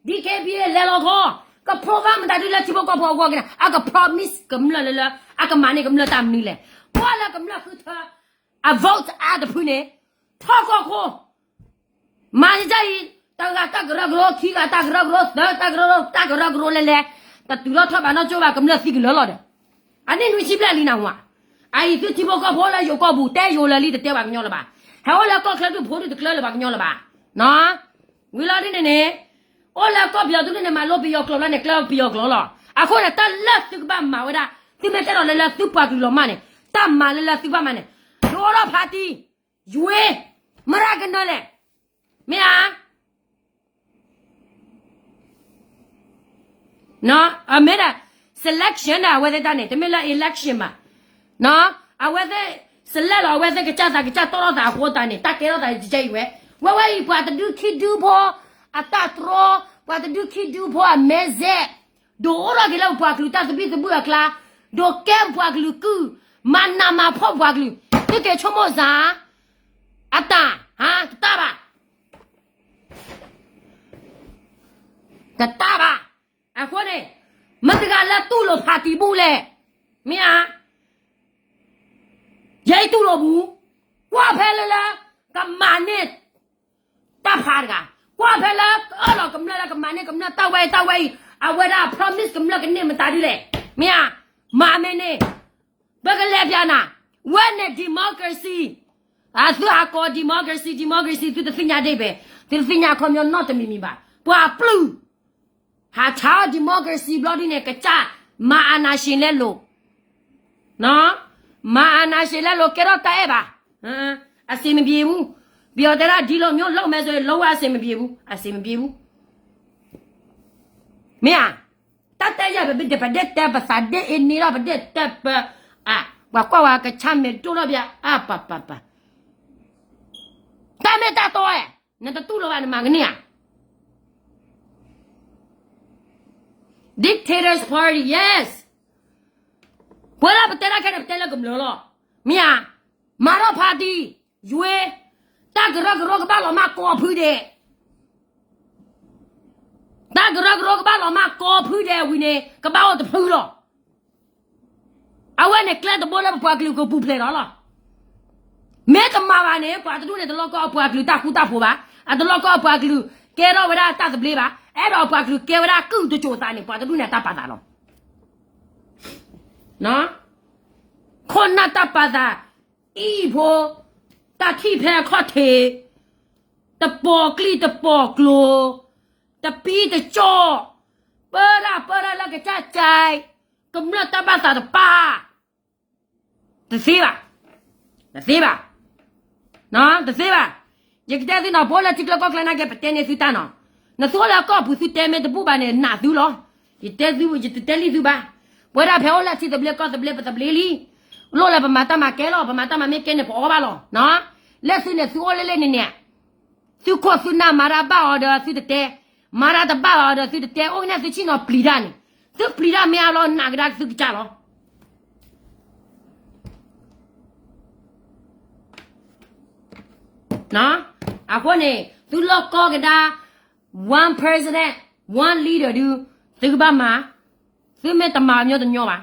DKBA လဲၤလီၤဂီၢ်, က provide မတၤဒုလၢထံဖိကီၢ်ဖိအဂီၢ်က့ၤန့ၣ် အက promise ကမျၢၢ်လၢလၢ, အကမၤန့ၢ်ကမျၢၢ်တၢ်မနုၤလဲၣ်. ကွၢ်လၢကမျၢၢ်ဃုထၢ, အ vote အါတဖုန့ၣ်, ထီၣ်ကီၢ်ခိၣ် မၤကစၢ်အံၤ, တဂၤတၢ်ကရၢကရိ, ခံဂၤတၢ်ကရၢကရိ, သၢတၢ်ကရၢကရိ, တၢ်ကရၢကရိလဲၤလဲၤ, တတုၤထီၣ်ထီၣ်ဘၣ်နီတစိၤဘၣ် ကမျၢၢ်သံကလၢာ်လီၤဒီး, အနံၣ်နွံဆံဘျဲၣ်လံနဝၤ, အအံၤသုထံဖိကီၢ်ဖိလၢယိၤကီၢ်ပူၤ တဲယိၤလၢာ်လံ တတဲဘၣ်ကညီလၢၤဘၣ်, ဟဲအိၣ်လၢကီၢ်ချၢဒုးဖိဒုးတကျၢလၢၤဘၣ်ကညီလၢၤဘၣ်, ဝံၤလီၤဒ်န့ၣ်န့ၣ်, အိၣ်လၢကီၢ်ပယီၤသုန့ၣ် မၤလိပယီၤကျိာ်ဘျီန့ၣ် ကျၢပယီၤကျိာ်လီၤ. အဃိန့ၣ် တၢ်လၢသုကဘၣ်မၤဝဲဒၣ်, သုမ့ၢ်တဲဒီးလၢလၢသုပှၤကလုာ်လီၤမၢ်န့ၣ်, တၢ်မၤလၢလၢသုကဘၣ်မၤန့ၣ်, ဒိၣ်ထီၣ် party ယွၤ, မတၤကနၢၤလဲၣ်, မ့ၢ်ဧါ, အမ့ၢ်ဒၣ် selection န့ၣ် အဝဲသ့ၣ်တၢ်န့ၣ် တမ့ၢ်လၢ election ဘၣ်, အဝဲသ့ၣ် select လီၤ အဝဲသ့ၣ်ကစၢ်သးကစၢ်တီၢ်ထီၣ်သးအဃိသတးန့ၣ် တၢ်ကဲထီၣ်သးကစၢ်အံၤဝဲ, ဝဲဝဲအံၤပှၤတဒုခံဒုဖိ အတၢ်တြီ, ပှၤတဒုခံဒုဖိအမဲစဲး, ဒိးအိၣ်ထီၣ်က့ၤလၢပပှၤကလုာ်တၢ်သဘံၣ်သဘုၣ်အကျါ, ဒိးကဲပပှၤကလုာ်ကုၢ်, မၤနးမၤဖှီၣ်ပပှၤကလုာ်, သုက့ၤဆိကမိၣ်စ့ၢ်, အတၢ်, တတၢ်ဘၣ်, တတၢ်ဘၣ်, အဃိန့ၣ်, မတၤတဂၤလၢတူၢ်လိာ် party ဘူၣ်လဲၣ်, မ့ၢ်ဧါ, ယဲအံၤတူၢ်လိာ်ပူၤ, ကွၢ်ဖဲလၢလၢ, ကမၤန့ၢ် တၢ်ဖးတဂၤ, ကွၢ်ဖဲလၢအၢၣ်လီၤကမျၢၢ်လၢကမၤန့ၢ်ကမျၢၢ်တၢ်ဝဲအံၤတၢ်ဝဲအံၤ, အဝဲဒၣ် promise ကမျၢၢ်ကန့ၢ်မတၤဒ်လဲၣ်, မ့ၢ်ဧါ, မၤမ့ၢ်န့ၣ်, ပကလဲၤပၠးနၤ, ဝဲန့ၣ် democracy, အသုဟးကိး democracy, democracy သုတသ့ၣ်ညါဒ်ဘဲ, သုတသ့ၣ်ညါအခီပညီနီတမံၤမံၤဘၣ်, ပှၤပျုၢ် ဟးဆါအီၤ democracy ဘျီဒ်န့ၣ် ကစၢ်, မၤအာဏာရှင်လက်လွတ်, မၤအာဏာရှင်လက်လွတ် ကဲထီၣ်တၢ်အဲၣ်ဘၣ်, အဆင်မပြေဘူး, ပယီၤတဲဒၣ် ဒီလိုမျိုးလုပ်မယ်ဆိုရင် လုံးဝ အဆင်မပြေဘူး, အဆင်မပြေဘူး, မ့ၢ်ဧါ, တၢ်တဲယၤ ပဒဲတဲ ပသးဒ့အ့န့ၣ်ဒီး ပဒဲတဲပ, ပှၤကွၢ်ဝဲကဆါမဲာ်ဒိၣ်ထီၣ်ဘၣ်, အါပၤပၤပၤ, တၢ်မ့ၢ်တၢ်တီဧါ, နတတူၢ်လိာ်ဘၣ်နမၤကန့ၢ်ဧါ Dictators Party, yes. ပဝဲဒၣ်ပတဲတၢ်ခဲန့ၣ် ပတဲလၢကမျၢၢ်လီၤ. မ့ၢ်ဧါ, မၤထီၣ် party, ယွၤ, တၢ်ကရၢကရိကဘၣ်လီၤမၢ်ကိးဖုဒဲး, တၢ်ကရၢကရိကဘၣ်လီၤမၢ်ကိးဖုဒဲးဝံၤန့ၣ် ကဘၣ်အိၣ်တဖုလီၤ. အဝဲန့ၣ်ကျဲတဘိလၢပပှၤကလုာ်ကပူၤဖျဲးဒီးလီၤ. မ့ၢ်တမၤဘၣ်န့ၣ် ပှၤတဒူၣ်န့ၣ် တလီၢ်ကီၢ်အပှၤကလုာ်တၢ်ဃူတၢ်ဖိးဘၣ်, အတလီၢ်ကီၢ်အပှၤကလုာ်ကဲထီၣ်ဝဲဒၣ်တၢ်သဘျ့ဘၣ်, အဲၣ်ဒိးအပှၤကလုာ်ကဲဝဲဒၣ်ကုၢ်တစိၤသးန့ၣ် ပှၤတဒူၣ်န့ၣ်အတၢ်ပာ်သးလီၤ. ခိၣ်နၢ်တၢ်ပာ်သး, အံၣ်ဖိ, တၢ်ထံၣ်ဖဲအခီၣ်ထံး, တပီၤကျိၣ်တပီၤကျိၤ, တပံတကၠီၣ်, ပၢဒၣ်ပၢဒၣ်လၢကစၢ်ကၠဲ, ကမျၢၢ်တၢ်ဘၣ်သးတပာ် တသ့ဘၣ်, တသ့ဘၣ်, တသ့ဘၣ်. ယကတဲသုနီၤ, ပအိၣ်လၢထံကျါကီၢ်ကျါနာ်က့ ပတဲန့ၢ်သုတၢ်နီၤ. နသုအိၣ်လၢကီၢ်ပူၤသုတဲမ့ၢ်တဘူၣ်ဘၣ်န့ၣ် နာ်သုလီၤ. ယတဲသု ယတတဲလံသုဘၣ်. ပဝဲဒၣ်ဖဲအိၣ်လၢထံသဘျ့ကီၢ်သဘျ့ ပသဘျ့လံ. လိၣ်လၢပမၤတၢ်မၤကဲလီၤ, ပမၤတၢ်မၤမ့ၢ်ကဲန့ၣ် ပအီၣ်ဘၣ်လီၤ. လၢသုန့ၣ် သုအိၣ်လၢလၢန့ၣ်န့ၣ် သုခိၣ်သုနၢ်မၤတၢ်ဘၣ်အီၤဒီးသုတတဲ, မၤတၢ်တဘၣ်အီၤဒီးသုတတဲ, အိၣ်ကနဲၣ်သုဆ့ၣ်နီၤပျံၤတၢ်န့ၣ်, သုပျံၤတၢ်မ့ၢ်အါဘျီ နာ်ကဒါသုကစၢ်လီၤ. အဃိန့ၣ် သုလီၢ်ကီၢ်ကဒါ one president, one leader ဒုး သုကဘၣ်မၤ, သုမ့ၢ်တမၤညီတညီဘၣ်.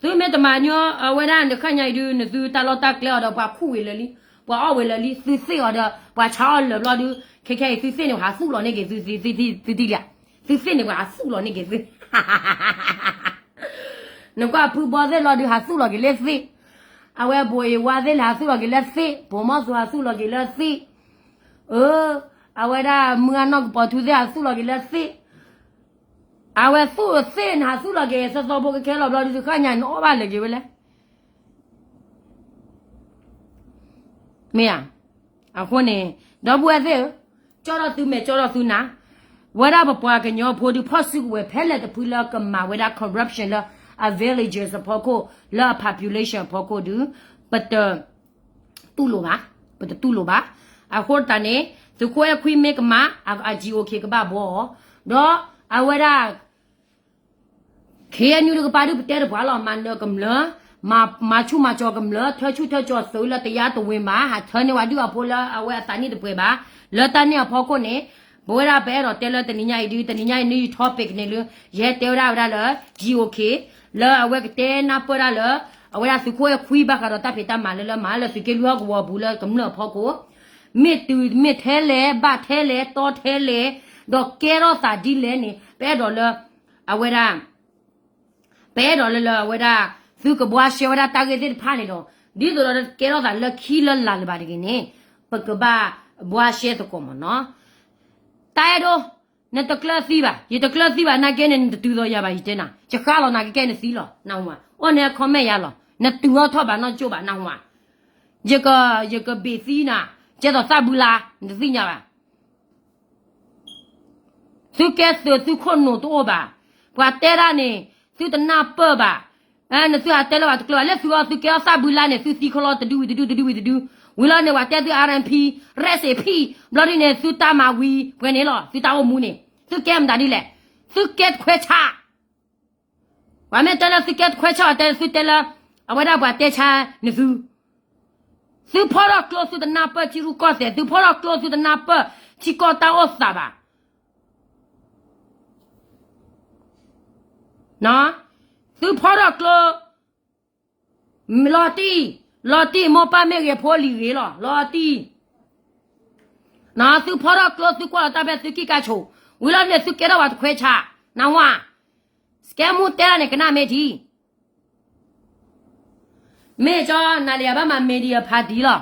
သုမ့ၢ်တမၤညီ အဝဲဒၣ်နဃၣ်ညါအံၤဒုး နသုတၢ်လီၢ်တၢ်ကျဲအီၤဒီး ပှၤခူၣ်ဝံၤလၢာ်လံ, ပှၤအီၣ်ဝံၤလၢာ်လံ, သုသ့ၣ်အီၤဒီး ပှၤဆါအီၣ်လၢာ်ဘျီဒုး, ခဲခဲအံၤသုသ့ၣ်န့ၣ် ပှၤဟးသူၣ်လီၤန့ၢ်က့ၤသု, သုထံၣ်လံ, သုသ့ၣ်န့ၣ် ပှၤဟးသူၣ်လီၤန့ၢ်က့ၤသု နကွၢ်ဖုဘီသ့ၣ်လီၤဒုး ဟးသူၣ်လီၤက့ၤလၢသ့ၣ်, အဝဲဘိးအ့ဝါသ့ၣ်လၢဟးသူၣ်လီၤက့ၤလၢသ့ၣ်, ဘိးမီၢ်သူဟးသူၣ်လီၤက့ၤလၢသ့ၣ်, အဝဲဒၣ်မုၢ်အနီၢ်ကပီၤထူသ့ၣ်ဟးသူၣ်လီၤက့ၤလၢသ့ၣ်, အဝဲသူၣ်သ့ၣ်န့ၣ် ဟးသူၣ်လီၤက့ၤသီသီဖိကခဲလီၤဘျီဒုး သုဃၣ်ညါန့ၣ်အီၣ်ဘၣ်လၢာ်က့ၤဝဲလဲၣ် မ့ၢ်ဧါ. အဃိန့ၣ် ဒီပုၢ်ဝဲၢ်သ့ၣ်ဧၢ, ကၠီထီၣ်သုမဲာ်ကၠီထီၣ်သုနၢ်, ဝဲဒၣ်ပပှၤကညီဖိဒုး ဖီၣ်စုကဝဲၤဖဲလဲၣ်တဖုလၢကမၤဝဲဒၣ် corruption လၢအ villages အဖီခိၣ်, လၢအ population အဖီခိၣ်ဒုး ပတတူၢ်လိာ်ဘၣ်, ပတတူၢ်လိာ်ဘၣ်. အဃိသတးန့ၣ် သုးခိၣ်အဲၣ်ခွံမ့ၢ်ကမၤ အ GOK ကဘၣ်ဘှီအီၤ, ဒီးအဝဲဒၣ် KNU တကပၤဒုး ပတဲတပှၢ်လီၤ, မၤနၢၤကမျၢၢ်, မၤဆူၣ်မၤစီၤကမျၢၢ်, ထၢဆူၣ်ထၢစီၤသုးလၢတယါတဝ့ၤဘၣ်, ဟးထၢန့ၢ်ဝဲဒုးအဖိလၢအဝဲအသးနံၣ်တပှဲၤဘၣ်, လၢတၢ်န့ၣ်အဖီခိၣ်န့ၣ်, ပဝဲဒၣ်ပအဲၣ်ဒိးတဲလၢတနံၤညါအံၤဒုး, တနံၤညါအံၤ new topic န့ၣ်လၢ ယဟဲတဲဝဲဒၣ်ဝဲဒၣ်လၢ GOK လၢအဝဲကတဲနၢ်ပၢၢ်ဒၣ်လၢ အဝဲဒၣ်သုးခိၣ်အဲၣ်ခွံဘၣ်ဃးဒီးတၢ်ဖံးတၢ်မၤလၢလၢမၤလၢသုးက့လွံၢ်ဟီၣ်ကဝီၤပူၤလၢကမျၢၢ်အဖီခိၣ်, မ့ၢ်တုၤမ့ၢ်ထဲလဲၣ်, ဘၣ်ထဲလဲၣ်, တီထဲလဲၣ်, ဒီးကဲထီၣ်သးဒ်လဲၣ်န့ၣ် ပအဲၣ်ဒိးလၢ အဝဲဒၣ် ပအဲၣ်ဒိးလၢလၢအဝဲဒၣ် သုကဘှါရှဲဝဲဒၣ်တၢ်ဂ့ၢ်သ့ၣ်တဖၣ်န့ၣ်ဒီး ဒ်သိးဒီးကဲထီၣ်သးလၢခံလၢလာ်လၢၤဘၣ်တဂ့ၤန့ၣ်, ပကဘၣ်ဘှါရှဲသကိးမ့ၢ်နီၤ. တၢ်အဲၣ်ဒိး, နတကျၢၤသံဘၣ်, ယတကျၢၤသံဘၣ် နာ်က့န့ၣ် နတတုၤသိးယၤဘၣ် ယတဲနၤ, ယဃါလီၤနၤကကဲနသံလီၤ, နဟူဧါ, အိၣ်န့ၣ် comment ယၤလီၤ, နတုၤအီၣ်ထီၣ်ဘၣ်နီၢ်ကၠိဘၣ် နဟူဧါ, ယက, ယကဘ့ၣ်သံနၤ, ကဲသိးသၣ်ဘုလါ, နတသ့ၣ်ညါဘၣ် သုကဲသုး သုခိၣ်နူာ်တအိၣ်ဘၣ်. ပှၤတဲဒၣ်န့ၣ် သုတနၢ်ပၢၢ်ဘၣ်. နသုဟးတဲလၢပှၤတကျၢၤဘၣ်, လၢသုအီၤသုကဲအီၣ်သၣ်ဘုလါန့ၣ် သုသံခီလီၤတဒုဝံၤတဒု တဒုဝံၤတဒု. ဝံၤလီၤန့ၣ် ပှၤတဲသု R M P, rest in peace ဘျီဒ်န့ၣ် သုတၢ်မၤဝံၤပှဲၤန့ၣ်လီၤ. သုတၢ်အိၣ်မူန့ၣ် သုကဲမတၤဒ်လဲၣ်. သုကဲတခွဲဆါ ပှၤမ့ၢ်တဲလၢသုကဲတခွဲဆါ ပှၤတဲသုတဲလၢ အဝဲဒၣ်ပှၤတဲဆါနသု. သုဖီထီၣ်ကျိသုတနၢ်ပၢၢ်ထံရူၢ်ကီၢ်သဲး, သုဖီထီၣ်ကျိသုတနၢ်ပၢၢ်ထံကီၢ်တၢ်အိၣ်သးဘၣ်. သုဖီထီၣ်ကျိ လီၤတံၢ်, လီၤတံၢ် မိၢ်ပၢ်မ့ၢ်ဂ့ၤ ဖိလံၤဂ့ၤလီၤ, လီၤတံၢ်. သုဖီထီၣ်ကျိ သုကွၢ်လီၤတၢ်ဖဲသုကံၢ်ကါဆိး, ဝံၤလီၤန့ၣ် သုကဲထီၣ်ပှၤတခွဲဆါ, နၢ်ဟူဧါ. စကဲမူတဲဒၣ်န့ၣ် ကနၣ်မ့ၢ်ထံ မ့ၢ်ကၠီ နၤလၢယဘၣ်မၤ media party လီၤ.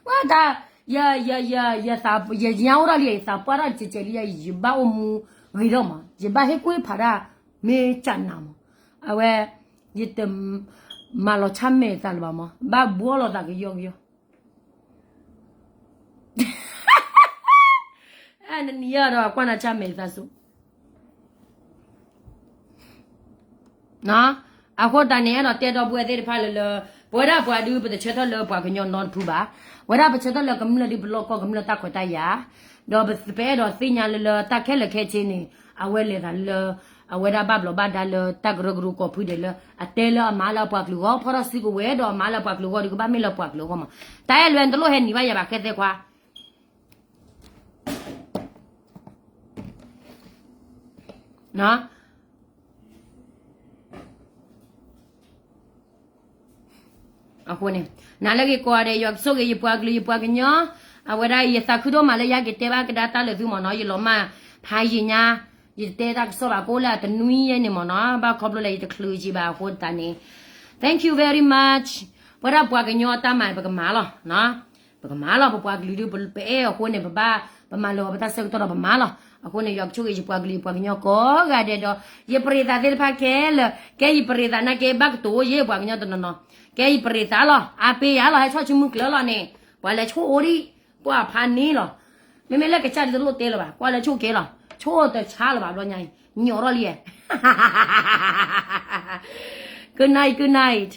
ဝဲတၢ်, ယ, ယ, ယ, ယ, ယညါအိၣ်ဒၣ်လံ ယသးပှၢ်တၢ်တကဲးလံ ယဘၣ်အိၣ်မူဂ့ၤထီၣ်မး ယဘၣ်ဟ့ၣ်ကူၣ်ဟ့ၣ်ဖးတၢ် မ့ၢ်ကနၤမး, အဝဲ, ယတမၤလီၤဆၣ်မဲာ်သးလၢၤဘၣ်မး ဘၣ်ဘှီလီၤသးကယီကယီ နနံၤအံၤဒီး ကွၢ်နၤဆၣ်မဲာ်သးစိ အဃိတၢ်န့ၣ် အဲၣ်ဒိးတဲဒီပုၢ်ဝဲၢ်သ့ၣ်တဖၣ်လၢလၢ ပဝဲဒၣ်ပှၤဒုး ပတဆၢထၢၣ်လၢပှၤကညီနီတဖုဘၣ်. ဝဲဒၣ်ပဆၢထၢၣ်လၢကမျၢၢ်ဒုး ပလီၢ်ကီၢ်ကမျၢၢ်တၢ်ခွဲးတၢ်ယာ်, ဒီးပအဲၣ်ဒိးသ့ၣ်ညါလၢလၢတၢ်ခဲလၢာ်ခဲဆ့န့ၣ် အဝဲလဲၤသးလၢ အဝဲဒၣ်ဘၣ်ဘျီးဘၣ်ဒါလၢတၢ်ကရၢကရိကိးဖုဒဲးလၢ အတဲလၢအမၤလၢအပှၤကလုာ်အဂီၢ် ဖီထီၣ်စုကဝဲၤ ဒီးအမၤလၢအပှၤကလုာ်အဂီၢ်ဒုး ကဘၣ်မ့ၢ်လၢပှၤကလုာ်အဂီၢ်မး. တၢ်အဲၣ်လွဲၢ်နတလိၣ်ဟဲနံၤဘၣ်ယၤဘၣ် ဃဲသဲခွါ အဃိန့ၣ် နၤလၢဂ့ၤကိးဂၤဒဲး ယွၤကဆိၣ်ဂ့ၤယပှၤကလုာ်ယပှၤကညီ, အဝဲဒၣ်ယသးခုဒိၣ်မးလၢယက့ၤတဲဘၣ် ကဒါတၢ်လၢသုမ့ၢ်နီၤ, ယလီၤမၢ်ဖးယံာ်ညါ, ယတဲတၢ်ကစီၣ်ဘၣ်ကအိၣ်လၢအတနွံယဲၢ်န့ၣ်မ့ၢ်နီၤ, ဘၣ်ခီဖျိလၢယတချုးယံာ်ဘၣ်အဃိသတးန့ၣ် Thank you very much. ပဝဲဒၣ်ပှၤကညီအတၢ်မၤန့ၣ် ပကမၤလီၤ. ပကမၤလီၤ ပပှၤကလုာ်ဒုး ပအဲၣ်အဃိန့ၣ် ပဘၣ် ပမၤလၢၤပတၢ်ဆၢကတီၢ်ဒီးပမၤလီၤ. အဃိန့ၣ် ယွၤကဆိၣ်ဂ့ၤယပှၤကလုာ်ယပှၤကညီကိးဂၤဒဲးဒီး ယပရံးသးသ့ၣ်တဖၣ်ခဲလၢာ်, ကဲယပရံးသးနာ်က့ ဘၣ်ကတိၤယဲပှၤကညီတနီၤနီၤ, ကဲယပရံးသးလီၤ, အါပ့ၤယၤလီၤ, ဟဲဆီၣ်ဆူမုၢ်ကျၢၤလီၤန့ၣ် ပှၤလဲၤဆိၣ်အိၣ်ဒံး ပှၤဖးန့ၣ်လီၤ. မ့မ့ၢ်လၢကစၢ်ဒုးတလိၣ်တဲလၢၤဘၣ်, ကွၢ်လၢဆိၣ်ကဲလီၤ, ဆိၣ်တဆါလၢၤဘၣ်ဘျီညါအံၤ, ညီၣ်ထီၣ်လံ. Good night, good night.